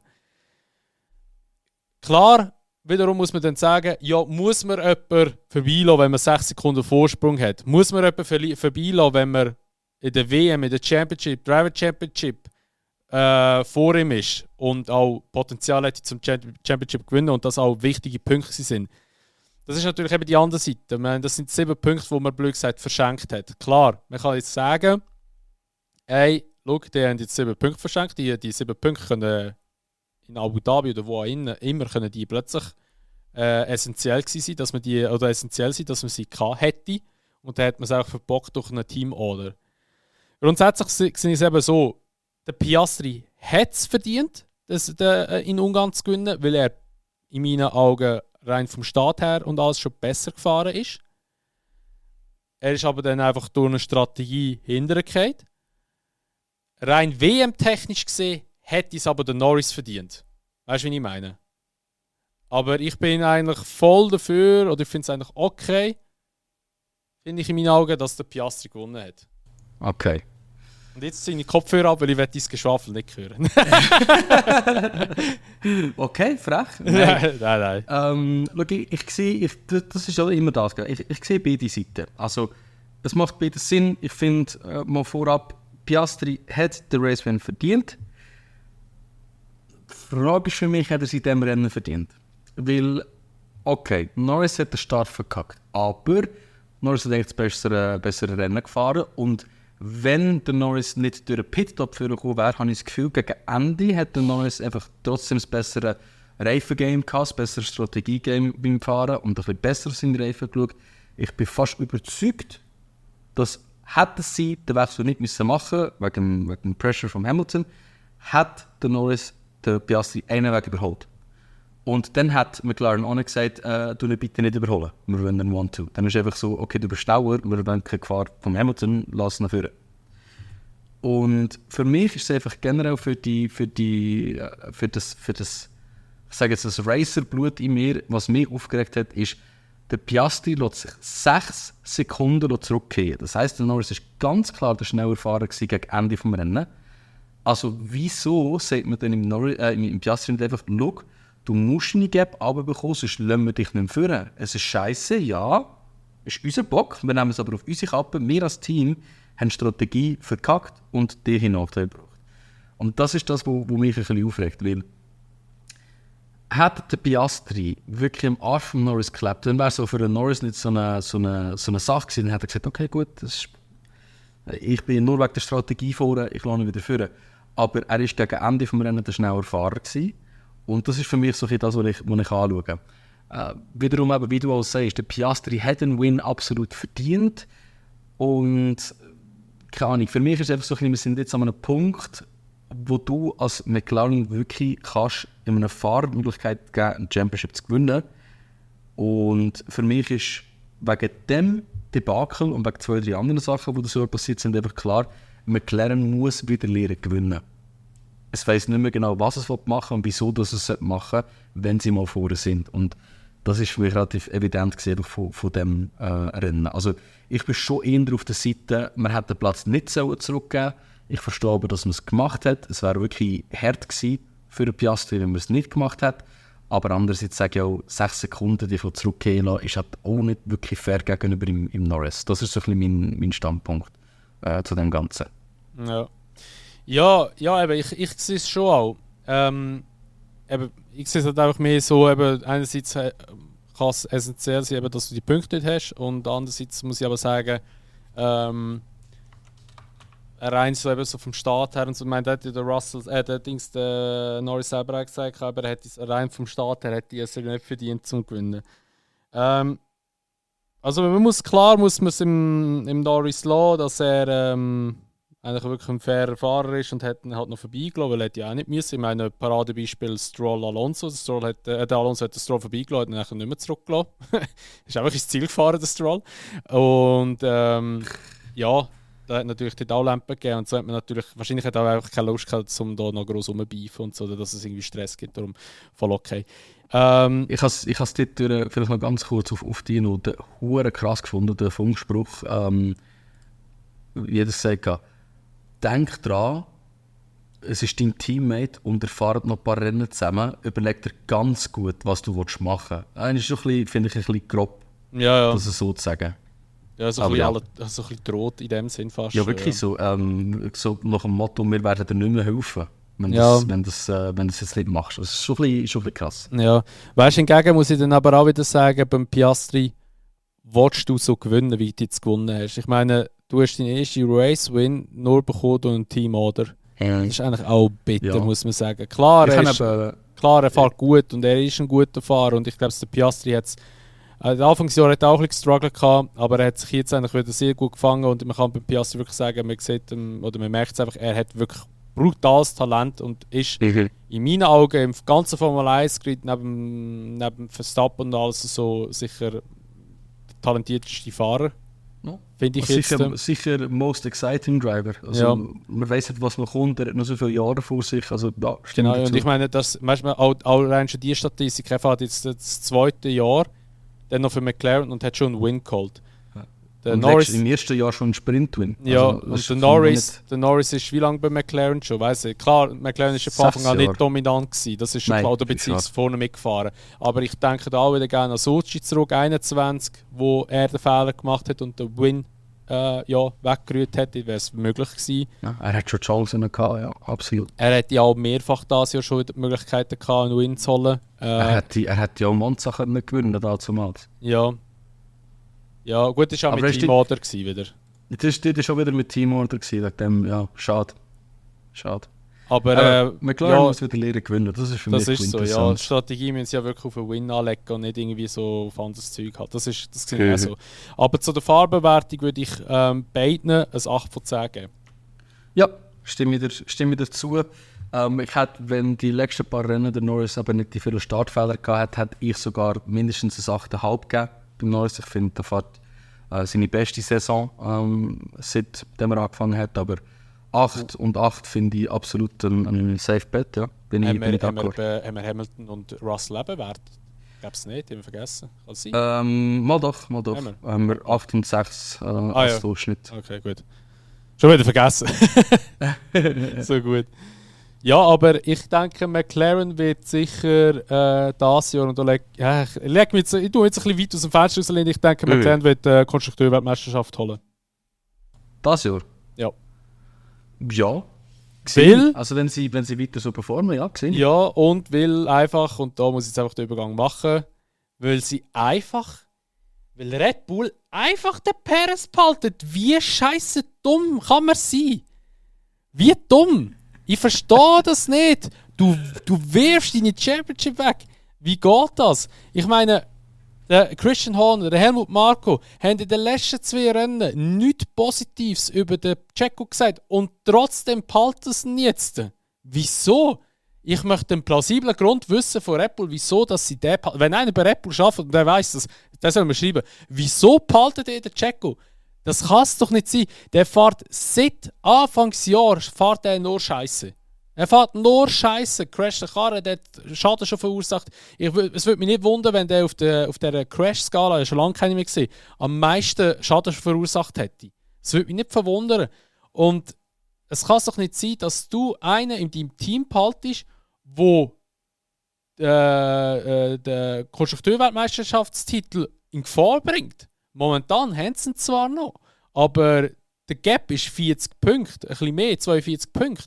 Klar, wiederum muss man dann sagen, ja, muss man jemanden vorbeilassen, wenn man 6 Sekunden Vorsprung hat? Muss man jemanden vorbeilassen, wenn man in der WM, in der Championship, Driver Championship vor ihm ist und auch Potenzial hat zum Championship gewinnen und das auch wichtige Punkte sind. Das ist natürlich eben die andere Seite. Das sind 7 Punkte, die man blöd gesagt verschenkt hat. Klar, man kann jetzt sagen, hey, schau, die haben jetzt 7 Punkte verschenkt. Die 7 Punkte können in Abu Dhabi oder wo auch immer können die plötzlich essentiell sein, dass man die, oder essentiell sein, dass man sie hätte. Und dann hat man es auch verbockt durch einen Team-Order. Grundsätzlich sehe ich es eben so, der Piastri hat es verdient, in Ungarn zu gewinnen, weil er in meinen Augen rein vom Start her und alles schon besser gefahren ist. Er ist aber dann einfach durch eine Strategie hintergefallen. Rein WM-technisch gesehen hätte es aber der Norris verdient. Weißt du, wie ich meine? Aber ich bin eigentlich voll dafür, oder ich finde es eigentlich okay, finde ich in meinen Augen, dass der Piastri gewonnen hat. Okay. Und jetzt ziehe ich Kopfhörer ab, weil ich dein Geschwafel nicht hören. Okay, frech. Nein. Schau, ich sehe, das ist ja immer das. Ich sehe beide Seiten. Also, es macht beide Sinn. Ich finde, mal vorab, Piastri hat den Race-Win verdient. Die Frage ist für mich, hat er sie in diesem Rennen verdient? Weil, okay, Norris hat den Start verkackt, aber Norris hat eigentlich das bessere Rennen gefahren und wenn der Norris nicht durch einen Pitstop vorgekommen wäre, habe ich das Gefühl, gegen Ende hat der Norris einfach trotzdem das bessere Reifengame gehabt, das bessere Strategiegame beim Fahren und ein bisschen besser seine Reifen geschaut. Ich bin fast überzeugt, dass hätte sie den Wechsel nicht machen müssen, wegen dem Pressure von Hamilton, hat der Norris den Piastri einen Weg überholt. Und dann hat McLaren auch nicht gesagt, du ihn bitte nicht überholen, wir wollen einen 1-2. Dann ist einfach so, okay, du bist schneller, wir wollen keine Gefahr von Hamilton, lass ihn führen. Und für mich ist es einfach generell für das, ich sage jetzt das Racerblut in mir, was mich aufgeregt hat, ist, der Piastri lässt sich 6 Sekunden zurückgehen. Das heisst, der Norris war ganz klar der schneller Fahrer gegen Ende des Rennens. Also wieso sagt man dann im Piastri nicht einfach, schau, du musst eine Gap runterbekommen, sonst lassen wir dich nicht mehr führen. Es ist scheiße, ja, ist unser Bock, wir nehmen es aber auf unsere Kappe. Wir als Team haben Strategie verkackt und dich in Nachteil gebracht. Und das ist das, was mich ein bisschen aufregt, weil hat der Piastri wirklich am Arsch von Norris geklebt, dann wäre es für den Norris nicht so eine Sache gewesen, dann hätte er gesagt, okay gut, ich bin nur wegen der Strategie vorne, ich lasse ihn wieder führen. Aber er war gegen Ende des Rennens der schneller Fahrer gewesen. Und das ist für mich so das, was ich anschaue. Wiederum, eben, wie du auch sagst, der Piastri hat einen Win absolut verdient. Und keine Ahnung, für mich ist es einfach so, wir sind jetzt an einem Punkt, wo du als McLaren wirklich kannst in einer Fahrermöglichkeit geben, ein Championship zu gewinnen. Und für mich ist wegen dem Debakel und wegen 2, 3 anderen Sachen, die so passiert sind, einfach klar, McLaren muss wieder lernen gewinnen. Es weiss nicht mehr genau, was es machen will und wieso das es machen soll, wenn sie mal vorne sind. Und das ist für mich relativ evident gesehen von diesem Rennen. Also ich bin schon eher auf der Seite, man hätte den Platz nicht zurückgeben sollen. Ich verstehe aber, dass man es gemacht hat. Es wäre wirklich hart gewesen für den Piastri, wenn man es nicht gemacht hat. Aber andererseits sage ich auch, 6 Sekunden die zurückgehen lassen, ist halt auch nicht wirklich fair gegenüber im Norris. Das ist so ein bisschen mein Standpunkt zu dem Ganzen. Ja, eben, ich sehe es schon auch. Eben, ich sehe es halt einfach mehr so, eben, einerseits kann es essentiell sein, eben, dass du die Punkte nicht hast und andererseits muss ich aber sagen, rein so, eben so vom Start her und so, ich meine, der Russell, der Norris selber auch gesagt, aber er hat rein vom Start her hätte es nicht verdient zum Gewinnen. Also klar muss man es im Norris lassen, dass er eigentlich wirklich ein fairer Fahrer ist und hat ihn halt noch vorbeigelassen, weil er hätte ja auch nicht müssen. Ich meine, Paradebeispiel Stroll-Alonso. Der Alonso hat den Stroll vorbeigelassen und dann nicht mehr zurückgelassen. Ist einfach ins Ziel gefahren, der Stroll. Und ja, da hat natürlich die Lampe gegeben und so hat man natürlich, wahrscheinlich hat er auch einfach keine Lust gehabt, um da noch gross rumbeifen und so, oder dass es irgendwie Stress gibt, darum voll okay. Ich habe es dort vielleicht noch ganz kurz auf die Note hure krass gefunden, der Funkspruch. Wie er gesagt hat, denk dran, es ist dein Teammate und ihr fahrt noch ein paar Rennen zusammen, überleg dir ganz gut, was du machen willst. Das ist schon finde ich, ein bisschen grob, das so zu sagen. Ja, so ein bisschen droht in dem Sinn fast. Ja, wirklich so. So nach dem Motto, wir werden dir nicht mehr helfen, wenn du das jetzt nicht machst. Das ist schon ein bisschen krass. Ja, weißt du, hingegen muss ich dann aber auch wieder sagen, beim Piastri willst du so gewinnen, wie du jetzt gewonnen hast. Ich meine, du hast deinen ersten Race-Win nur bekommen durch ein Team-Order. Das ist eigentlich auch bitter, muss man sagen. Klar, er fährt gut und er ist ein guter Fahrer und ich glaube, der Piastri hat es am Anfangsjahr hat er auch ein bisschen gestruggelt gehabt, aber er hat sich jetzt eigentlich wieder sehr gut gefangen und man kann beim Piastri wirklich sagen, man merkt es einfach, er hat wirklich brutales Talent und ist in meinen Augen im ganzen Formel 1 neben Verstappen und alles so sicher der talentierteste Fahrer. No. Finde ich sicher most exciting driver. Also, man weiss nicht, was noch kommt, er hat noch so viele Jahre vor sich. Also, ja, genau, und ich meine, dass manchmal auch rein schon die Statistik, er fährt jetzt das 2. Jahr, dann noch für McLaren und hat schon einen Win geholt. Der Norris im ersten Jahr schon einen Sprint-Win. Ja, also, und der Norris ist wie lange bei McLaren schon? Weiss ich. Klar, McLaren war von Anfang an nicht dominant gewesen. Das ist schon klar, oder beziehungsweise vorne mitgefahren. Aber ich denke da auch wieder gerne an Sochi zurück, 21, wo er den Fehler gemacht hat und den Win weggerührt hätte, wäre es möglich gewesen. Ja, er hat schon Chancen gehabt, ja, absolut. Er hätte ja auch mehrfach das Jahr schon die Möglichkeiten gehabt, einen Win zu holen. Er hätte ja auch Monza gewinnen damals. Ja. Ja, gut, das war auch mit Team Order wieder. Das war schon wieder mit Teamorder gewesen, wegen dem, ja, schade. Aber McLaren ja, muss wieder lernen gewinnen, das ist für das mich ist so, ja. interessant. Die Strategie müssen sie ja wirklich auf einen Win anlegen und nicht irgendwie so auf anderes Zeug haben. Das sehe ich auch so. Aber zu der Fahrbewertung würde ich beiden ein 8 von 10 geben. Ja, stimme ich dazu. Ich hätte, wenn die letzten paar Rennen der Norris aber nicht die vielen Startfehler gehabt hätte ich sogar mindestens ein 8,5 gegeben beim Norris. Ich finde, der fährt seine beste Saison, seitdem er angefangen hat. Aber 8 und 8 finde ich absolut ein Safe Bet. Ja. Bin ich d'accord. Haben wir Hamilton und Russell eben bewertet? Gab es nicht, haben wir vergessen. Kann es sein? Mal doch. Haben wir 8 und 6 als Durchschnitt. Okay, gut. Schon wieder vergessen. So gut. Ja, aber ich denke, McLaren wird sicher das Jahr, und ich tue jetzt ein bisschen weit aus dem Fenster rauslehnen, ich denke, McLaren wird Konstrukteurweltmeisterschaft holen. Das Jahr? Ja. Ja. Weil? Also wenn sie weiter so performen, ja, gesehen. Ja, und weil einfach, und da muss ich jetzt einfach den Übergang machen, weil Red Bull einfach den Perez behaltet. Wie scheiße dumm kann man sein? Wie dumm? Ich verstehe das nicht. Du wirfst deine Championship weg. Wie geht das? Ich meine, der Christian Horner, der Helmut Marko haben in den letzten 2 Rennen nichts Positives über den Checo gesagt und trotzdem behalten sie ihn jetzt. Wieso? Ich möchte einen plausiblen Grund wissen von Red Bull, wieso dass sie den behalten. Wenn einer bei Red Bull arbeitet und der weiss das, der soll mir schreiben, wieso behaltet ihr den Checo? Das kann es doch nicht sein. Der fährt seit Anfangsjahr fährt er nur Scheiße. Er fährt nur Scheiße. Crasht der Karre, der hat Schaden schon verursacht. Es würde mich nicht wundern, wenn der auf dieser Crash-Skala, schon lange keine mehr gesehen, am meisten Schaden verursacht hätte. Das würde mich nicht verwundern. Und es kann doch nicht sein, dass du einen in deinem Team behaltest, wo den Konstrukteurweltmeisterschaftstitel in Gefahr bringt. Momentan haben sie ihn zwar noch, aber der Gap ist 40 Punkte, ein bisschen mehr, 42 Punkte.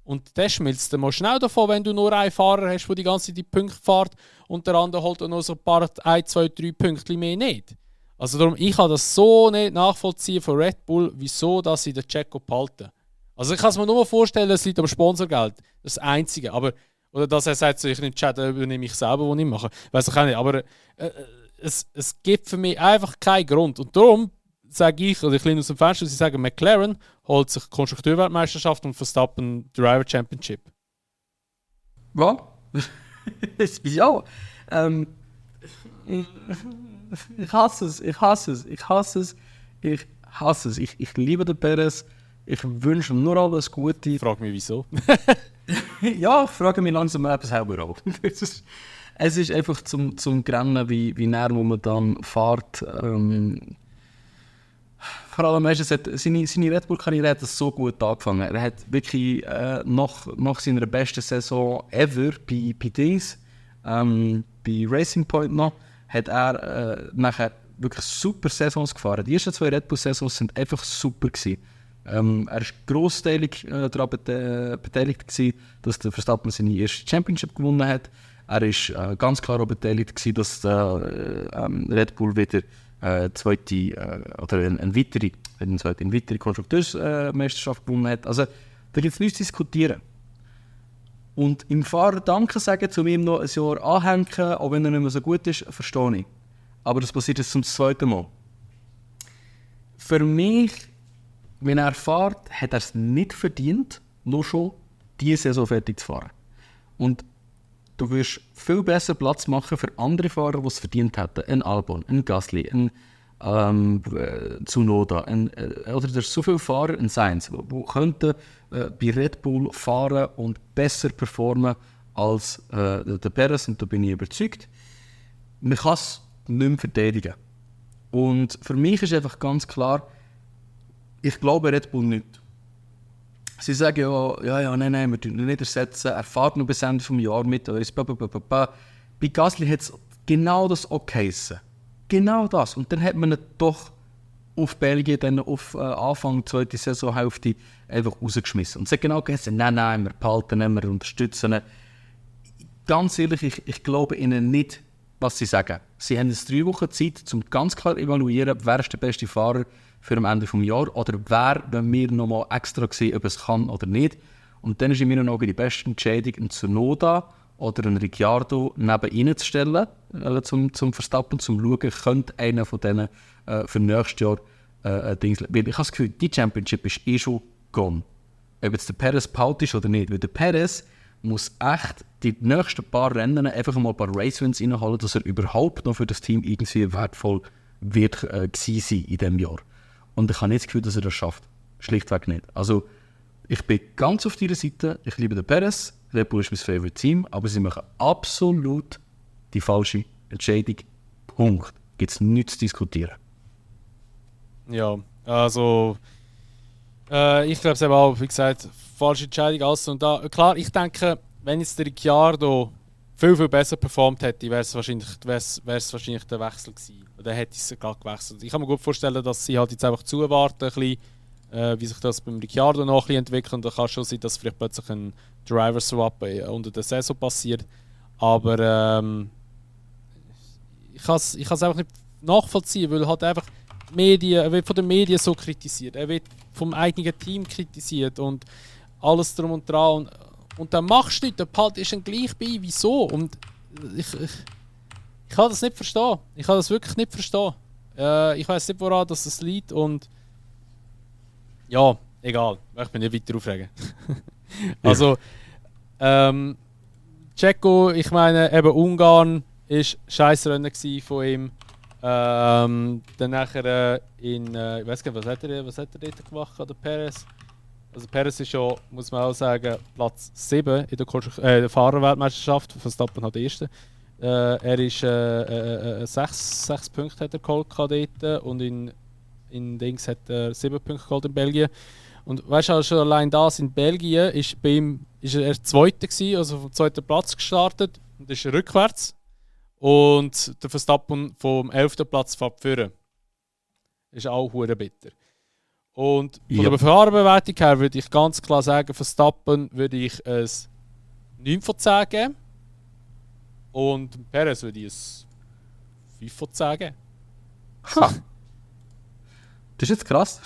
Und das schmilzt dann mal schnell davon, wenn du nur einen Fahrer hast, der die ganze Zeit die Punkte fährt und der andere holt noch so ein paar 1, 2, 3 Punkte mehr nicht. Also darum, ich kann das so nicht nachvollziehen von Red Bull, wieso dass sie den Checo behalten. Also ich kann es mir nur vorstellen, es liegt am Sponsorgeld. Das ist das Einzige. Aber, oder dass er sagt, so, ich nehme Chat, übernehme ich selber, wo ich mache. Weiß ich auch nicht. Aber es gibt für mich einfach keinen Grund. Und darum sage ich, oder ich lehne aus dem Fenster, sie sagen, McLaren holt sich Konstrukteurweltmeisterschaft und Verstappen Driver Championship. Was? Ja. Ich hasse es. Ich liebe den Perez. Ich wünsche ihm nur alles Gute. Ich frage mich, wieso. Ja, ich frage mich langsam etwas selber auch. Es ist einfach zum Grennen, wie näher wo man dann fährt. Vor allem, seine Red Bull-Karriere hat so gut angefangen. Er hat wirklich nach seiner besten Saison ever bei Dings, bei Racing Point noch, hat er nachher wirklich super Saisons gefahren. Die ersten 2 Red Bull-Saisons sind einfach super gewesen. Er war grossteilig daran beteiligt gewesen, dass der Verstappen seine erste Championship gewonnen hat. Er war ganz klar auch beteiligt gewesen, dass Red Bull wieder eine weitere Konstrukteursmeisterschaft gewonnen hat. Also da gibt es nichts zu diskutieren. Und im Fahrer Danke sagen, zu ihm noch ein Jahr anhängen, auch wenn er nicht mehr so gut ist, verstehe ich. Aber das passiert jetzt zum 2. Mal. Für mich, wenn er fährt, hat er es nicht verdient, nur schon diese Saison fertig zu fahren. Und du wirst viel besser Platz machen für andere Fahrer, die es verdient hätten. Ein Albon, ein Gasly, ein Tsunoda. Oder es sind so viele Fahrer, ein Sainz, die könnten bei Red Bull fahren und besser performen als der Perez. Und da bin ich überzeugt. Man kann es nicht mehr verteidigen. Und für mich ist einfach ganz klar, ich glaube Red Bull nicht. Sie sagen nein, wir tun ihn nicht ersetzen, er fährt noch bis Ende des Jahres mit. Bei Gasly hat es genau das auch geheissen. Genau das. Und dann hat man ihn doch auf Belgien, dann auf Anfang der 2. Saisonhälfte einfach rausgeschmissen. Und es hat genau geheissen, nein, wir behalten ihn, wir unterstützen ihn. Ganz ehrlich, ich glaube ihnen nicht, was sie sagen. Sie haben jetzt 3 Wochen Zeit, um ganz klar zu evaluieren, wer ist der beste Fahrer für am Ende des Jahres? Oder wer, wenn wir nochmal extra sehen, ob es kann oder nicht? Und dann ist in meinen Augen die beste Entscheidung, einen Tsunoda oder einen Ricciardo neben ihnen zu stellen, zum Verstappen, zum schauen, könnte einer von denen für nächstes Jahr Dings. Weil ich habe das Gefühl, die Championship ist schon gone. Ob jetzt der Perez Paut ist oder nicht. Weil der Perez muss echt die nächsten paar Rennen einfach mal ein paar Race-Wins reinholen, dass er überhaupt noch für das Team irgendwie wertvoll wird gewesen sein in diesem Jahr. Und ich habe nicht das Gefühl, dass er das schafft. Schlichtweg nicht. Also, ich bin ganz auf deiner Seite. Ich liebe den Perez. Red Bull ist mein Favorite Team. Aber sie machen absolut die falsche Entscheidung. Punkt. Gibt es nichts zu diskutieren. Ja, also ich glaube es eben auch, wie gesagt, falsche Entscheidung. Also, und da, klar, ich denke, wenn jetzt der Ricciardo viel, viel besser performt hätte, wäre es wahrscheinlich der Wechsel gewesen. Oder hätte es gerade gewechselt. Ich kann mir gut vorstellen, dass sie halt jetzt einfach zuwarten, ein bisschen, wie sich das beim Ricciardo noch ein bisschen entwickelt. Und da kann schon sein, dass vielleicht plötzlich ein Driver-Swap unter der Saison passiert. Aber ich kann es einfach nicht nachvollziehen, weil halt einfach er wird von den Medien so kritisiert, er wird vom eigenen Team kritisiert und alles drum und dran. Und dann machst du nicht, der Palt ist dann gleich bei, wieso? Und ich kann das nicht verstehen. Ich kann das wirklich nicht verstehen. Ich weiß nicht, woran das liegt und ja, egal. Ich bin nicht weiter aufregen. Also, Checo, ich meine, eben Ungarn ist Scheissrennen von ihm. Dann nachher ich weiß gar nicht, was hat er dort gemacht, der Perez? Also Perez ist schon, muss man auch sagen, Platz 7 in der Fahrerweltmeisterschaft, Verstappen hat den ersten. Er ist 6 Punkte hat er geholt dort und in Dings hat er 7 Punkte geholt in Belgien. Und weißt du, schon allein das in Belgien ist bei ihm ist er Zweiter gewesen, also vom 2. Platz gestartet und ist rückwärts. Und der Verstappen vom 11. Platz fährt vorne. Ist auch hure bitter. Und von der Fahrerbewertung her würde ich ganz klar sagen, Verstappen würde ich ein 9 von 10 geben. Und Perez würde ich ein 5 von 10 geben. Ha. Das ist jetzt krass.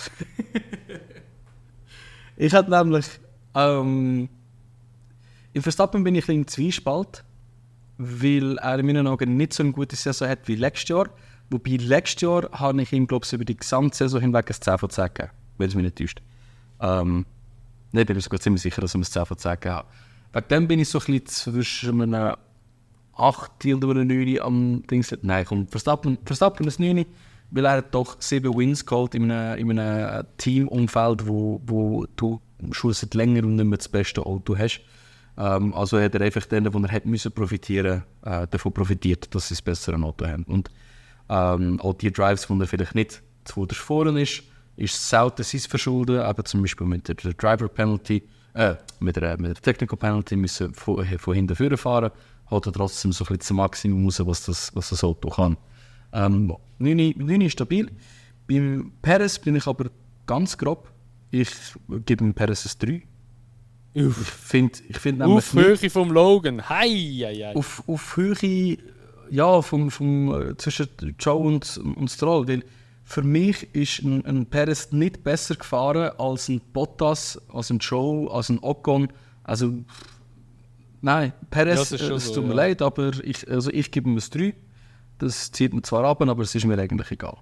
Ich hatte nämlich im Verstappen bin ich ein bisschen im Zwiespalt, weil er in meinen Augen nicht so eine gute Saison hat wie letztes Jahr. Wobei letztes Jahr habe ich ihm, glaube ich, über die gesamte Saison hinweg ein 10 von 10 gegeben, wenn es mich nicht täuscht. Ich bin sogar ziemlich sicher, dass ich ihm ein 10 von 10 gegeben habe. Wegen dem bin ich so ein bisschen zwischen einem 8 oder einem 9 am Dings. Nein, komm, Verstappen ein 9, weil er hat doch 7 Wins geholt in einem Teamumfeld, wo du schon seit länger und nicht mehr das beste Auto hast. Also hat er einfach den, wo er hätte müssen profitieren, davon profitiert, dass sie das bessere Auto haben. Und auch die Drives, wo er vielleicht nicht zuvorderst vorne ist selten sein Verschulden, aber zum Beispiel mit der Driver Penalty, mit der Technical Penalty müssen von hinten vorne fahren, hat er trotzdem so ein bisschen das Maximum raus, was das Auto kann. 9 ist stabil. Beim Perez bin ich aber ganz grob. Ich gebe dem Perez ein 3. Ich finde nämlich auf Höhe vom Logan. Hei. Auf Höhe, ja, zwischen Joe und Stroll. Weil für mich ist ein Perez nicht besser gefahren als ein Bottas, als ein Joe, als ein Ocon. Also, nein, Perez, ja, es tut mir leid, aber ich gebe ihm ein 3. Das zieht mir zwar ab, aber es ist mir eigentlich egal.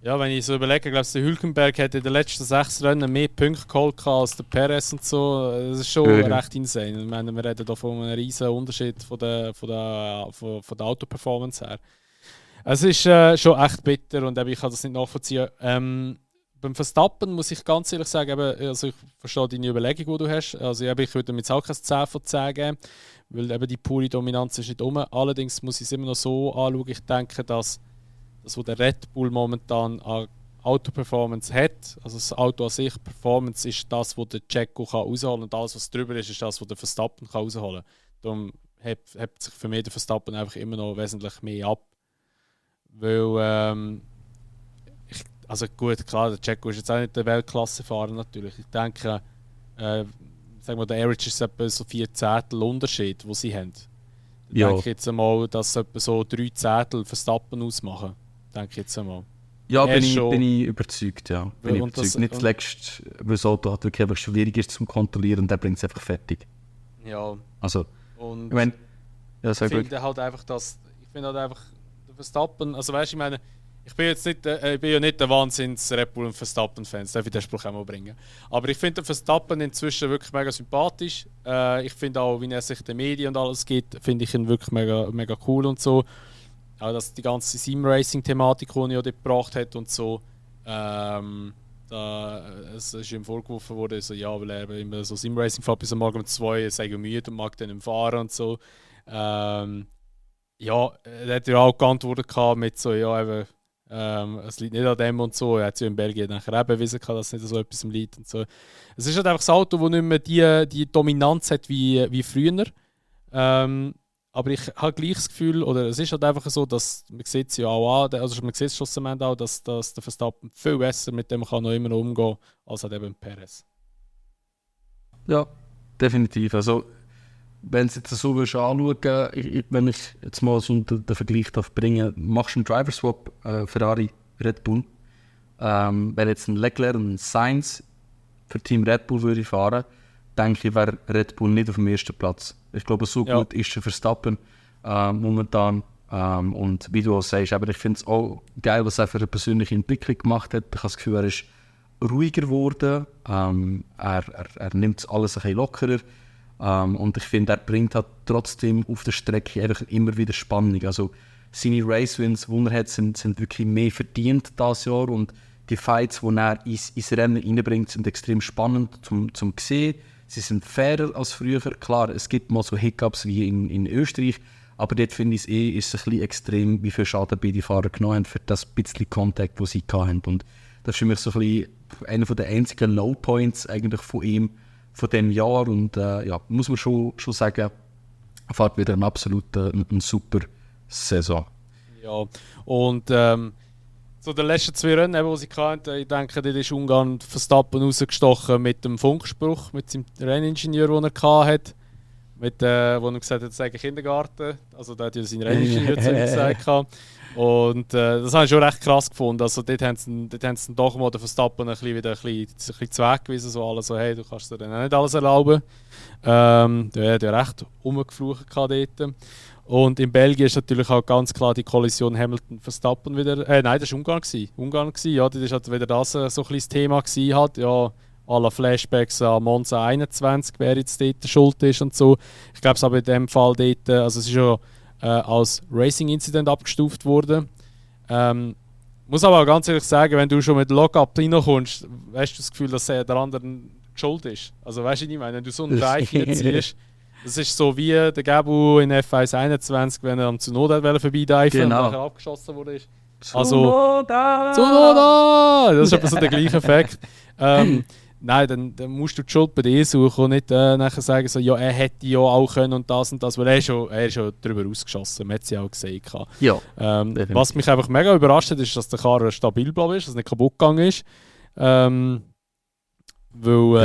Ja, wenn ich so überlege, glaube ich, der Hülkenberg hat in den letzten 6 Rennen mehr Punkte geholt als der Perez und so. Das ist schon recht insane. Ich meine, wir reden hier von einem riesen Unterschied von der Autoperformance her. Es ist schon echt bitter und ich kann das nicht nachvollziehen. Beim Verstappen muss ich ganz ehrlich sagen, also ich verstehe deine Überlegung, die du hast. Also ich würde mir jetzt auch kein 10 von 10 geben, weil eben die pure Dominanz ist nicht um. Allerdings muss ich es immer noch so anschauen. Ich denke, dass was der Red Bull momentan an Auto-Performance hat, also das Auto an sich, Performance ist das, was der Checo rausholen kann und alles, was drüber ist das, was der Verstappen rausholen kann. Darum hebt sich für mich der Verstappen einfach immer noch wesentlich mehr ab. Weil, also gut, klar, der Checo ist jetzt auch nicht der Weltklassefahrer natürlich. Ich denke, sagen wir, der Average ist etwa so 4 Zehntel Unterschied, den sie haben. Ich denke jetzt einmal, dass etwa so 3 Zehntel Verstappen ausmachen. Denke ich jetzt einmal. Ja, Er bin ich überzeugt, ja. Bin ich Und überzeugt. das- Nicht zuletzt, weil das Auto halt wirklich einfach schwierig ist zum Kontrollieren und der bringt es einfach fertig. Ja, Also, und ich meine, ja, ich sag ruhig. finde halt einfach, ich finde halt einfach, der Verstappen, also weißt du, ich meine, ich bin jetzt nicht, ich bin ja nicht der Wahnsinns Red Bull und Verstappen-Fan, das darf ich den Spruch auch mal bringen. Aber ich finde den Verstappen inzwischen wirklich mega sympathisch. Ich finde auch, wie er sich den Medien und alles gibt, finde ich ihn wirklich mega, mega cool und so. Auch dass die ganze Sim-Racing-Thematik, die er ja dort gebracht hat und so, es ist ihm vorgeworfen worden, so, ja, weil er eben immer so Sim-Racing fährt bis am Morgen um 2 Uhr, sei müde und mag dann nicht fahren und so. Ja, er hat ja auch geantwortet gehabt mit so, ja, eben, es liegt nicht an dem und so. Er hat ja in Belgien nachher auch bewiesen, dass es nicht so etwas liegt und so. Es ist halt einfach das Auto, das nicht mehr die Dominanz hat wie früher. Aber ich habe gleich das Gefühl, oder es ist halt einfach so, dass man sieht es ja auch an, also man sieht es schlussendlich auch, dass der Verstappen viel besser mit dem kann noch immer noch umgehen als halt eben Perez. Ja, definitiv. Also, wenn du jetzt so willst anschauen, wenn ich jetzt mal so den Vergleich darf bringen, machst du einen Driver-Swap Ferrari, Red Bull. Wenn jetzt ein Leclerc und ein Sainz für Team Red Bull würde fahren, denke ich, wäre Red Bull nicht auf dem ersten Platz. Ich glaube, so gut ist der Verstappen momentan. Und wie du auch sagst, aber ich finde es auch geil, was er für eine persönliche Entwicklung gemacht hat. Ich habe das Gefühl, er ist ruhiger geworden. Er nimmt alles ein bisschen lockerer. Und ich finde, er bringt halt trotzdem auf der Strecke einfach immer wieder Spannung. Also seine Race-Wins, die er hat, sind wirklich mehr verdient dieses Jahr. Und die Fights, die er ins Rennen reinbringt, sind extrem spannend zum sehen. Sie sind fairer als früher. Klar, es gibt mal so Hiccups wie in Österreich. Aber dort finde ich ist es ein bisschen extrem, wie viel Schaden beide Fahrer genommen haben für das bisschen Kontakt, das sie hatten. Und das ist für mich so ein bisschen einer der einzigen Low-Points eigentlich von ihm, von diesem Jahr. Und ja, muss man schon sagen, er fährt wieder eine super Saison. Ja, und so die letzten 2 Rennen, die sie hatten, ich denke, dort ist Ungarn Verstappen rausgestochen mit dem Funkspruch, mit seinem Renningenieur, den er hatte. Wo er gesagt hat, das sei Kindergarten. Also da hat ja sein Renningenieur zu ihm gesagt. Und das habe ich schon recht krass gefunden. Also dort haben sie doch mal den Verstappen wieder ein bisschen zuweggewiesen. So alles so, hey, du kannst dir dann auch nicht alles erlauben. Der hat ja recht rumgeflucht dort. Und in Belgien ist natürlich auch ganz klar die Kollision Hamilton-Verstappen wieder. Nein, das war Ungarn. Ja, das war halt wieder das so ein bisschen das Thema gewesen, halt. Ja, alle Flashbacks an Monza 21, wer jetzt dort schuld ist und so. Ich glaube es aber in dem Fall dort, also es ist ja als Racing-Incident abgestuft worden. Muss aber auch ganz ehrlich sagen, wenn du schon mit Lockup reinkommst, hast du das Gefühl, dass der andere schuld ist. Also weißt du, was ich meine, wenn du so einen Drive ziehst, das ist so wie der Gabu in F1 21, wenn er am Tsunoda vorbeidiven und nachher abgeschossen wurde. Tsunoda! Das ist aber so der gleiche Effekt. Nein, dann musst du die Schuld bei dir suchen und nicht nachher sagen, so, ja, er hätte ja auch können und das, weil er ist schon darüber ausgeschossen, man hat es ja auch gesehen. Ja, was mich einfach mega überrascht hat, ist, dass der Karre stabil geblieben ist, dass er nicht kaputt gegangen ist. Weil,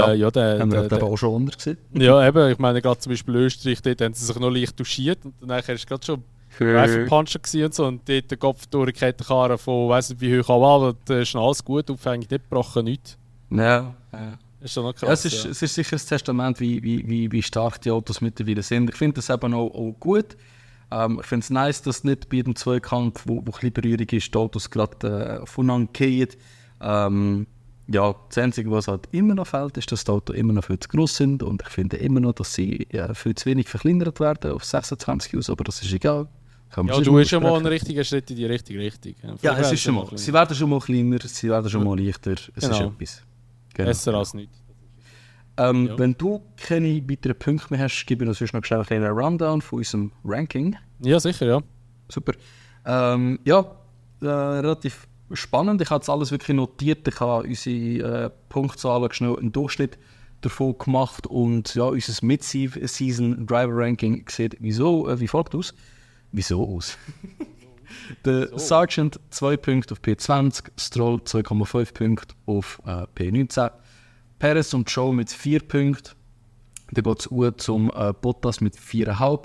haben wir aber auch schon unter gesehen. Ja, eben, ich meine, gerade zum Beispiel Österreich, dort haben sie sich noch leicht touchiert und dann ist gerade schon Reifenpuncher und so und dort der Kopf durchgekehrt, der Karre von, weiss nicht wie hoch auch, aber da ist noch alles gut, aufhängig nicht gebrochen, nichts. Ja. Ist schon noch krass, es ist sicher ein Testament, wie stark die Autos mittlerweile sind. Ich finde das eben auch gut. Ich finde es nice, dass nicht bei jedem Zweikampf, wo ein bisschen Berührung ist, die Autos gerade voneinander fallen. Ja, das Einzige, was halt immer noch fehlt, ist, dass die Autos immer noch viel zu gross sind. Und ich finde immer noch, dass sie viel zu wenig verkleinert werden auf 26 aus, aber das ist egal. Ja, du hast schon mal einen richtigen Schritt in die richtige Richtung. Ja, es ist schon mal. Sie werden schon mal kleiner, sie werden schon mal leichter. Es ist etwas. Genau. Besser als nichts. Wenn du keine weiteren Punkte mehr hast, gebe ich uns sonst noch schnell einen kleinen Rundown von unserem Ranking. Ja, sicher, ja. Super. Relativ spannend. Ich habe jetzt alles wirklich notiert. Ich habe unsere Punktzahlen schnell einen Durchschnitt davon gemacht und ja, unser Mid-Season Driver Ranking sieht wie folgt aus. Wieso aus? Der Sargent 2 Punkte auf P20, Stroll 2,5 Punkte auf P19, Perez und Joe mit 4 Punkten, dann geht es zum Bottas mit 4,5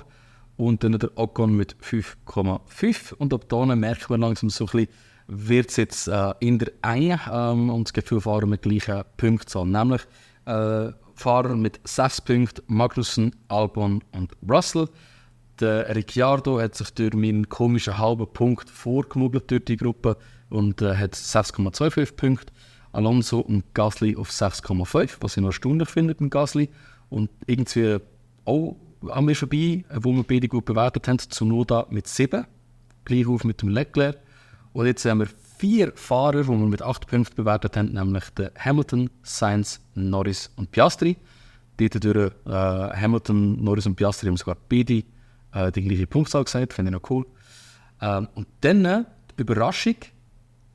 und dann der Ocon mit 5,5 und ab da merkt man langsam so ein bisschen, wird es jetzt in der eng und es gibt viele Fahrer mit gleichen Punktzahl, nämlich Fahrer mit 6 Punkten, Magnussen, Albon und Russell. Der Ricciardo hat sich durch meinen komischen halben Punkt vorgemogelt durch die Gruppe und hat 6,25 Punkte. Alonso und Gasly auf 6,5, was ich noch erstaunlich finde beim Gasly. Und irgendwie auch an mir vorbei, wo wir beide gut bewertet haben, Tsunoda mit 7, gleich auf mit dem Leclerc. Und jetzt haben wir 4 Fahrer, die wir mit 8 Punkten bewertet haben, nämlich den Hamilton, Sainz, Norris und Piastri. Dort durch Hamilton, Norris und Piastri haben sogar beide die gleiche Punktzahl gesagt, finde ich noch cool. Und dann die Überraschung,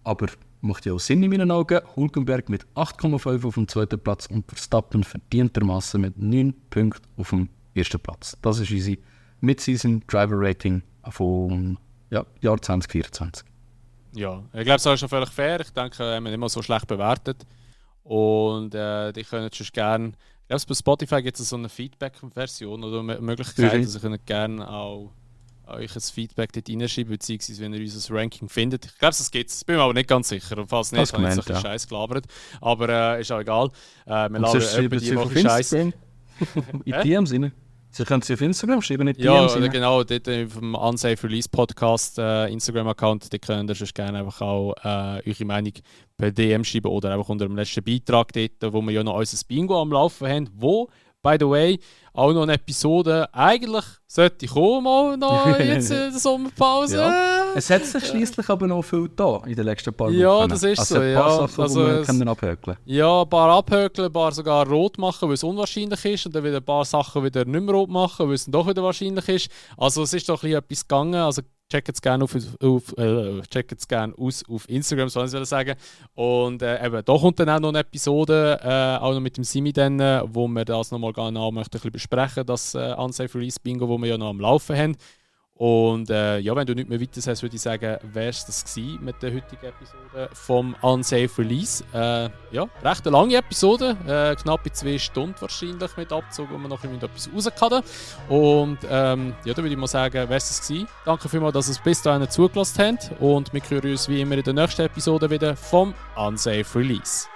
aber macht ja auch Sinn in meinen Augen, Hülkenberg mit 8,5 auf dem zweiten Platz und Verstappen verdientermaßen mit 9 Punkten auf dem ersten Platz. Das ist unsere Mid-Season Driver Rating vom Jahr 2024. Ja, ich glaube, das ist schon völlig fair. Ich denke, wir haben nicht mal so schlecht bewertet. Und die können schon gerne. Ich glaube, bei Spotify gibt es so eine Feedback-Version oder Möglichkeit, dass ich gerne auch euch ein Feedback dort reinschreiben, beziehungsweise wenn ihr unser Ranking findet. Ich glaube, das gibt es. Bin mir aber nicht ganz sicher. Und falls nicht, habe ich jetzt ein bisschen Scheiß gelabert. Aber ist auch egal. Wir laden etwa die Woche Scheiß. In dem Sinne. Sie können sie auf Instagram schreiben, nicht ja, DMs. Ja, genau. Dort auf dem Unsafe Release Podcast Instagram-Account, da könnt ihr sonst gerne einfach auch eure Meinung per DM schreiben oder einfach unter dem letzten Beitrag dort, wo wir ja noch unser Bingo am Laufen haben, wo, by the way, auch noch eine Episode eigentlich sollte kommen, mal noch jetzt in der Sommerpause. Ja. Es hat sich schliesslich aber noch viel da in den letzten paar Wochen. Ja, das ist also so. Ein paar Sachen, die wir können abhökeln. Ja, ein paar abhökeln, ein paar sogar rot machen, weil es unwahrscheinlich ist. Und dann wieder ein paar Sachen wieder nicht mehr rot machen, weil es dann doch wieder wahrscheinlich ist. Also es ist doch ein bisschen etwas gegangen. Also checkt es gerne aus auf Instagram, soll ich sagen. Und eben, da kommt dann auch noch eine Episode, auch noch mit dem Simi, dann, wo wir das nochmal genau ein bisschen besprechen, das Unsafe Release Bingo, das wir ja noch am Laufen haben. Und ja, wenn du nicht mehr weiter hast, würde ich sagen, wäre es das gewesen mit der heutigen Episode vom Unsafe Release. Ja, recht eine lange Episode, knappe 2 Stunden wahrscheinlich mit Abzug, wo wir noch etwas rauskaden. Und ja, dann würde ich mal sagen, wäre es das gewesen. Danke vielmals, dass ihr es bis dahin zugelassen habt und wir hören uns wie immer in der nächsten Episode wieder vom Unsafe Release.